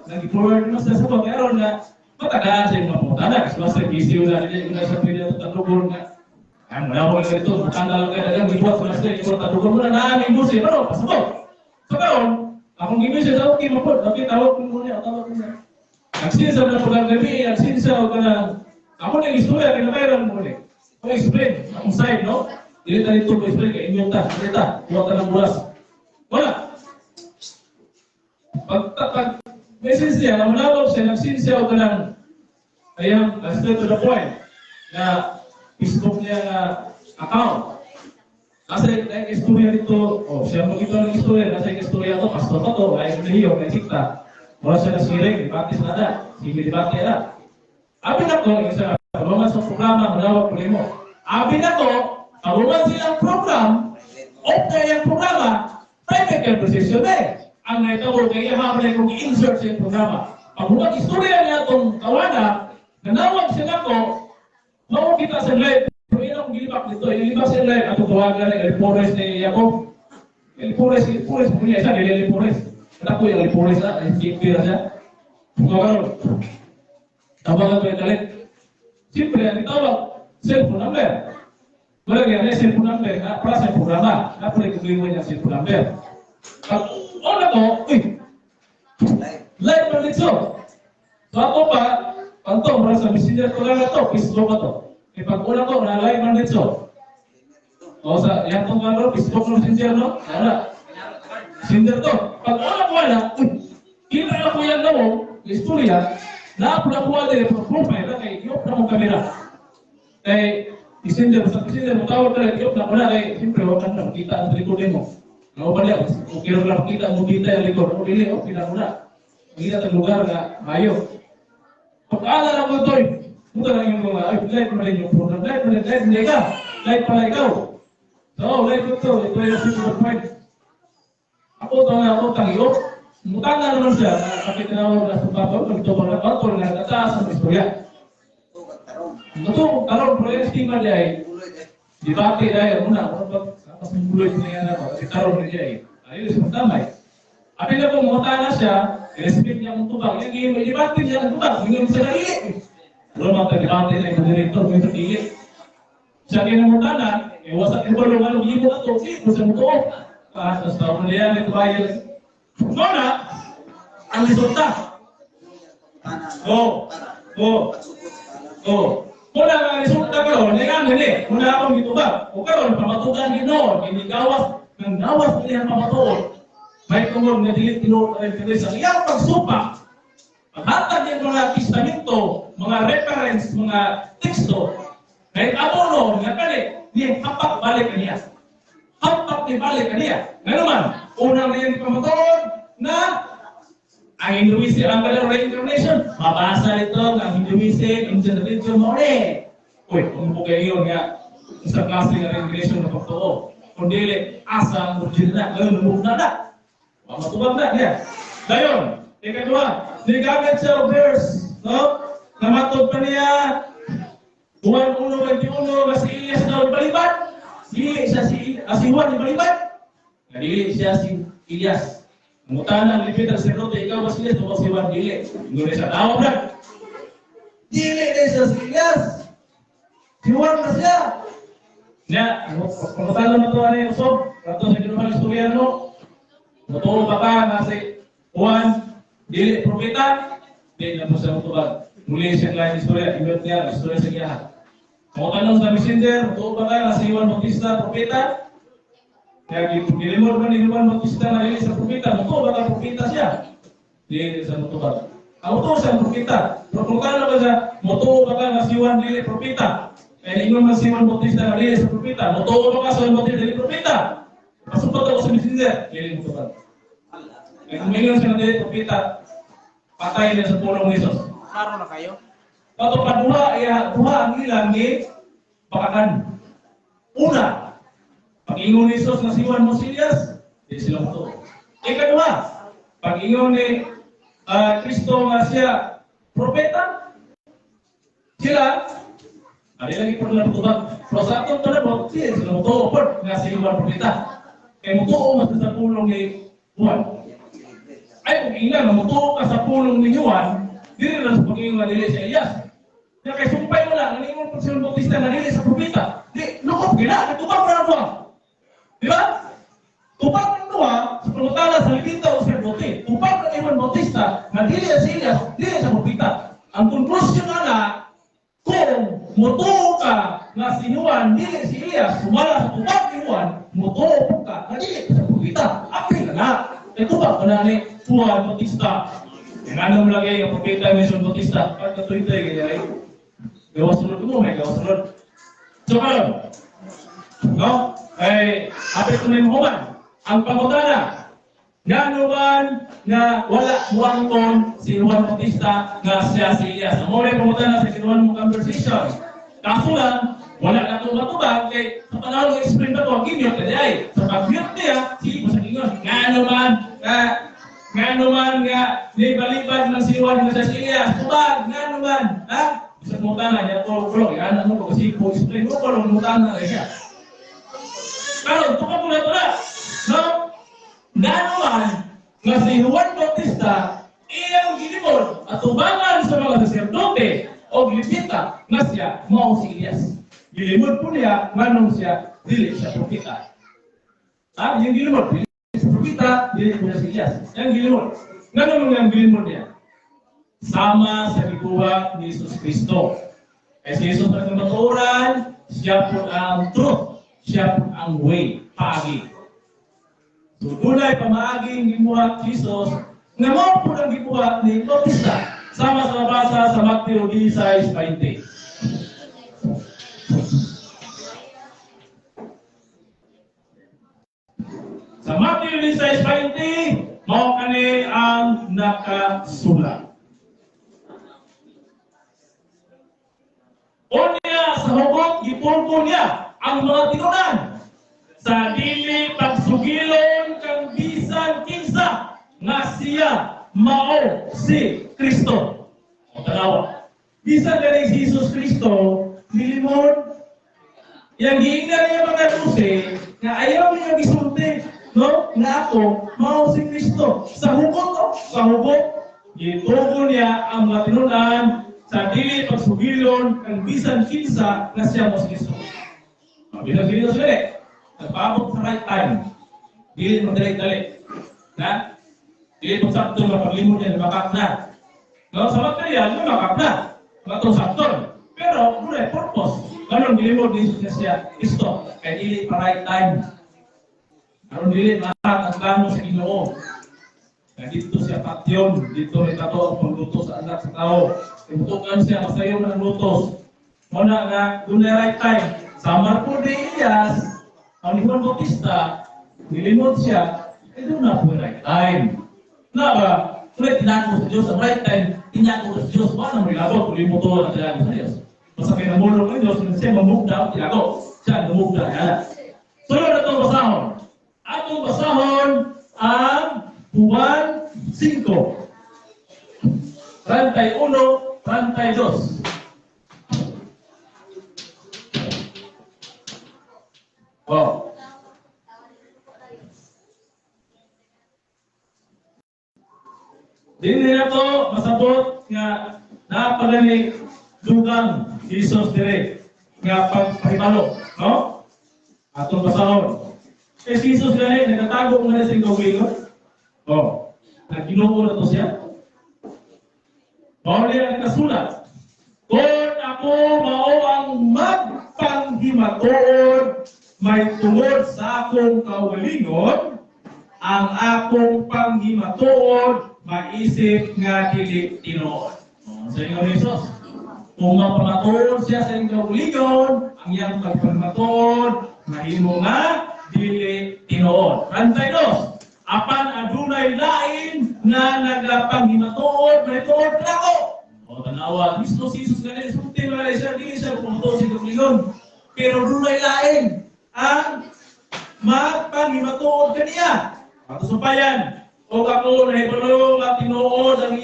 Nag-forward naman siya sa kuha, kaya ron na matagaan siya yung mga pangutana. Kasi basta busy na, hindi na siya pwede na tatlugor nga. Ay, wala ko lang ito, matanda lang kayo, dagang ibuhat sa master, ibuhat tatlugor mo na, naaming busi, pero pasabot. So karon, akong gimission sa okay, mapod, okay, tawag ko muna, tawag ko muna. Nagsinsa na po ng gabi, nagsinsa o ka na, ako na yung istorya, kinakairan mo ulit. Ako explain, akong side, no? Dili ta dito ko explain, kay inyo ta, dili ta, kuha ka ng buwas. Wala. Pag message niya, manawag siya, nagsinsa o ka ng, ayang, straight to the point, na Facebook niya na account. Nasa yung istorya dito, oh, siya mo ito ng istorya, nasa yung istorya to, pastor pa to, ay relihiyon, ay sikta. Wala siya na siring, debate sa nada, sige debate na. Abi na ko, isa, kabuman sa programa, manawag ko nimo. Abi na ko, kabuman silang program, off na yung programa, private conversation eh. Ang naitawag kay iya kung insert sa programa. Pag huwag istorya niya itong kawana, nanawag siya nako, mao kita sa live. Pero yun akong gilibak dito. Ilibak sa live. Ato tawagan ni Elipores ni Jacob. Elipores, Elipores. Kung niya isa, dili Elipores. Anak ko yung Elipores na. Ay, siya. Kung karon. Tawagan ko yung dalit. Siyempre, ang itawag, cellphone number. Wala yan, eh, cellphone number. Na, para sa programa. Napalay kung niya cellphone number. Pag, ona ko, uy, Live man dito. So ako pa, panto, mura sa Messenger ko lang to, Facebook ba to. Kaya pag una ko, na live man dito. O sa, yan tong ano, Facebook no Messenger, no? Wala. Messenger to. Pag una ko wala, uy, kita na ko yan no, istorya, na-upload ko wala yung profile, na kay, i-off na akong camera. Kay, Messenger, sa Messenger, mo tawag ka i-off na ko na, kay, siyempre, wag ka na makita ang likod mo. Ano ba niya? Okay lang makita mo dito yung likod. O dili, okay na ko na. Makita sa lugar nga, mayo. Pag-aalala ko ito, ito lang yung mga, ay, live mo rin yung program, live mo rin, live hindi ka, live pala ikaw. So, live ito, ito yung simple point. Ako ito nga ako, tangiyo. Mutang na naman siya, kapit na ako sa babaw, nagtubo na ako, nga nataas ang istorya. Ito, karon pero yung estima niya ay, debate dahil, una, ako ba, mas muloy na yan ako, kasi karon niya ay, ayun, sa tamay. Abi na po, mutang na siya, respect niya ang tubag, yung game, debate niya ang tubag, ngayon sa dili. Pero mga debate na yung director, ngayon sa dili. Siya kinamutana, eh, wasak yung balong anong himo na to, sige, kung sa mutuo. Ah, sa tao niya, ito ba yun? Muna, ang resulta. Oh, oh, oh. Muna ang resulta karon, nga nili, muna akong gitubag. O karon, pamatugan Ginoo, ginigawas, nang gawas niya pamatuod. May tungod nga dili tinuod ang interes ang iyang pagsupak. Paghatag niya mga testamento, mga reference, mga teksto, kay abono nga kani, ni hapak balik kaniya. Hapak ni balik kaniya. Ngano man, unang niya pamatuod na ang Hinduism, ang kanilang reincarnation, mabasa nito ang Hinduism, Indian religion, mo ni. Uy, kung po kayo nga, sa klase ng reincarnation na pagtuo. Kung dili, asa ang original na, ngayon, lumog na na. Matubag na niya. Dayon, ikaduha, nigamit siya og verse, no? Namatod pa niya, Juan 1:21, nga si Elias daw ibalibat. Dili siya si Juan ibalibat. Nga dili siya si Elias. Mutana ang lipit ang sacerdote, ikaw ba si Elias o si Juan? Dili. Ngunit siya tawag na. Dili na siya si Elias. Si Juan na siya. Nya, pangutana mo ito ano yung usog? Kato sa kinuha istorya no? Mutuo ba ka nga si Juan, dili propeta? Dili na po siya mutubag. Muli siya lain istorya, ibet niya, istorya sa iya. Kung tanong sa messenger, mutuo ba ka nga si Juan Bautista propeta? Kaya gilimod man ni Juan Bautista na dili sa propeta, mutuo ba ka propeta siya? Dili sa mutubag. Ang mutuo siya propeta. Pero kung tanong ba siya, mutuo ba ka nga si Juan dili propeta? Kaya ingon man si Juan Bautista na dili sa propeta, mutuo ba ka sa Juan Bautista dili propeta? Pasupot ako sa messenger, dili mutubag. Kaya kung ingon siya na dili propeta, patay niya sa pulong ni Jesus. Klaro na kayo? Kato pa duha, iya, duha ang ilang ni bakakan. Una, pag-ingon ni Jesus na si Juan Mosilias, di sila mo. Ikaduha, pag-ingon ni Kristo nga siya propeta, sila, ari lagi po nila tubag. Pero sa atong panabot, siya sila mo po nga si Juan propeta. Kaya mutuo mas sa pulong ni Juan. Ay, kung ingnan, mutuo ka sa pulong ni Juan, dili lang sa pag-ingon nga dili siya Elias. Kaya kay sumpay mo lang, naningon po si Juan Bautista nga dili sa propeta. Di, lukop gina, tubag mo na duha. Di ba? Tubag ng duha, sa pangutana sa Levita o sacerdote. Tubag ng Juan Bautista, nga dili si Elias, dili sa propeta. Ang konklusyon nga na, kung mutuo ka nga si Juan, dili si Elias, sumala sa tubag ni Juan, mutuo ka nga dili sa propeta. Apil na na. Kaya tubag ka na ni Juan Bautista. Nga mo lagi ang propeta ni Juan Bautista. Pag katuloy-tuloy kaya ay gawas sunod mo, may gawas sunod. So karon, no? Ay, hapit ko na yung human. Ang pangutana, ngano man nga wala muangkon si Juan Bautista nga siya si Elias. Ang muna yung pangutana sa kinuhan mo conversation. Kaso lang, wala na itong matubag, kay sa panahon ng explain ba ito, ang gimute na ay. Sa pag-mute niya, sige mo sa ingon, ngano man, ngano man nga, nibalibad ng si Juan nga siya si Elias, tubag, ngano man, ha? Sa mutana niya, kulong, yan ano ko, kasi po, explain mo, kulong mutana na siya. Karon, tubag mo na ito na, no? Ngano man, nga si Juan Bautista, iyang gilimod at tubangan sa mga saserdote o Levita nga siya mao si Elias. Gilimod po niya nganong siya dili siya propeta. Ah, yung gilimod dili siya propeta, dili po siya si Elias. Yang gilimod. Ngano mga gilimod niya? Sama sa gibuhat ni Jesus Kristo. Kay si Jesus ang kamatuoran, siya po ang truth, siya po ang way, paagi. So dunay pamaaging gibuhat Jesus nga mao po ang gibuhat ni Bautista. Sama sa mabasa sa Mateo 16:20. Sa Mateo 16:20, mao kani ang nakasulat. Unya sa hugot gipulko niya ang mga tinunan sa dili pagsugilon kang bisan kinsa nga siya mao si Kristo. O tanawa. Bisan gani si Jesus Kristo nilimon yang giingnan niya mga dose nga ayaw niya gisulti, no? Nga ako mao si Kristo. Sa hugot, oh, sa hugot gitugo niya ang mga tinunan sa dili pagsugilon kang bisan kinsa nga siya mao si Kristo. Bisan si Kristo dili nagpaabot sa right time. Dili magdali-dali. Na? Dili pagsakto nga paglimod niya lumakak na. No, sa material lumakak na. Matong sakto. Pero dunay purpose. Ganon gilimod ni Jesus siya Kristo kay dili pa right time. Aron dili mahat ang plano sa Ginoo. Kaya dito siya patyon, dito may tato ang pagluto sa anak sa tao. Ibutukan siya, masayo na ang lutos. Muna nga, dunay right time. Samar po ni Elias, ang ni Juan Bautista, nilimot siya, eh doon na po right time. Na ba, ulit tinago sa Diyos, ang right time, tinago sa Diyos, wala nang milabot, uli mo to na tinago sa Diyos. Basta kayo namulong ng Diyos, siya mamugda, tinago, siya namugda, yan. Sunod na itong basahon. Atong basahon ang Juan 5, 31, 32. Wow. Dili na to masabot nga napagani dugang Jesus dire nga pagpahibalo, no? Atong basahon. Kay si Jesus gani nagatago man sa kaugalingon. Oh, nagginoo na to siya. Mao niya ang nakasulat. Kon ako mao ang magpanghimatuod may tungod sa akong kaugalingon, ang akong panghimatuod maisip nga dili tinuod. Oh, sa ingon ni Jesus, kung mapamatuod siya sa iyang kaugalingon, ang iyang pagpamatuod mahimo nga dili tinuod. 32. Apan adunay lain nga nagapanghimatuod may tuod nako. O tanawa, mismo si Jesus gani sulti man siya dili siya pamatuod sa kaugalingon. Pero dunay lain ang magpanghimatuod kaniya. Ato sumpayan, o ako nahibalo nga tinuod ang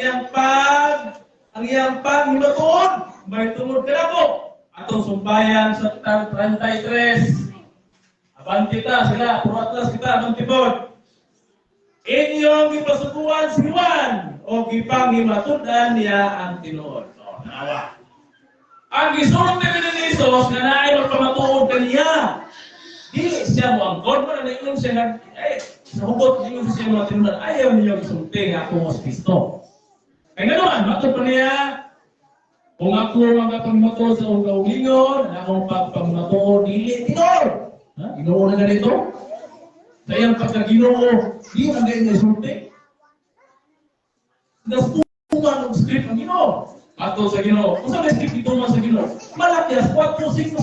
iyang panghimatuod may tungod kanako. Atong sumpayan sa 33. Abanti ta sila, puro atlas kita, abanti pod. Inyong gipasukuan si Juan o gipanghimatud-an niya ang tinuod. O, nawa. Ang gisulti ni Jesus nga naay magpamatuod kaniya. Dili siya moangkon, wala na ingon siya nga, eh, sa hugot ingon siya mga tinuod, ayaw ninyo gisulti nga ako mo si Kristo. Kaya nga naman, matod pa niya, kung ako magpamatuod sa akong kaugalingon, ang akong pagpamatuod dili tinuod. Ha? Ginoo na ganito? Sa iyang pagkaginoo, di man ganyan niya sulti. Nastuman og script ang Ginoo. Ato sa Ginoo. Unsa may script gituman sa Ginoo? Malakias 4:5-6.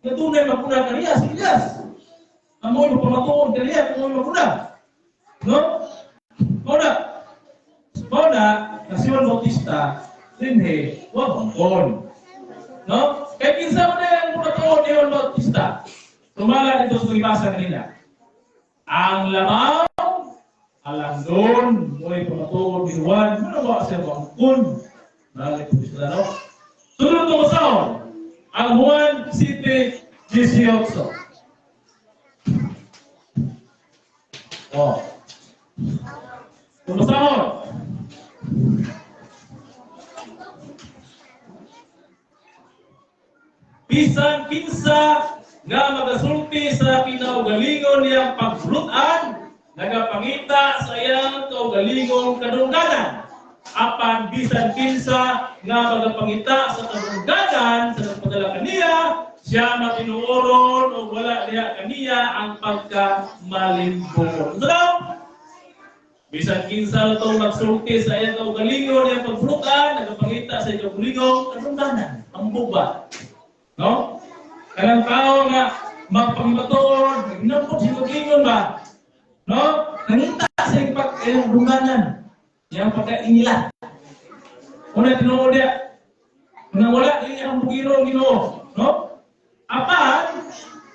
Nga dunay maguna kaniya si Elias. Ang mo'y magpamatuod kaniya kung mo'y maguna. No? Mao na si Juan Bautista dinhi wa bangkon. No? Kay kinsa man ang pamatuod ni Juan Bautista? Tumala dito sa gibasa kanina. Ang lamaw alandon mo'y pamatuod ni Juan, manawa siya bangkon. Nalik po sila, no? Sunod na basahon, ang Juan 7:18. Oh. Basahon. Bisan kinsa nga magasulti sa kinaugalingon niyang pagsulutan, Nagapangita sa iyang kaugalingong kadungganan. Apan bisan kinsa nga magapangita sa kadungganan sa nagpadala kaniya, siya matinuoron o wala diha kaniya ang pagkamalimbungon. So daw, bisan kinsa na itong magsulti sa iyang kaugalingon, iyang pagbrukan, nagapangita sa iyang kaugalingong kadungganan, ang bugba. No? Kanang tao nga magpangibatuon, nagnapot sa kaugalingon ba? No? Nangita sa iyang iyang dungganan, iyang pagkaingila. Una tinuod niya, nang wala dili ang bugiro ang Ginoo, no? Apan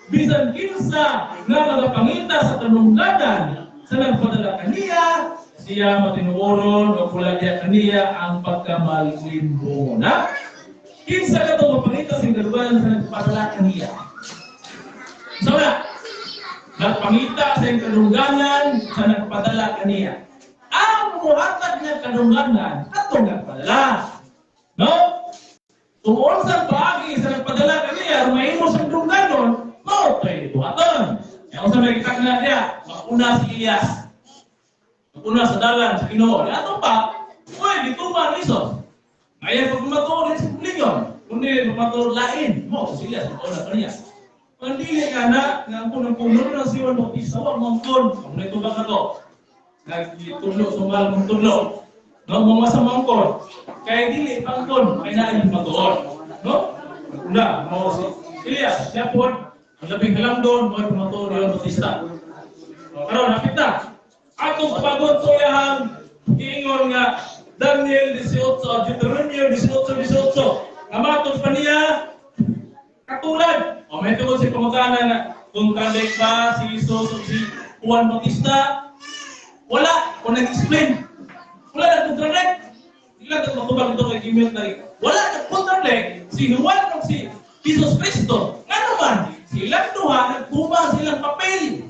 bisan kinsa nga magapangita sa kanungganan sa nagpadala kaniya, siya matinuoron o wala diya kaniya ang pagkamalimbungon. Na? Kinsa ka ito mapangita sa kadungganan sa nagpadala kaniya? So na, nagpangita sa kadungganan sa nagpadala kaniya. Ang muhatag nga kadungganan atong nagpadala. No? Kung unsang paagi sa nagpadala kaniya, mahimo sa dungganon, mao kay buhaton. Kaya unsa may kitag na niya, mauna si Elias. Mauna sa dalan sa Ginoo. Ato pa, uy, gituman ni Jesus. Ngayon pag matuod sa lingon, kundi matuod lain, mo si Elias mauna kaniya. Kung dili ka na, nga ang punong puno ng si Juan Bautista, wa mangkon. Ang nito ba ka to? Nagtudlo, sumal mong tudlo. No, mga sa mangkon. Kaya dili pangkon, kay naa yung matuod. No? Una, mo si Elias, siya po, ang labing halamdon, mo matuod ni Juan Bautista. O, karon napit na. Atong pagod to iyang giingon nga Daniel 18, Deuteronomio 18, 18. Nga matod pa niya katulad. O may tungkol sa pangutana na kung kandek ba si Jesus o si Juan Bautista, wala, kung nag-explain. Wala nag-contradict. Hindi lang matubag ito kay Gimel na rin. Wala nag-contradict si Juan o si Jesus Cristo. Nga naman, silang duha, nagtuma silang papel.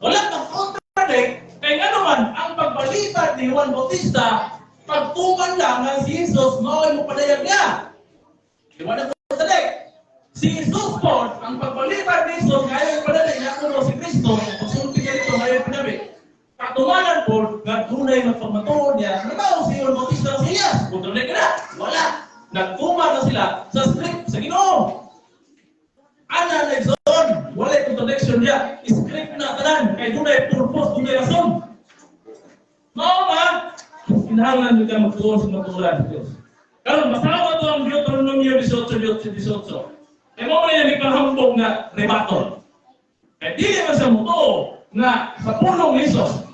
Wala nag-contradict. Kaya nga naman, ang pagbalikat ni Juan Bautista, pagtuman lang nga si Jesus, mao'y mo padayag niya. Di ba nag-contradict? Si Jesus po, ang pagbalikat ni Jesus, ngayon padayag niya ako si Kristo, pagsulti niya dito, ngayon padayag. Katumanan po, nga dunay magpamatuod niya, nga mao si Juan Bautista si Elias. Contradict ka na? Wala. Nagtuma na sila sa script sa Ginoo. Ana na igsoon, wala contradiction niya. Script na tanan, kay dunay purpose, dunay rason. Mao ba? Kinahanglan jud ka magtuon sa matuoran sa Dios. Karon basawa to ang Deuteronomio 18, 18. Kay mao na yung ipahambog nga rebaton. Kay dili man sa mutuo nga sa pulong ni Jesus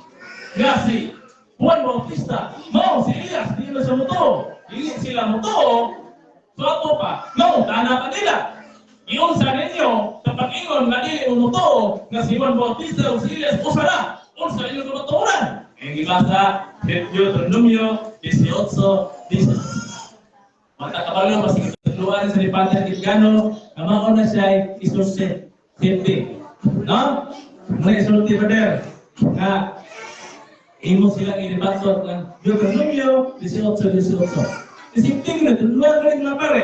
nga si Juan Bautista, mao si Elias, dili man sa mutuo. Dili sila mutuo, so ato pa, mangutana pa nila. Iyon sa ninyo, sa pag-ingon nga dili mo mutuo nga si Juan Bautista o si Elias, usa na, unsa inyong kamatuoran. Ang gibasa, Deuteronomio 18, 18. Magkakabalo, masig itutluan sa Lipatan Kitgano, nga mao na siya isulti. Safety. No? Mga isulti brother, nga imo silang inibatsot ng Deuteronomio 18, 18. Isipin na, tulungan ka rin mga pare.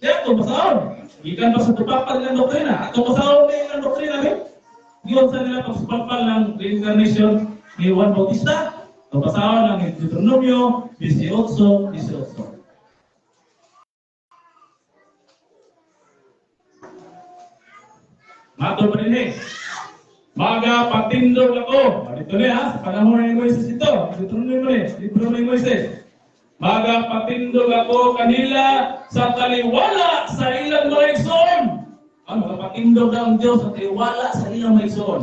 Kaya ito, basaon. Gikan pa sa tupapal ng doktrina. Ato basaon na yung doktrina, eh. Giyon sa nila pagsupalpal ng reincarnation ni Juan Bautista. Ito basaon ng Deuteronomio 18, 18. Mato pa rin eh. Magapatindog ako. Dito na ha, sa panahon ni Moises ito. Deuteronomio ni, libro ni Moises. Magapatindog ako kanila sa taliwala sa ilang mga igsoon. Ang magapatindog daw ang Diyos sa taliwala sa ilang mga igsoon.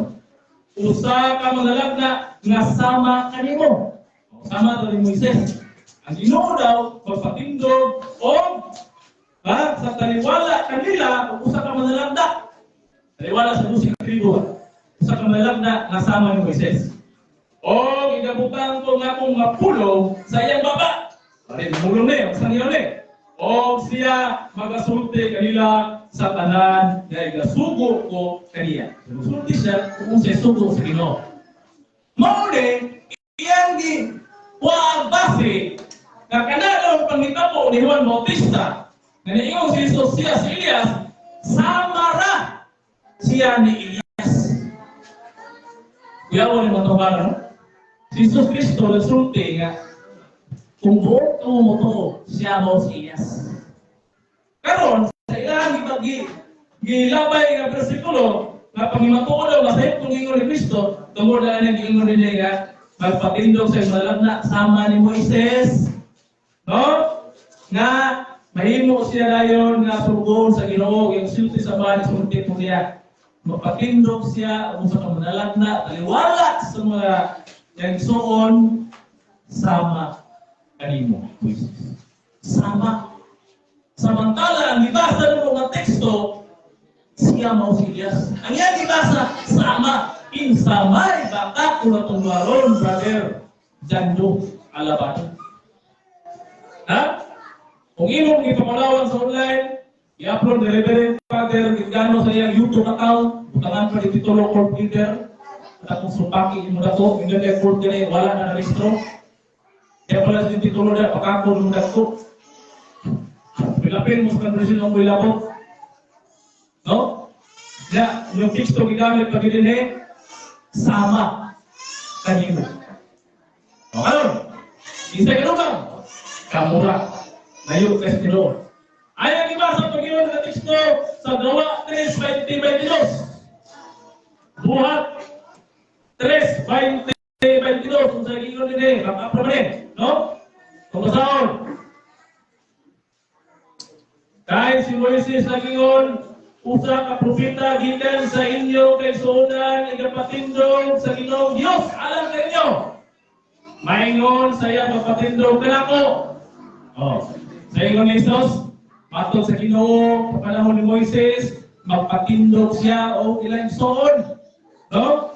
Usa ka manalagna nga sama kanimo. Sama daw ni Moises. Ang Ginoo daw magpatindog og ha, sa taliwala kanila og usa ka manalagna. Taliwala sa 12 ka tribo. Usa ka manalagna nga sama ni Moises. O igabutang ko nga akong mapulong sa iyang baba. Pare mulong ni, ang sangiyon ni. O siya magasulti kanila sa tanan nga igasugo ko kaniya. Musulti siya kung siya sugo sa Ginoo. Mao ni iyang gi wa base nga kanang pangitabo ni Juan Bautista nga niingon si Jesus siya si Elias sama ra siya ni Elias. Kuyawan yung mga tungkala, no? Si Jesus Cristo nagsulti nga, kung buot mo motuo, siya mao si Elias. Karon sa ilang gilabay nga bersikulo, nga pangimatuo daw nga sayop kung ingon ni Kristo, tungod na nang giingon niya nga magpatindog sa malagna sama ni Moises, no? Nga mahimo siya dayon nga sugon sa Ginoo, yung sulti sa bahay sulti po niya. Mapatindog siya ug sa kamanalagna taliwala sa mga igsuon sama kanimo, Moises. Sama. Samantala, ang gibasa ng mga teksto, siya mao si Elias. Ang iyang gibasa, sama. Insamay, baka kung natungwaron, brother, Janjo Alaban. Ha? Kung imong ipamalawan sa online, i-upload ni Reverend Father Gitgano sa iyang YouTube account, butangan pa ni titulo court leader, at akong supaki imo dako, hindi na court gani, wala na narehistro. Kaya pala sa titulo na, pakakon mo dako. Pilapin mo sa kondisyon ng ilabot. No? Na, yung teksto gigamit pag dinhi, sama kanimo. O, karon, isa ka kamura. Layo kay sa Ginoo. Ay ang iba sa Panginoon sa teksto sa Gawa 3:20-22. Buhat 3:20-22 kung sa giingon dinhi, baka pa man, no? Kung basaon. Kay si Moises nagingon, usa ka propeta gikan sa inyo kaigsuonan igapatindog sa Ginoong Dios alang kaninyo. Maingon sa iya magpatindog kanako. Oh. Sa ingon ni Jesus, matod sa Ginoo sa panahon ni Moises, magpatindog siya og ilang igsoon. No?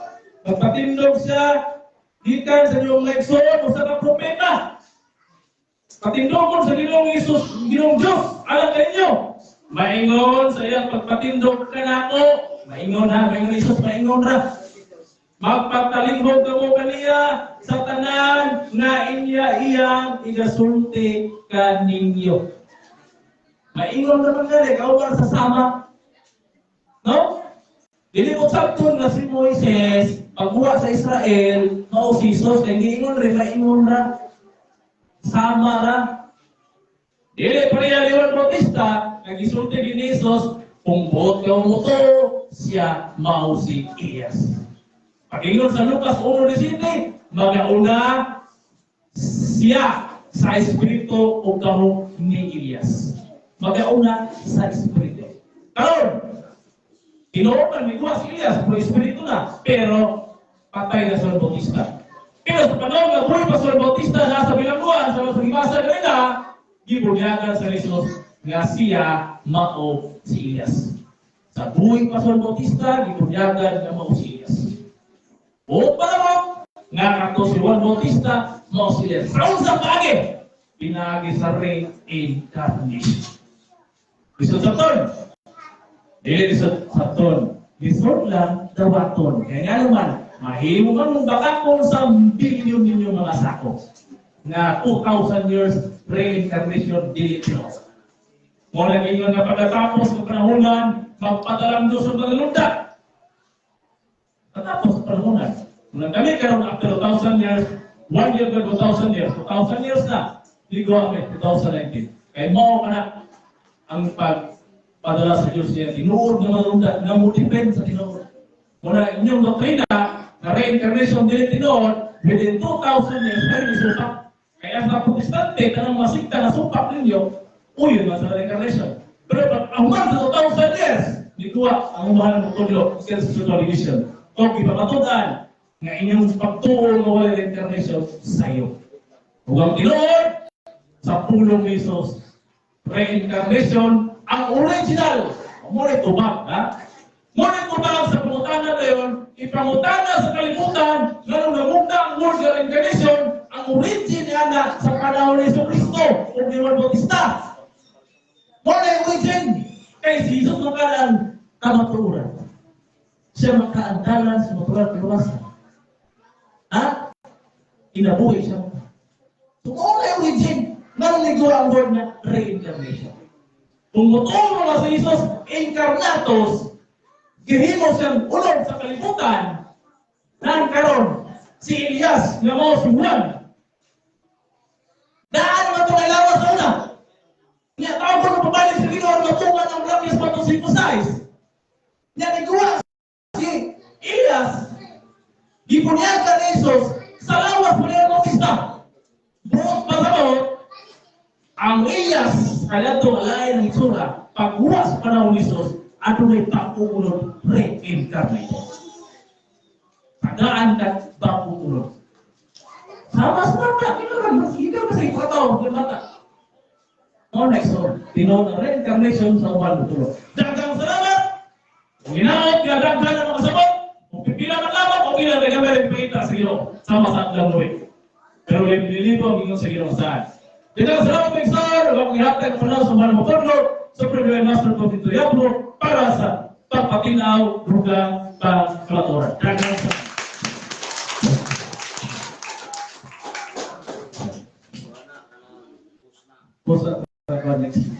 Magpatindog siya gikan sa inyong mga igsoon usa ka propeta. Patindogon sa Ginoong Hesus, Ginoong Diyos, alang kaninyo. Maingon sa iyang pagpatindog kanako. Maingon ha, maingon Jesus, maingon ra. Magpatalinghog kamo kaniya sa tanan nga inya iyang igasulti kaninyo. Maingon ra man gani, kauban sa sama. No? Dili mo sabton nga si Moises pagbuwa sa Israel, mao si Jesus kay giingon rin maingon ra. Sama ra. Dili pa niya Juan Bautista, nagisulti ni Jesus, kung buot ka motuo, siya mao si Elias. Pag-ingon sa Lucas 1:17, magauna siya sa espiritu o gahom ni Elias. Magauna sa espiritu. Karon, tinuod man miguwa si Elias, pero espiritu na, pero patay na sa Bautista. Pero sa panahon nga buhay pa si Juan Bautista nasa bilangguan sa mga gibasa kanina, gibunyagan sa Jesus nga siya mao si Elias. Sa buhay pa si Juan Bautista, gibunyagan nga mao si Elias. O panahon nga kato si Juan Bautista mao si Elias. Sa unsa paagi? Pinaagi sa reincarnation. Lisod sa ton. Dili lisod sa ton. Lisod lang dawaton. Kaya nga naman, mahimo man mong bakakon sa bilyon ninyo mga sako nga 2,000 years reincarnation dili tinuod. Mo lang ingon nga pagkatapos ng panahunan, magpadalang Diyos sa mga. Pagkatapos ng panahunan. Unang kami karon after 2,000 years, 1 year ka 2,000 years, 2,000 years na, ligo kami, 2019. Kaya mao ka na ang pagpadala sa Diyos niya, tinuod nga manundak, nga mo depend sa tinuod. Muna inyong doktrina, na reincarnation dili tinuod, within 2,000 years, may misupak. Kaya sa Protestante, kanang masikta na supak ninyo, uyon man sa reincarnation. Pero pag ahuman sa 2,000 years, nikuha ang umahan ng tudlo sa spiritual division. Kung ipapatudan, nga inyong pagtuo nga wala reincarnation sa'yo. Ug ang tinuod sa pulong ni Jesus, reincarnation, ang original, mo rin tubag, ha? Mo rin tubag sa pangutana na yun, ipangutana sa kalibutan, nga nung namugna ang word ng reincarnation, ang origin niya na sa panahon ni Jesu Cristo o ni Juan Bautista. Mo rin origin, kay si Jesus makalang kamatuoran. Siya makaandalan sa matuoran kaluwasan. Ha? Inabuhi siya. So, mo rin origin, naligo ang word na reincarnation. Kung mutuo na si Jesus, incarnatos, gihimo siyang ulog sa kalibutan, Nan karon si Elias nga mao si Juan. Daan naman itong lawas sa una. Nya tawag ko pabalik sa Ginoo matungan ang langis pa circumcised. Nya niguwa si Elias, gibunyagan ni Jesus sa lawas pa niya Bautista. Buot pa sa ang Elias kaya alain ng itsura, paghuwas pa na ni Jesus, adunay bag-ong unod, reincarnated. Tagaan ka bag-ong unod. Sama sa bata, kinuran, ikaw ba sa ikaw ng bata? Mo next one, tinuod ang reincarnation sa uban tulo. Daghang salamat! Kung ginaot, gagaghan ang mga sabot, kung pipila man lamang, kung pila rin kami rin pakita sa Ginoo, sama sa ang luwi. Pero libo ang ingon sa Ginoo saan. Daghang salamat, Big Sir! Ug akong ihatag ang panahon sa mga mapudlo sa Premier Master ko dito Yablo para sa pagpatinaw dugang pagkalaturan. Daghang salamat. Posa next.